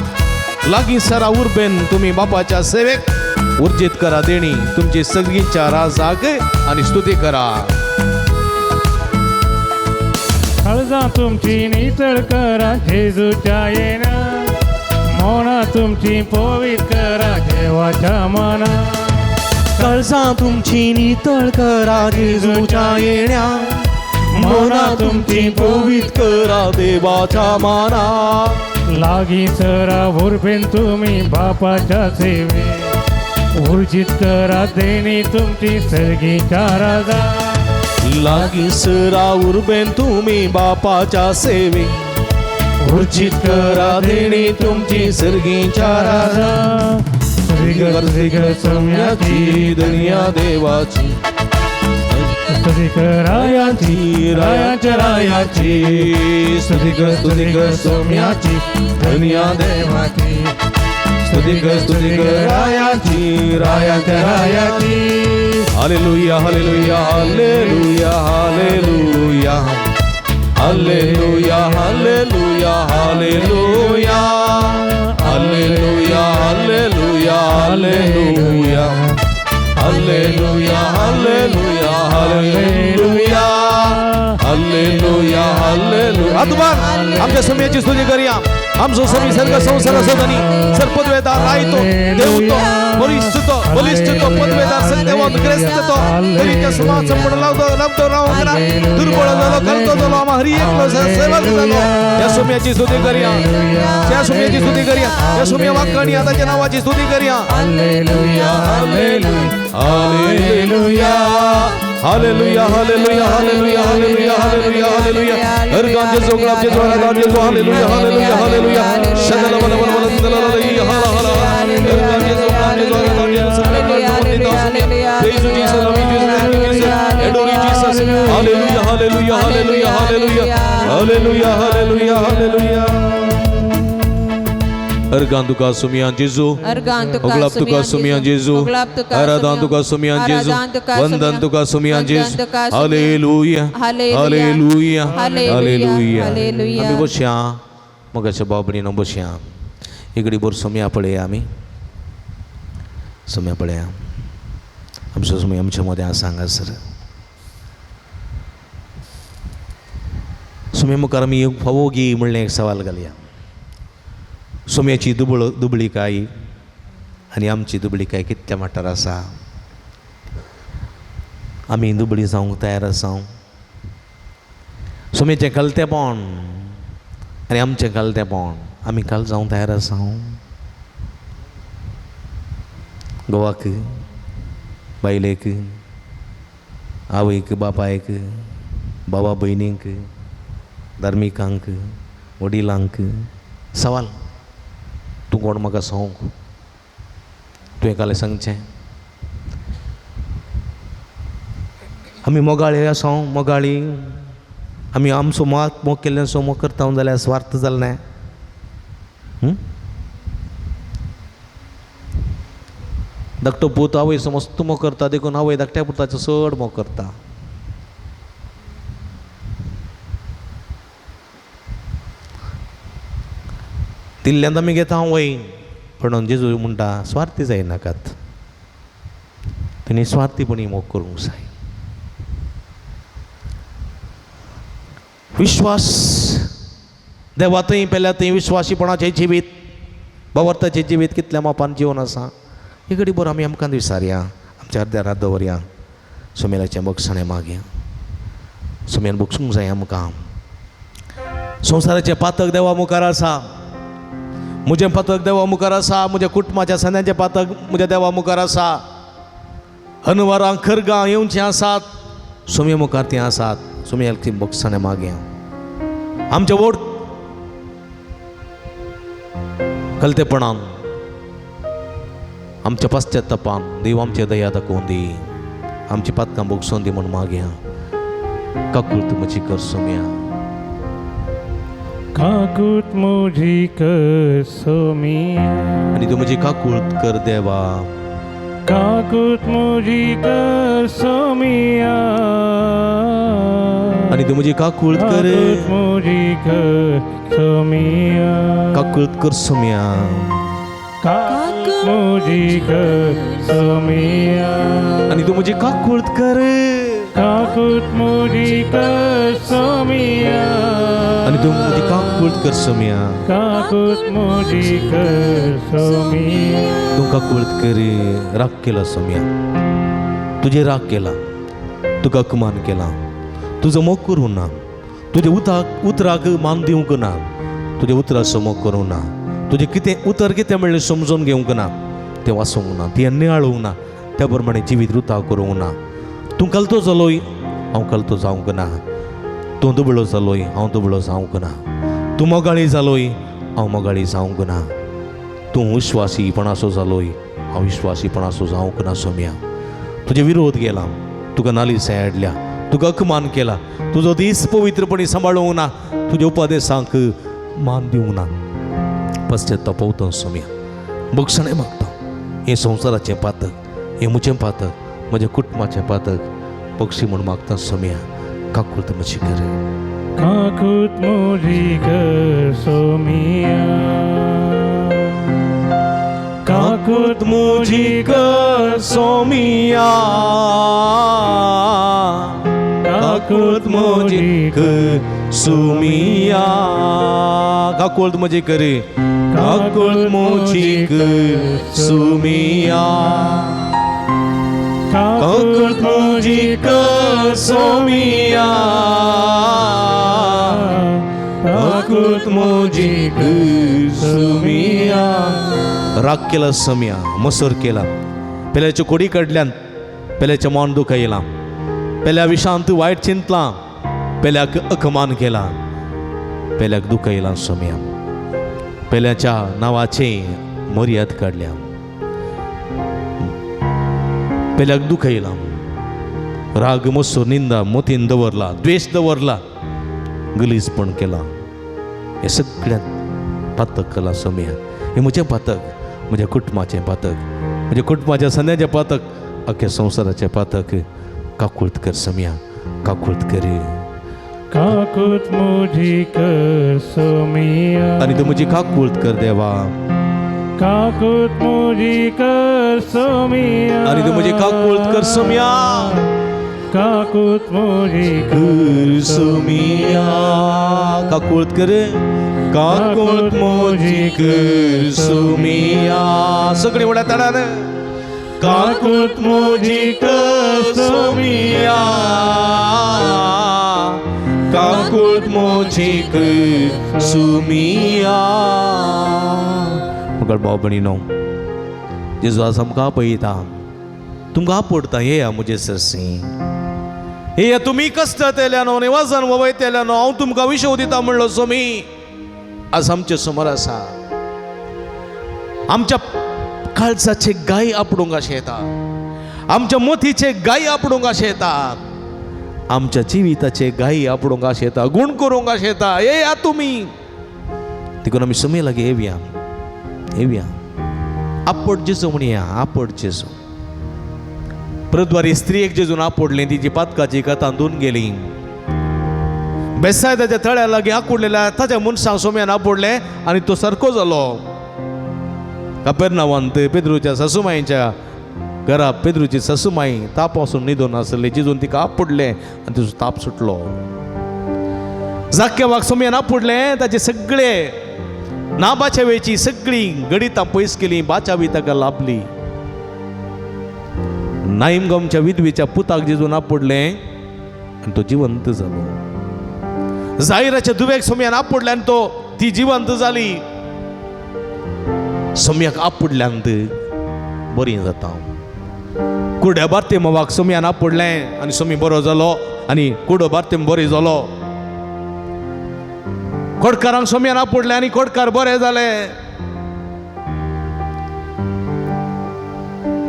लागीं सरा उर्बेन तुमी बापाच्या सेवेक उर्जीत करा देणी तुमची सगळींच्या राजाक आनी स्तुती करा. काळजां तुमची नितळ करा जेजूच्या येण्या, मनां तुमची पवित्र करा देवाच्या मना. काळजां तुमची नितळ करा जेजूच्या येण्या, मनां तुमची पवित्र करा देवाच्या माना. लागीं सरा उर्बेन तुमी बापाच्या सेवे, उर्जीत करा देणी तुमची सर्गीच्या राजा. लागीं सरा उर्बेन तुमी बापाच्या सेवे, उर्जीत करा देणी तुमची सर्गीच्या राजा. स्तुती कर सोम्याची दुनिया देवाची, स्तुती कर रायाची रायाच्या रायाची, स्तुती कर सोम्याची दुनिया देवाची, स्तुती कर रायाची रायाच्या रायाची. Hallelujah hallelujah hallelujah hallelujah hallelujah hallelujah hallelujah hallelujah hallelujah hallelujah hallelujah hallelujah hallelujah hallelujah hallelujah. आतुबार आमच्या सोम्याची स्तुती करूया. आमचो सोमी सर्ग संसार धनी सर पदवेदार रायतो देवतो बलिष्ठतो बलिष्ठतो पदवेदार सत्यवान ग्रेस्ततो तरीच्या समाज संपूर्ण लावतो लावतो राव दुर्बळ झालो करतो झालो आम्हा हरी एकलो सेवक झालो. त्या सोम्याची स्तुती करूया, त्या सोम्याची स्तुती करूया, त्या सोम्या वाकणी ताच्या नावाची स्तुती करूया. Hallelujah hallelujah hallelujah hallelujah hallelujah hallelujah hallelujah hallelujah. हर गांजे जो गुलाब जे जो गांजे जो हालेलुया हालेलुया हालेलुया. शदल बल बल बल दल दल हाला हाला. हर गांजे जो गुलाब जे जो गांजे जो सगळे Praise you Jesus, love you Jesus, thank you Jesus, adore you Jesus. Hallelujah hallelujah hallelujah hallelujah hallelujah hallelujah hallelujah. अर्गां तुका सुमियां जेजू, अगलाब तुका सुमियां जेजू, आराधन तुका सुमियां जेजू, वंदन तुका सुमियां जेजू. Hallelujah hallelujah hallelujah. आमी बसया मगाच्या बाबडीनो बसया. इकडे बोर सुमिया पळया, आमी सुमिया पळया. आमचो सुमी आमच्या मदें आसा हांगासर. सुमी मुखार आमी एक फावो गी म्हणलें एक सवाल घालया. सोम्याची दुबळीकाय आनी आमची दुबळीकाय कितल्या मटार आसा. आमी दुबळी जावंक तयार आसा. सोम्याचें कलतेपण आनी आमचें कलतेपण आमी काल जावंक तयार आसा. घोवाक, बायलेक, आवयक, बापायक, बाबा भयणींक, धार्मिकांक, वडिलांक सवाल तूं कोण म्हाका सांग, तुवें काल सांगचें. आमी मोगाळी आसा, मोगाळी आमी आमचो मात मोग केल्ल्याचो मोग करता जाल्यार स्वार्थ जालो ना. धाकटो पूत आवयचो मस्त मोग करता, देखून आवय धाकट्या पुताचो चड मोग करता. दिल्ल्यांत आमी घेता वय, पण जेजू म्हणटा स्वार्थी जायनाकात, तेणी स्वार्थीपणी मोग करूंक जाय. विश्वास देवा थंय पेल्या थंय विश्वासीपणाचें जिवीत, भावार्थाचें जिवीत कितल्या मापान जिवन आसा. ही घडी बरो आमी आमकां विसारया, आमच्या अर्द्या रात दवरया, सुमेलाचें बक्षणें मागया, सुमेन बक्षूंक जाय आमकां. संवसाराचें पातक देवा मुखार आसा, म्हजें पातक देवा मुखार आसा, म्हज्या कुटुंबाच्या सन्यांचें पातक म्हज्या देवा मुखार आसा. हनवरां खरगां येवचीं आसात, सुमे मुखार तीं आसात, सुम्याक ती बक्षणें मागया. आमचें वोट कलतेपणान, आमच्या पश्चातापान देव आमचे दया दाखोवन दी, आमची पातकां बोगसोवन दी म्हूण मागया. काकूत म्हजी कर सोम्या, काकूत म्हजी कर सोम्या, आनी तूं म्हजी काकूत कर देवा, काकूत म्हजी कर सोम्या, आनी तूं म्हजी काकूत कर, काकूत म्हजी कर सोम्या, काकूत कर सोम्या. काकूत मुजी कर सोमिया. आनी तूं म्हजी काकूळत कर. काकूत मुजी कर सोमिया. आनी तूं म्हजी काकूळत कर सोमिया. काकूत मुजी कर सोमिया. तूं काकूळत कर. राग केला सोमिया, तुजें राग केला, तुका अपमान केला, तुजो मोग करूं ना, तुज्या उतराक मान दिवंक ना, तुज्या उतराचो मोग करूंक ना, तुजें कितें उतर कितें म्हणलें समजून घेवंक ना, तें वाचूंक ना, तें नियाळूंक ना, त्या प्रमाणे जिवीत रुता करूंक ना. तूं कलतो जालोय, हांव कलतो जावंक ना. तूं दुबळो जालोय, हांव दुबळो जावंक ना. तूं मोगाळी जालोय, हांव मोगाळी जावंक ना. तूं विश्वासीपणाचो जालोय, हांव विश्वासीपणाचो जावंक ना. सोम्या, तुजे विरोध गेला, तुका नालीस हाडल्या, तुका अपमान केला, तुजो दीस पवित्रपणी सांबाळूंक ना, तुज्या उपदेसांक मान दिवंक ना. पश्चाताप पवता सोम्या, बक्षणें मागता. हें संवसाराचें पातक, हें म्हजें पातक, म्हज्या कुटुंबाचें पातक, बक्षी म्हूण मागता सोम्या. काकूळत म्हजी कर. काकूत मुजी कर सोमिया. काकूत मुजी कर सोमिया. काकूत मुजी कर सोमिया. काकूत मुजी कर. काकूत मुजी कर सोमिया. काकूत मुजी कर सोमिया. काकूत मुजी कर सोमिया. राग केला सोमिया, मसूर केला, पेल्याच्या कोडी कडल्यान पेल्याचें मन दुखयलां, पेल्या विशांत वायट चिंतलां, पेल्याक अकमान केला, पेल्याक दुखयलां सोमिया, पेल्याच्या नांवाचें मर्याद काडल्या, पेल्याक दुखयलां, राग मसूर निंदा मोतीन दवरला, द्वेश दवरला, गलीजपण केलां. हें सगळ्यांत पातक केलां सोमिया. हें म्हजें पातक, म्हज्या कुटुंबाचें पातक, म्हज्या कुटुंबाच्या संद्याचें पातक, अख्ख्या संवसाराचें पातक. काकूळत कर सोमिया, काकूळत कर. काकूत मुजी कर सोमिया. आनी तूं म्हजी काकूळत कर देवा. काकूत मुजी कर सोमिया. आनी तूं म्हजी काकूळत कर सोमिया. काकूत मुजी कर सोमिया. काकूळत कर. काकूळत म्हजी कर सोमिया. सगळी व्हडल्या ताळ्यान. काकूत म्हजी कर सोमिया. काकूत म्हजी कर सोमिया. मुखार भाव भयणीनो, जेजू आज आमकां आपयता, तुमकां आपडता, येया म्हजे सरसी, येया तुमी कश्ट तेल्यानो आनी वजन वयतेल्यानो, हांव तुमकां विशव दिता म्हणलो सोमी आज आमचे समोर आसा. आमच्या काळजाचे गाय आपडूंक अशें येता, आमच्या मोतीचे गाय आपडूंक अशें येता, आमच्या जिविताचे गाय आपडूंक अशें येता, गूण करूंक अशें येता. येया तुमी. देखून आमी सोमी लागीं येवया, येवया. आपड जेजू म्हणया, आपड जेजू. प्रद्वारी स्त्रियेक जेजून आपडलें, तिची पातकाची कथा धुवन गेली. बेसायदाच्या तळ्या लागीं आकुडलेल्या ताच्या मनशांक सोम्यान आपडलें आनी तो सारको जालो. कापेरनावांत पेद्रूच्या सासूमाईच्या घरा पेद्रूची सासूमाई ताप वचून न्हिदून आसली, जेजून तिका आपडलें आनी तिचो ताप सुटलो. जाक्यावाक सोम्यान आपडलें, ताचे सगळे ना बाचावेची सगळी गणितां पयस केली, बाचावी ताका लाभली. नाईमगामच्या विधवेच्या पुताक जेजून आपडलें आनी तो जिवंत जालो. जाहिराच्या दुव्याक सोम्यान आपडलें आनी तो ती जिवंत जाली. सोम्याक आपडल्यान बरी जाता. कुड्या बार्तेमावाक सोम्यान आपडलें आनी सोमी बरो जालो आनी कुडो बार्तेम बरी जालो. कोडकारांक सोम्यान आपडलें आनी कोडकार बरे जाले.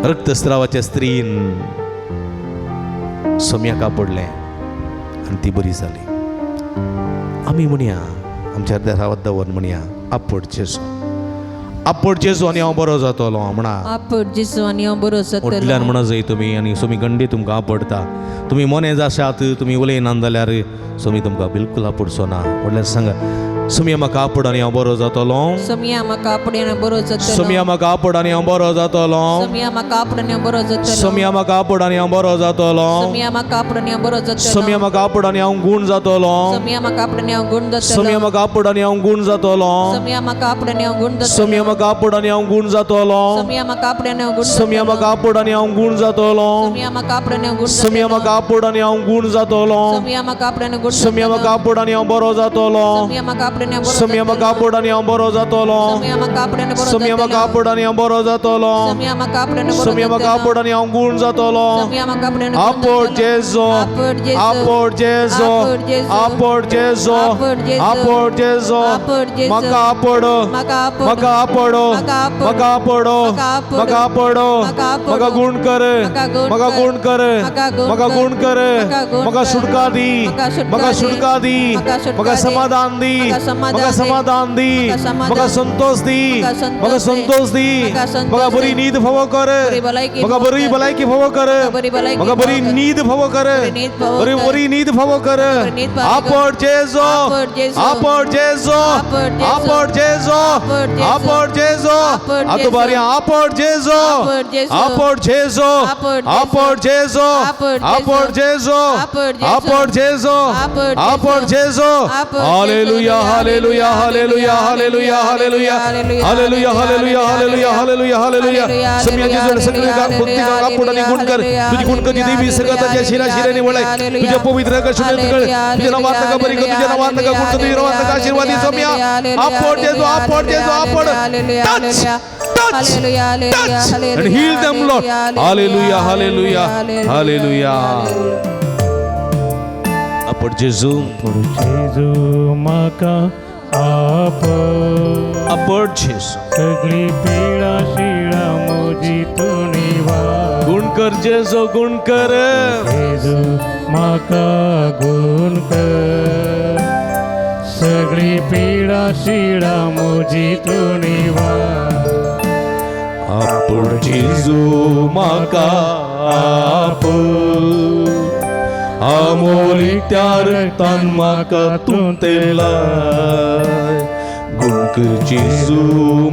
रक्तस्रावाच्या स्त्रीन सोम्याक आपडलें आनी ती बरी जाली. आमी म्हणया, आमच्या हृदयार दवर म्हणया, आपड जेजू, आपड जेजू आनी हांव बरो जातलो म्हणा. आपड जेजू आनी हांव बरो व्हडल्यान जातलो. म्हणा जाय तुमी आनी सोमी गंडी तुमकां आपडटा. तुमी मोने जाशात, तुमी उलयनात जाल्यार सोमी तुमकां बिलकूल आपडचो ना. व्हडल्यान सांगा, सोमया म्हाका आपड आनी हांव बरो जातलो. सोमया म्हाका आपड आनी बरो जातलो. सोमया म्हाका आपड आनी हांव बरो जातलो. सोमया म्हाका आपड आनी बरो जातलो. सोमया म्हाका आपड आनी हांव बरो जातलो. सोमया म्हाका आपड आनी बरो जातलो. सोमया म्हाका आपड आनी हांव गूण जातलो. सोमया म्हाका आपड आनी हांव गूण जातलो. सोमया म्हाका आपड आनी हांव गूण जातलो. सोमया म्हाका आपड आनी हांव गूण जातलो. सोमया म्हाका आपड आनी हांव गूण जातलो. सोमया म्हाका आपड आनी हांव गूण सोमया म्हाका आपड आनी हांव गूण जातलो. सोमया म्हाका आपड आनी हांव गूण सोमया म्हाका आपड आनी हांव गूण जातलो. सोमया म्हाका आपड आनी गूण सोमया म्हाका आपड आनी हांव बरो जातलो. सोमया म्हाका आपड आनी बरो सोमया म्हाका आपड आनी हांव बरो जातलो. सोमया म्हाका आपड आनी बरो सोमया म्हाका आपड आनी हांव बरो जातलो. सोमया म्हाका आपड आनी बरो सोमया म्हाका आपड आनी हांव गूण जातलो. सोमया म्हाका आपड आनी आपड जेजो, आपड जेजो, आपड जेजो, आपड जेजो, म्हाका आपड, म्हाका आपड, म्हाका आपड, म्हाका आपड, म्हाका गूण कर, म्हाका गूण कर, म्हाका गूण कर, म्हाका सुटका दी, म्हाका सुटका दी, म्हाका समाधान दी, म्हाका समाधान दी, म्हाका संतोष दी, म्हाका संतोष दी, म्हाका बरी न्हीद फावो कर, म्हाका बरी भलायकी फावो कर, म्हाका बरी न्हीद फावो कर, बरी बरी न्हीद फावो कर. आपड जेजो, आपड जेजो, आपड जेजो, आपड जेजो, आतां बारी आपड जेजो, आपड जेजो, आपड जेजो, आपड जेजो, आपड जेजो, आपड जेजो. Hallelujah, hallelujah, hallelujah, hallelujah, hallelujah, hallelujah, hallelujah, hallelujah, hallelujah, hallelujah. समिया जेजू सगळे भक्ती आपड आणि गुण कर. तुझी गुण कर देवी सगळ्याच्या शिरा शिराने वळाय. तुझ्या पवित्र कळ तुझ्या नावात नका बरी कर, तुझ्या नावात नका गुण कर, तुझ्या नावात नका आशीर्वादी. समिया आपड जेजू, आपड जेजू, आपड. Touch, touch, touch and heal them, Lord. Hallelujah, hallelujah, hallelujah. आपड जेजू, जेजू म्हाका आपड, आपड जेजू, सगळी पिळा शिळा म्हजी तूं निवार. गुण कर जेजू, गुण कर जेजू म्हाका गुण कर, सगळी पिळा शिळा म्हजी तूं निवार. आपड जेजू म्हाका आपड, आमोली त्या रक्तान म्हाका तूं तेलाय. गुण कर जेजू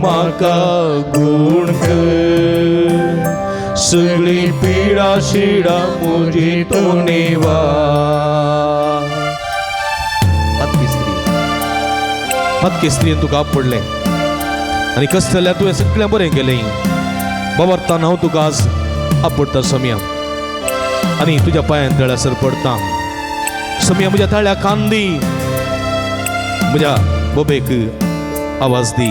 म्हाका गुण कर, सगळी पिडा शिडा म्हजी तूं निवार. पातकी स्त्री, पातकी स्त्रीन तुका आपडलें आनी कशें जाल्यार तुवें सगळें बरें केलें. बाबरतान हांव तुका आज आपडटा समिया आनी तुज्या पांयान तळ्यासर पडटा. समिया म्हज्या ताळ्या कान दी, म्हज्या बोबेक आवाज दी,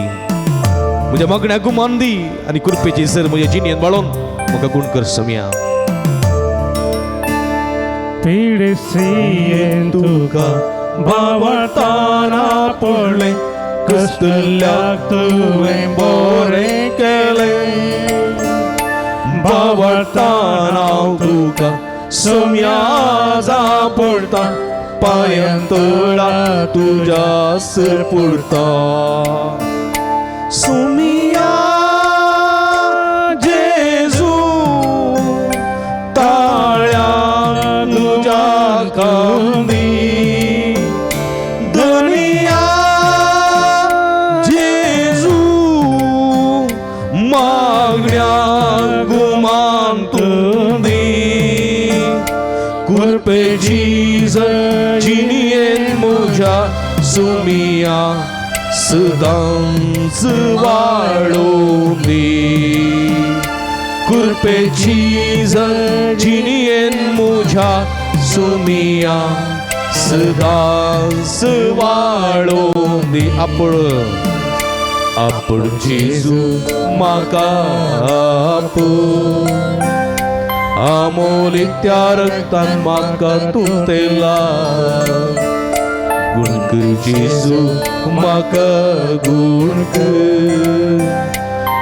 म्हज्या मागण्याक गुमान दी आनी कृपेची सर म्हज्या जिणेन बाळोवन म्हाका गुण कर समिया. पिडसियेन तुका भावार्थान पडलें, कसल्याक तुवें बरें केलें. भावार्थान हांव तुका सोम्या पडटा, पांयां तळा तुज्या सर पुरता. सोमिया जेजू ताळ्या तुज्या कांदी, धनिया जेजू मागण्या गुमान तूं दी. कृपेची जिणयेन म्हज्या सुमिया सदांच वाडोवन दी. कृपेची जिणयेन म्हज्या सुमिया सदांच वाडोवन दी. आपड, आपड जेजू म्हाका आपड, आमोली त्या रक्तान म्हाका तूं तेलाय. गुण कर जेजू म्हाका गुण कर,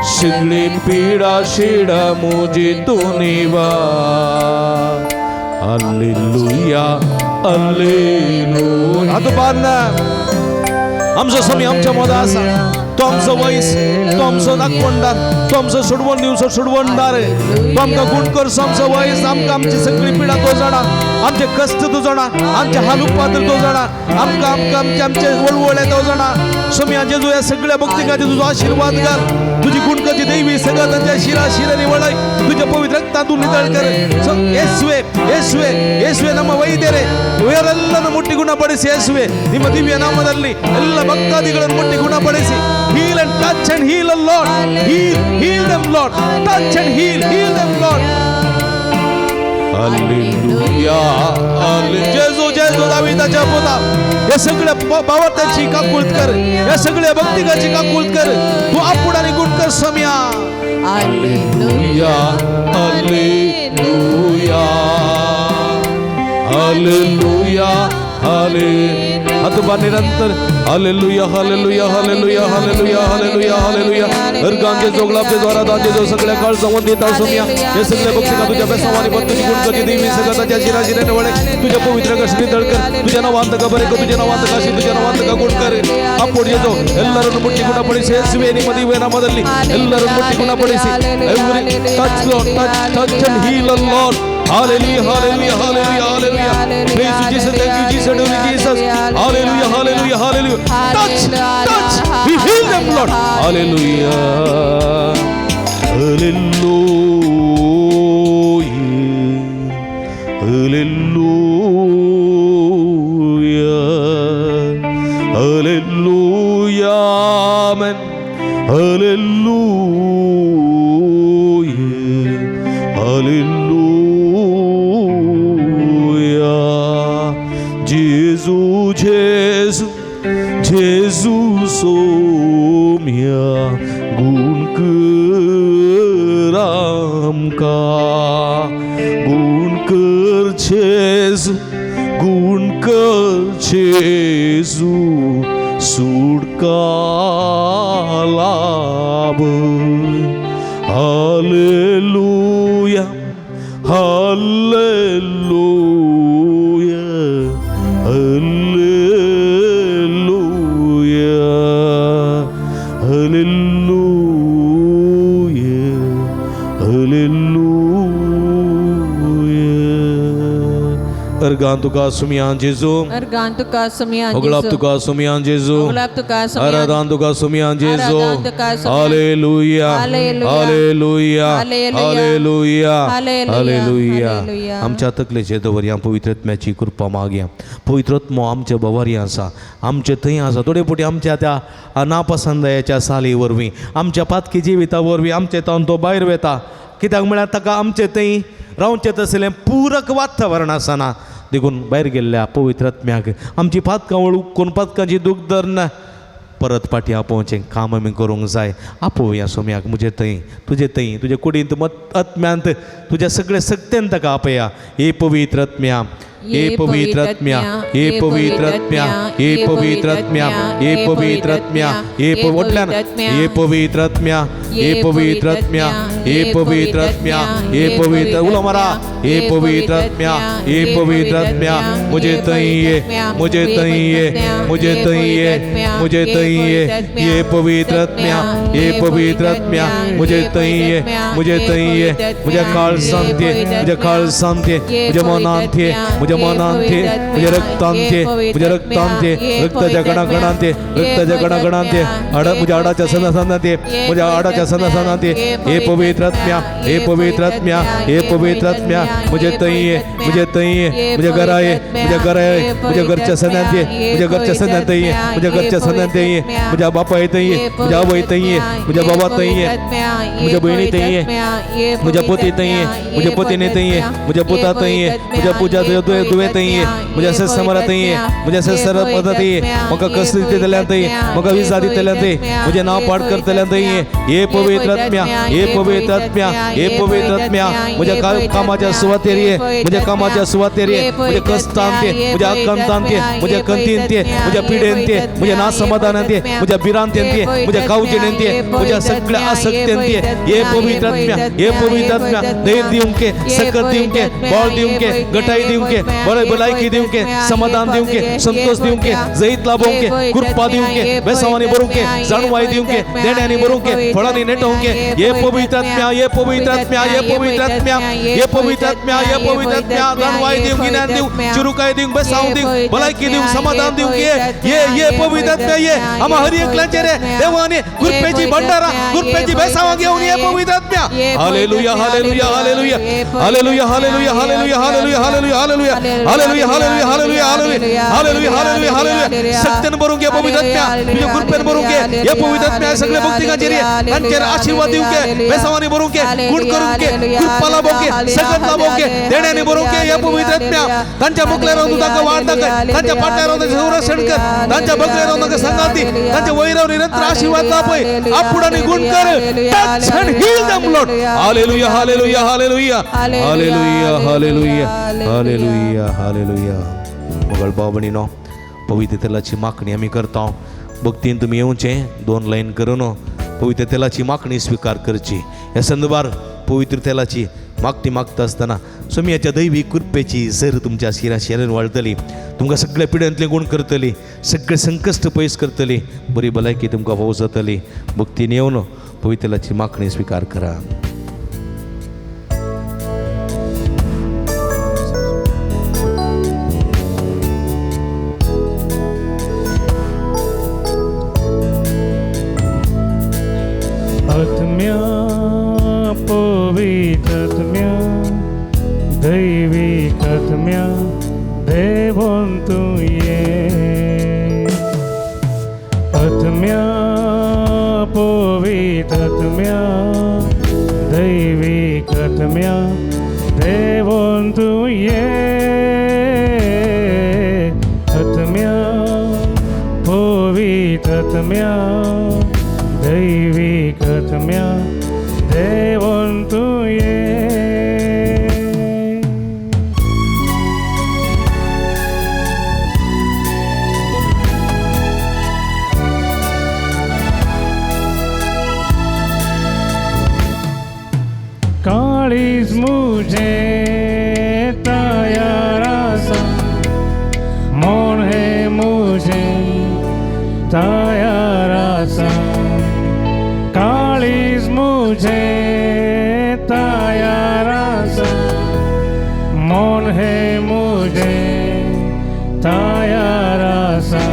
सगळी पिडा शिडा म्हजी तूं निवार. Hallelujah, hallelujah. आतां बांद आमचो स्वामी आमच्या मोदा आसा. तो आमचो वयस, तो आमचो दाखवणदार, तो आमचो सोडवण दिवचो सोडवणदार. तो आमकां गुण करचो आमचो वयस, आमकां आमची सगळी पिडा तो जाणा, आमचे कश्ट तो जाणा, आमचे हालुपात्र तो जाणा, आमकां आमकां आमचे आमचे वळवळे तो जाणा. सोम्या जेजू ह्या सगळ्या भक्तिकाचे तुजो आशीर्वाद घाल. तुजी गुणकाची देवी सगळं तांच्या शिरा शिरांनी वळय, तुझ्या पवित्र रक्तांतून नितळ कर. ಯೇಸುವೆ ಯೇಸುವೆ ಯೇಸುವೆ ನಮ್ಮ ವೈದ್ಯರೇ, ಇವರೆಲ್ಲನ್ನು ಮುಟ್ಟಿ ಗುಣಪಡಿಸಿ ಯೇಸುವೆ. ನಿಮ್ಮ ದಿವ್ಯ ನಾಮದಲ್ಲಿ ಎಲ್ಲ ಭಕ್ತಾದಿಗಳನ್ನು ಮುಟ್ಟಿ ಗುಣಪಡಿಸಿ. Heal and touch and heal Lord. Heal, heal them Lord. Touch and heal, heal them Lord. Hallelujah. जेजू जेजू दाविदाच्या पुता, या सगळ्या भावार्थाची काकुळत कर, या सगळ्या भक्तिकाची काकुळत कर. तू आपुण आणि गुण कर सम्या. Hallelujah, hallelujah, hallelujah, hallelujah. हातोबा निरंतर hallelujah, hallelujah, hallelujah, hallelujah, hallelujah, hallelujah. अर्गांचे जोगलापचे द्वारादांचे जो सगळ्या काळ संबंध येत असोया, हे सगळे भक्तिका तुझ्या बेसावानी पण तुझी गुणकाची देवी सगळं ताच्या शिरा शिराने वळे तुझ्या पवित्र कशी तळकर तुझ्या नावांत का बरे तुझ्या नावांत काशी तुझ्या नावांत का ಗುಣ ಕರೆ. ಅಪ್ಪುಡು ಜೇಸು ಎಲ್ಲರನ್ನು ಮುಟ್ಟಿ ಗುಣಪಡಿಸಿ ಯೇಸುವೆ. ನಿಮ್ಮ ದಿವ್ಯ ನಾಮದಲ್ಲಿ ಎಲ್ಲರನ್ನು ಮುಟ್ಟಿ ಗುಣಪಡಿಸಿ. Every touch Lord, touch, touch and heal Lord. Hallelujah, hallelujah, hallelujah, hallelujah. Praise you, Jesus. Thank you, Jesus. Only Jesus. Hallelujah, hallelujah, hallelujah. Touch, touch. We heal them, Lord. Hallelujah. Hallelujah. Hallelujah. Hallelujah. Amen. Hallelujah. Hallelujah. Gesù, Gesù, Gesù Somya गुण कर आमकां, गुण कर जेजू, गुण कर जेजू, सुटका लाभ. Hallelujah, hallelujah, hallelujah, hallelujah, hallelujah. Organ तुका सुमियान जेजू, अर्गान तुका सुमियान ओगलाप जेजू, तुका सुमियान जेजू, ओगलाप तुका सुमियान, आराधान तुका सुमियान जेजू. आराधान तुका सुमियान. Hallelujah, hallelujah, hallelujah, hallelujah, hallelujah, hallelujah. Hallelujah. आमच्या तकलेचे दवरया पवित्र आत्म्याची कृपा मागया. पवित्र आत्मो आमच्या बवारी आसा, आमचे थंय आसा. थोडे फावटी आमच्या त्या नापसंदायाच्या साली वरवीं, आमच्या पातकी जिविता वरवीं आमचे तावन तो भायर वेता. कित्याक म्हळ्यार ताका आमचे थंय रावचें तसलें पूरक वातावरण आसना. देखून भायर गेल्ल्या पवित्र आत्म्याक आमची पातकां वळखून पातकांची दूख धरन परत फाटीं आपोवचें काम आमी करूंक जाय. आपोवया सोम्याक म्हजे थंय, तुजे थंय, तुजे कुडींत मत आत्म्यांत तुज्या सगळे सक्तेन ताका आपया. हे पवित्र आत्म्या, हे पवित्र आत्म्या, हे पवित्र आत्म्या, हे पवित्र आत्म्या, हे पवित्र आत्म्या, हे वटल्यान हे पवित्र आत्म्या, हे पवित्र आत्म्या, हे पवित्र आत्म्या, हे पवित्र उलो मारा. हे पवित्र आत्म्या, हे पवित्र आत्म्या, मुझे थंय ये, मुझे थंय ये, मुझे थंय ये, मुझे थंय ये. हे पवित्र आत्म्या, हे पवित्र आत्म्या, मुझे थंय ये, मुझे थंय ये. म्हज्या काळजांत ये, म्हज्या काळजांत ये, म्हज्या मनांत ये, म्हज्या मनांत ये, म्हज्या रक्तांत ये, म्हज्या रक्तांत ये, रक्ताच्या कणाकणांत ये, रक्ताच्या कणाकणांत ये, हाडा म्हज्या हाडाच्या सदासनांत ये, म्हज्या हाडाच्या सदासनांत ये. हे पवित्र आत्म्या, हे पवित्र आत्म्या, हे पवित्र आत्म्या, म्हजे थंय ये, म्हजे थंय ये, म्हज्या घरा ये, म्हज्या घरा ये, म्हज्या घरच्या सन्यांत ये, म्हज्या घरच्या सन्यांत ये, म्हज्या घरच्या सन्यांत ये, म्हज्या बापाय थंय ये, म्हज्या आवय थंय ये, म्हज्या बाबा थंय ये, म्हज्या भयणी थंय ये, म्हज्या पोती थंय ये, म्हज्या पोतीने थंय ये, म्हज्या पुता थंय ये, म्हज्या पुजा दुवे थंय ये, म्हज्या ससमरा थंय ये, म्हज्या ससरा पद थंय ये, म्हाका कसली दितल्यान थंय, म्हाका विजा दितल्यान थंय, म्हजें नांव पाठ करतल्यान थंय ये. हे पवित्र आत्म्या, हे पवित्र आत्म्या, हे पवित्र आत्म्या, म्हज्या कामाच्या सुवातेर ये, म्हज्या कामाच्या सुवातेर ये, म्हज्या कश्टांत ये, म्हज्या आकांतांत ये, म्हज्या कंतींत ये, म्हज्या पिडेंत ये, म्हज्या नासमाधानांत ये, म्हज्या भिरांतेंत ये, म्हज्या कावजेणेंत ये, म्हज्या सगळ्या आसक्तेंत ये. हे पवित्र आत्म्या, हे पवित्र आत्म्या, धैर्य दिवंक, सकत दिवंक, बळ दिवंक, गटाय दिवंक, बरे भलायकी दिवंक, समाधान दिवंक, संतोष दिवंक, जैत लाभोवंक, कृपा दिवंक, बेसावांनी भरूंक, जाणवाय दिवंक, देण्यांनी भरूंक, फळांनी नेटोवंक. हे पवित्र आत्म्या, हे पवित्र आत्म्या, हे पवित्र आत्म्या, हे पवित्र आत्म्या, हे पवित्र आत्म्या, जाणवाय दिवंक, गिन्यान दिवंक, चुरुकाय दिवंक, बेसांव दिवंक, भलायकी दिवंक, समाधान दिवंक. ये ये ये पवित्र आत्म्या ये आमा हर एकल्याचेर देवाने कृपेची भंडारा, कृपेची बेसावां घेवन ये पवित्र आत्म्या. Hallelujah, hallelujah, hallelujah, hallelujah, hallelujah, hallelujah, hallelujah, hallelujah, hallelujah, hallelujah, hallelujah, hallelujah, hallelujah, hallelujah, hallelujah, hallelujah. शक्तीन भरूंक ये पवित्र आत्म्या, तुझ्या कृपेन भरूंक ये पवित्र आत्म्या. सगळे भक्तिकाचेर ये, तांचेर आशीर्वाद दिवंक, बेसावांनी भरूंक, गुण करूंक, कृपा लाभोवंक, सकत लाभोवंक, देण्यांनी भरूंक ये पवित्र आत्म्या. तांच्या मुखल्यार रावन तूं तांकां वाट दाखय, तांच्या फाटल्यार रावन तांचें संरक्षण कर, तांच्या बगलेर रावन तांकां सांगात दी, तांच्या वयराव निरंतर आशीर्वाद लाभय, आपूण आनी गुण कर. Touch and heal them, Lord. Hallelujah, hallelujah, hallelujah, hallelujah, hallelujah, hallelujah, hallelujah. मगळ भाव भयणीनो, पवित्र तेलाची मागणी आमी करता. भक्तीन तुमी येवचें, दोन लायन करून पवित्र तेलाची मागणी स्विकार करची. ह्या संदर्भार पवित्र तेलाची मागणी मागता आसतना सोमयाच्या दैवी कृपेची जर तुमच्या शिरा शिरान वाळटली, तुमकां सगळ्या पिड्यांतले गुण करतली, सगळे संकश्ट पयस करतली, बरी भलायकी तुमकां फावो जातली. भक्तीन येवन पवित्र तेलाची मागणी स्विकार करा. आत्म्या पवित्र आत्म्या, दैवीक आत्म्या, देवोन तूं ये. आत्म्या पवित्र आत्म्या, दैवीक आत्म्या, देवोन तूं ये. आत्म्या पवित्र आत्म्या, दैवीक आत्म्या, देवोन तूं ये. काळीज मुझे तयार आसा, मन हे मुझे तयार आसा, काळीज मुझे तयार आसा, मन हे मुझे तयार आसा,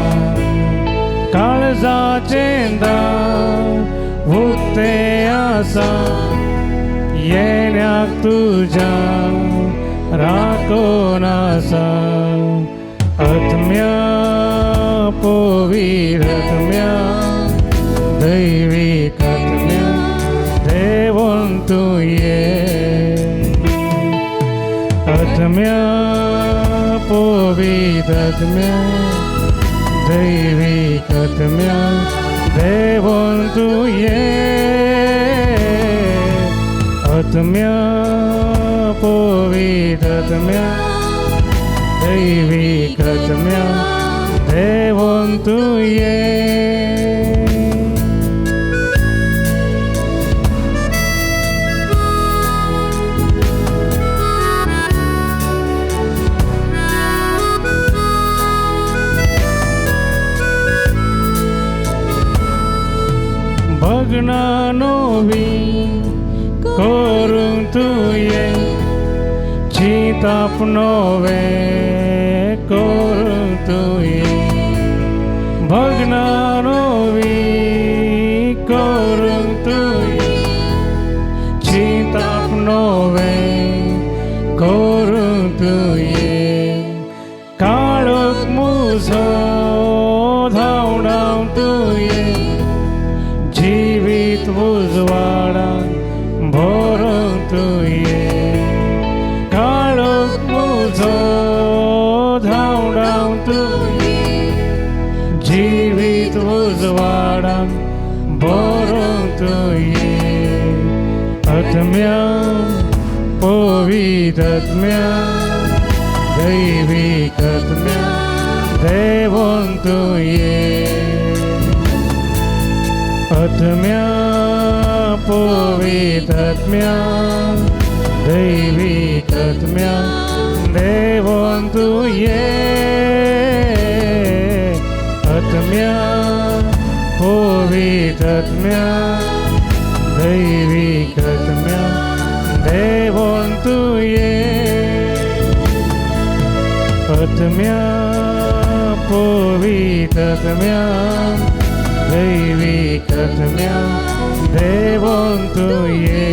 काळजाचें दार उक्तें आसा, येण्याक तुज्या राखून आसा. आत्म्या पवित्र आत्म्या, दैवीक आत्म्या, देवोन तूं ये. आत्म्या पवित्र आत्म्या, दैवीक आत्म्या, देवोन तूं ये. आत्म्या पवित्र आत्म्या, दैवीक आत्म्या, देवोन तूं ये. भगना नोवी करूंक तुवें, चिंतप नवें करूंक तुवें, भगना नोवी करूंक तुवें, चिंतप नवें करूंक तुवें, काळोख म्हजो धांवडावन तुवें, जिवीत उजवाडान भरून तुवें, काळोख म्हजो धांवडावन तुवें, जिवीत उजवाडान भरून तुवें. आत्म्या पवित्र आत्म्या दैवीक आत्म्या देवोन तूं ये आत्म्या पवित्र आत्म्या दैवीक आत्म्या देवोन तूं ये आत्म्या पवित्र आत्म्या दैवीक आत्म्या देवोन तूं ये आत्म्या पवित्र आत्म्या दैवीक आत्म्या देवोन तूं ये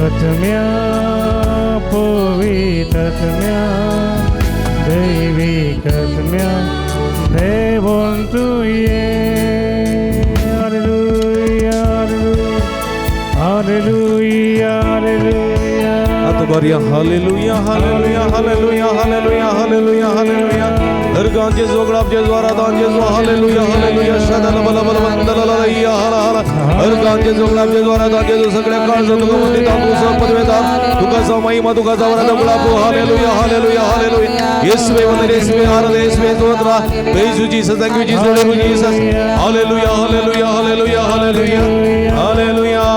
आत्म्या पवित्र आत्म्या दैवीक आत्म्या देवोन तूं ये. Hallelujah hallelujah hallelujah. आतां बरया hallelujah hallelujah hallelujah hallelujah hallelujah hallelujah. दर्गां जेजू गळाप जेजू आराधान जेजू हालेलुया हालेलुया शदल बल बल वंदल ललैया हर हर. दर्गां जेजू गळाप जेजू आराधान जेजू सगळ्या काळजात तुका वंदिता तुझं पदवेता तुका जावं महिमा तुका जावं राधा गुलाब हालेलुया हालेलुया हालेलुया. येसुवे वंदन येसुवे आराधन येसुवे स्तोत्र. Praise you Jesus, thank you Jesus, Lord Jesus. Hallelujah hallelujah hallelujah hallelujah hallelujah.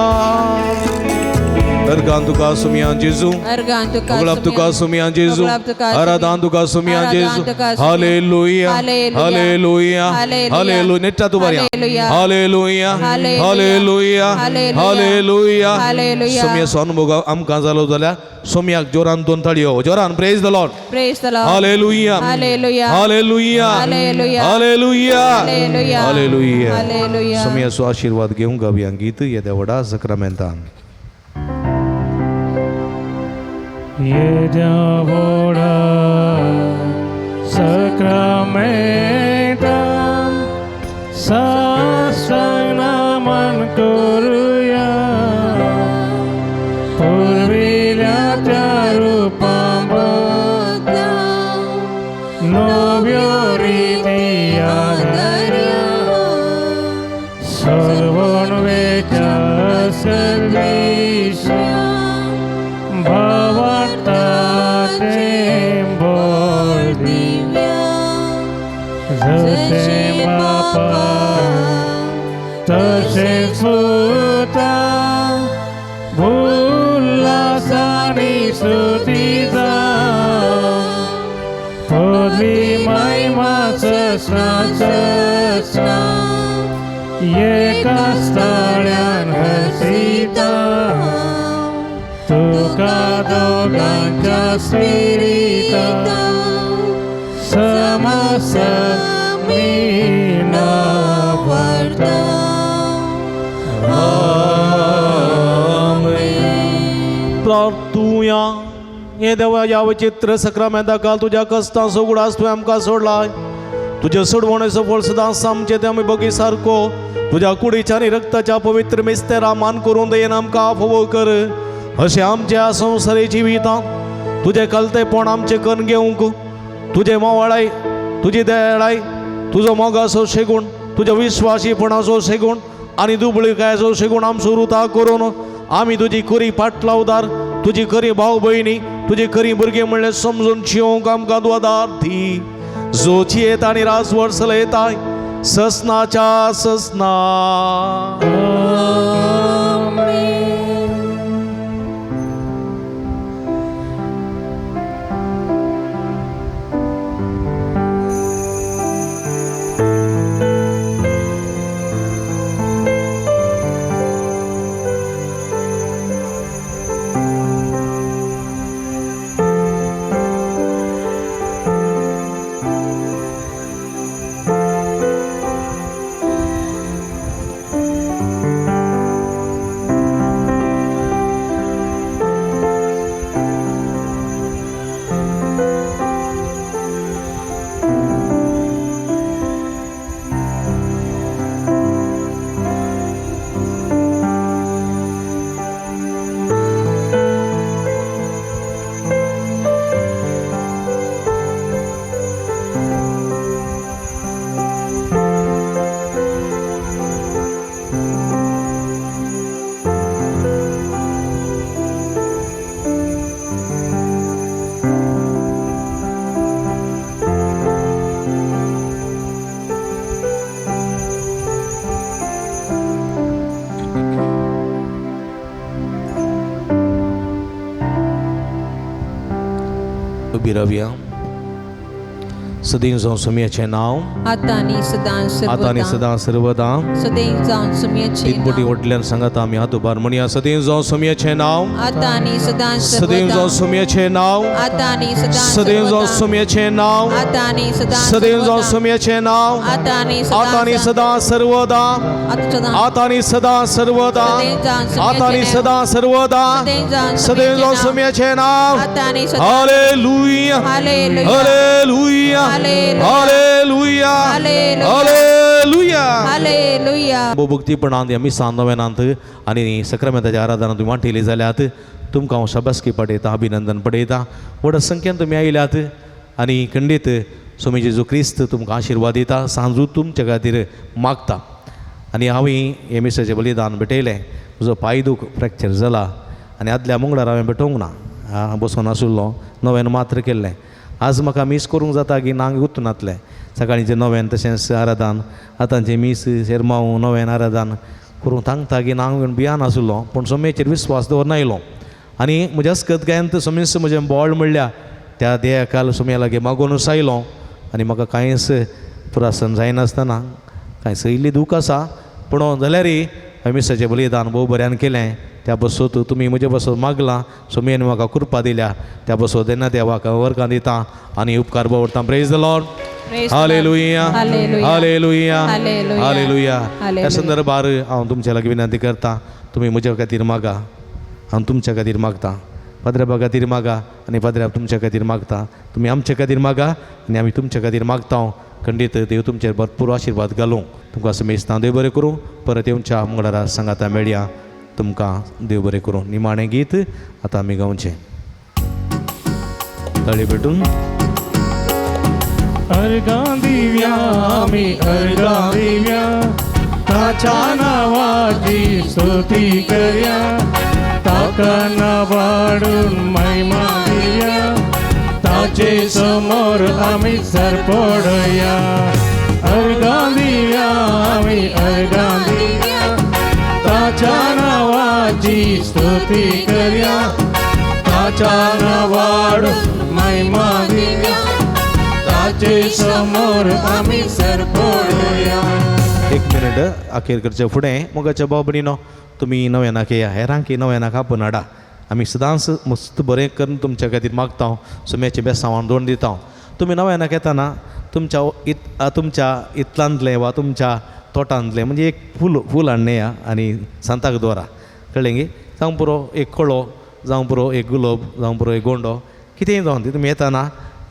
दर्गां तुका सुमिया जेजू गुलाब तुका सुमिया जेजू आराधान तुका सुमिया जेजू. Hallelujah hallelujah hallelujah. नेट्टा तू बऱ्या हालेलुया हालेलुया हालेलुया. सुमिया स्वानुभोग आमकां जालो जाल्यार सोम्याक जोरान दोन ताळयो जोरान. Praise the Lord, praise the Lord. Hallelujah hallelujah hallelujah hallelujah hallelujah hallelujah hallelujah. Hallelujah. सोम्याचो आशीर्वाद घेवंक गावया गीत येद्या व्हडा सक्रामेंतान. येद्या व्हडा सक्रामेंतान साष्टांग नमन करुया पुर्विल्या त्या रुपां बदला नव्यो रिती आदरया सर्वण वेच्या सदृश्या भावार्थाचें बळ दिव्या जशें बापा तशें पुता उल्हासानी स्तुती जावं पदवी महिमा ससना ससना एका स्थाळ्यान हसिता तुका दोगांच्या स्पिरिता समसमीना वर्ता. प्रार्थुया. हे देवा ह्या विचित्र सक्रामेंता काल तुज्या कश्टां उगडास तुवें आमकां सोडलाय. तुज्या सोडवणेचो फळ सदां आमचें तें आमी बगी सारको तुज्या कुडीच्या आनी रक्ताच्या पवित्र मिस्तेरा मान करून दयेन आमकां आफोवो कर. अशें आमच्या संवसारी जिवितांत तुजें कलतेपण आमचें करून घेवंक तुजें मोवाळाय तुजी दयाळाय तुजो मोगाचो शेगूण तुज्या विश्वासीपणाचो शेगूण आनी दुबळीकायेचो शेगूण आमचो रुता करून आमी तुजी खरी पाटलावदार तुजी खरी भाव भयणी तुजी खरी भुरगीं म्हणलें समजून शिवंक आमकां तूं आदार दी. जोची येता आनी राजवट चलयताय ससनाच्या ससना. उबी रावया. सदीं जावं सुमयाचें नांव आतां आनी सदां आतां आनी सर्वदा सदां सर्वदां. सदैव जावन सुमयाचें तीन बोटी नांव वटल्यान सांगात आमी हात उबार म्हणया. सदीं जावं सुमयाचें नांव आतां आनी सदां सदैव सर्वदा जावं सुमयाचें नांव आतां आनी सदां सदैव जावं सर्वदा सुमयाचें नांव आतां आनी सदां सदैव जावं सर्वदा सुमयाचें नांव आतां आनी आतां आनी सदां सदां सर्वदां आतां सदां आतां आनी सदां सर्वदां सदैव जावन आतां आनी सुमयाचें सदां सर्वदां सदैव जावन सदैव जावं सुमयाचें नांव सुमयाचें नांव. आतां आनी सदां. Hallelujah hallelujah hallelujah hallelujah hallelujah hallelujah hallelujah. Hallelujah. भोवभक्तीपणान ह्या मिसान नोवेनांत आनी सक्रामेंताच्या आराधना तुमी वांटेली जाल्यात तुमकां हांव शाबासकी पडयता, अभिनंदन पडयता. व्हड संख्येन तुमी आयल्यात आनी खंडीत स्वामी जेजू क्रिस्त तुमकां आशिर्वाद दिता, सांजू तुमच्या खातीर मागता. आनी हांवें हे मिसाचें बलिदान भेटयलें. म्हजो पांय दूख फ्रॅक्चर जाला आनी आदल्या मंगळार हांवें भेटोवंक ना, बसून आशिल्लो, नव्यान मात्र केल्लें. आज म्हाका मीस करूंक जाता की नांग गुत्तून नातलें. सकाळींचें नव्यान तशेंच आराधन, आतांचें मीस शेरमांव नव्यान आराधन करूंक तांगता की नांग भियान आशिल्लो, पूण सोमेचेर विस्वास दवरन आयलो. आनी म्हज्या स्कत गायन सोमेस म्हजें बोळ म्हणल्या त्या देखाल सोम्या लागीं मागोनूच आयलो आनी म्हाका कांयच पुरासन जायनासतना कांय इल्ली दूख आसा, पूण जाल्यारय हांवें मिसाचें बलिदान भोव बऱ्यान केलें. त्या बसोत तुमी म्हजे बसोत मागलां, सोमयेन म्हाका कृपा दिल्या, त्या बसोत तेन्ना देवाक वर्गां दिता आनी उपकार बावडटा. Praise the Lord. Hallelujah hallelujah. Hallelujah hallelujah. Hallelujah. Hallelujah. ह्या संदर्भार हांव तुमच्या लागीं विनंती करता, तुमी म्हज्या खातीर मागा, हांव तुमच्या खातीर मागता, पाद्र्याबा खातीर मागा आनी पाद्र्याब तुमच्या खातीर मागता, तुमी आमच्या खातीर मागा आनी आमी तुमच्या खातीर मागता. खंडीत देव तुमचेर भरपूर आशिर्वाद घालूं. तुमकां समेस्तां देव बरें करूं. परत येवच्या मंगळारा सांगाता मेळया. तुमकां देव बरें करूं. निमाणें गीत आतां आमी गावचें, ताळी पेटून. अर्गां दिव्या आमी अर्गां दिव्या ताच्या नांवाची स्तुती करया, ताका नावाडून महिमा दिव्या, ताचे समोर आमी सरपडया. अर्गां दिव्या आमी अर्गां दिव्या ताच्या नांवाची स्तुती करया, ताच्या नावाडून महिमा दिव्या, ताचे समोर आमी सरपडया. एक मिनिट अखेर करचे फुडें मोगाच्या भाव भयणीनो, तुमी नव्यानाक येया, हेरांकी नव्यानाक आपोवन हाडा. आमी सदांच मस्त बरें करून तुमच्या खातीर मागता, सुम्याचें बेसांवान दोन दिता. तुमी नव्यानाक येताना तुमच्या तुमच्या इतलांतलें वा तुमच्या तोटांतलें म्हणजे एक फूल फूल हाडून येया आनी सांताक दवरा, कळ्ळें गी? जावं पुरो एक कळो, जावं पुरो एक गुलोब, जावं पुरो एक गोंडो, कितेंय जावं ती तुमी येताना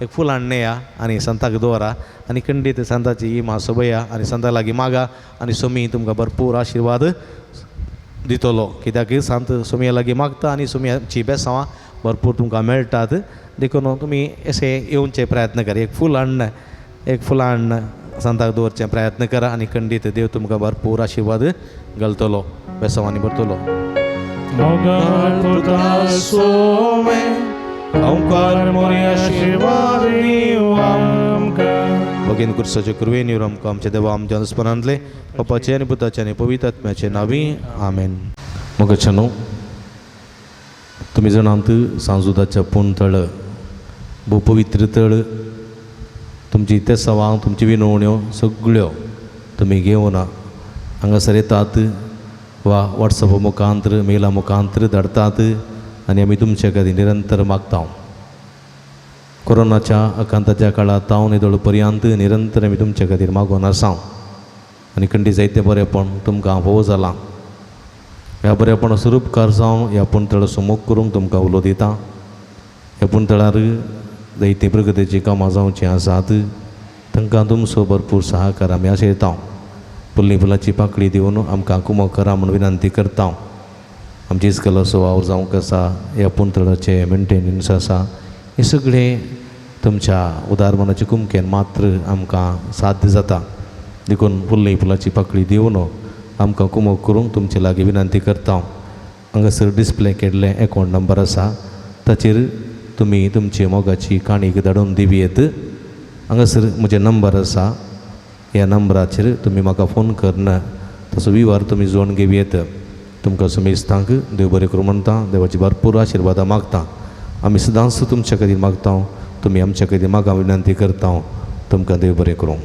एक फूल हाडून येया आनी सांताक दवरा आनी खंडीत सांताची ही सोबया आनी सांता लागीं मागा आनी सोमी तुमकां भरपूर आशिर्वाद दितलो. कित्याक सांत सोमया लागीं मागता आनी सोमयाची बेसांवां भरपूर तुमकां मेळटात. देखून तुमी अशें येवचे प्रयत्न करा, एक फूल हाडून एक फुलां हाडून सांताक दवरचें प्रयत्न करा आनी खंडीत देव तुमकां भरपूर आशिर्वाद घालतलो, बेसांवांनी भरतलो. मोगाळ पुता सोमे ओंकार मोरया आशिर्वाद दिवं आमकां. भगीन कुर्साचे कृपेन येवन आमकां आमच्या देवा आमच्या अनुस्मरणांतले बापाचे आनी पुताचे आनी पवित्र आत्म्याचे नांवी आमेन. मोगाच्यानो, तुमी जाणात सांजुदाच्या पूण तळ भोव पवित्र तळ, तुमची तेसावां तुमची विनवण्यो सगळ्यो तुमी घेवन हांगासर येतात वा वॉट्सॅपा मुखांत्र मेला मुखांत्र धाडटात आनी आमी तुमच्या खातीर निरंतर मागता. कोरोनाच्या आकांताच्या काळांत हांव निदळ पर्यंत निरंतर आमी तुमच्या खातीर मागून आसा आनी खंडी जायतें बरेंपण तुमकां भोव जालां. ह्या बरेपणाचो उपकार जावन ह्या पुणतळ सुमूक करूंक तुमकां उलो दिता. ह्या पुणतळार जायतीं प्रगतीचीं कामां जावचीं आसात, तांकां तुमचो भरपूर सहाकार आमी आशयता. फुल्ली फुलाची पाकळी दिवन आमकां कुमक करा म्हूण विनंती करता. आमची इस्कलाचो वावर जावंक आसा, ह्या पुणतळाचें मेंटेनन्स आसा, हें सगळें तुमच्या उदार मनाचे कुमकेन मात्र आमकां साध्य जाता. देखून फुल्ली फुलाची पाकळी दिवन आमकां कुमक करूंक तुमचे लागीं विनंती करता. हांगासर डिस्प्ले केल्लें एकावंट नंबर आसा, ताचेर तुमी तुमची मोगाची काणीक धाडून दिवयेत. हांगासर म्हजें नंबर आसा, ह्या नंबराचेर तुमी म्हाका फोन करून तसो विवार तुमी जोडून घेवयेत. तुमकां समेस्तांक देव बरें करूं म्हणटा, देवाची भरपूर आशिर्वादां मागता. आमी सदांच तुमच्या खातीर मागता. तुमी आमच्या खातीर मागा विनंती करता. तुमकां देव बरें करूं.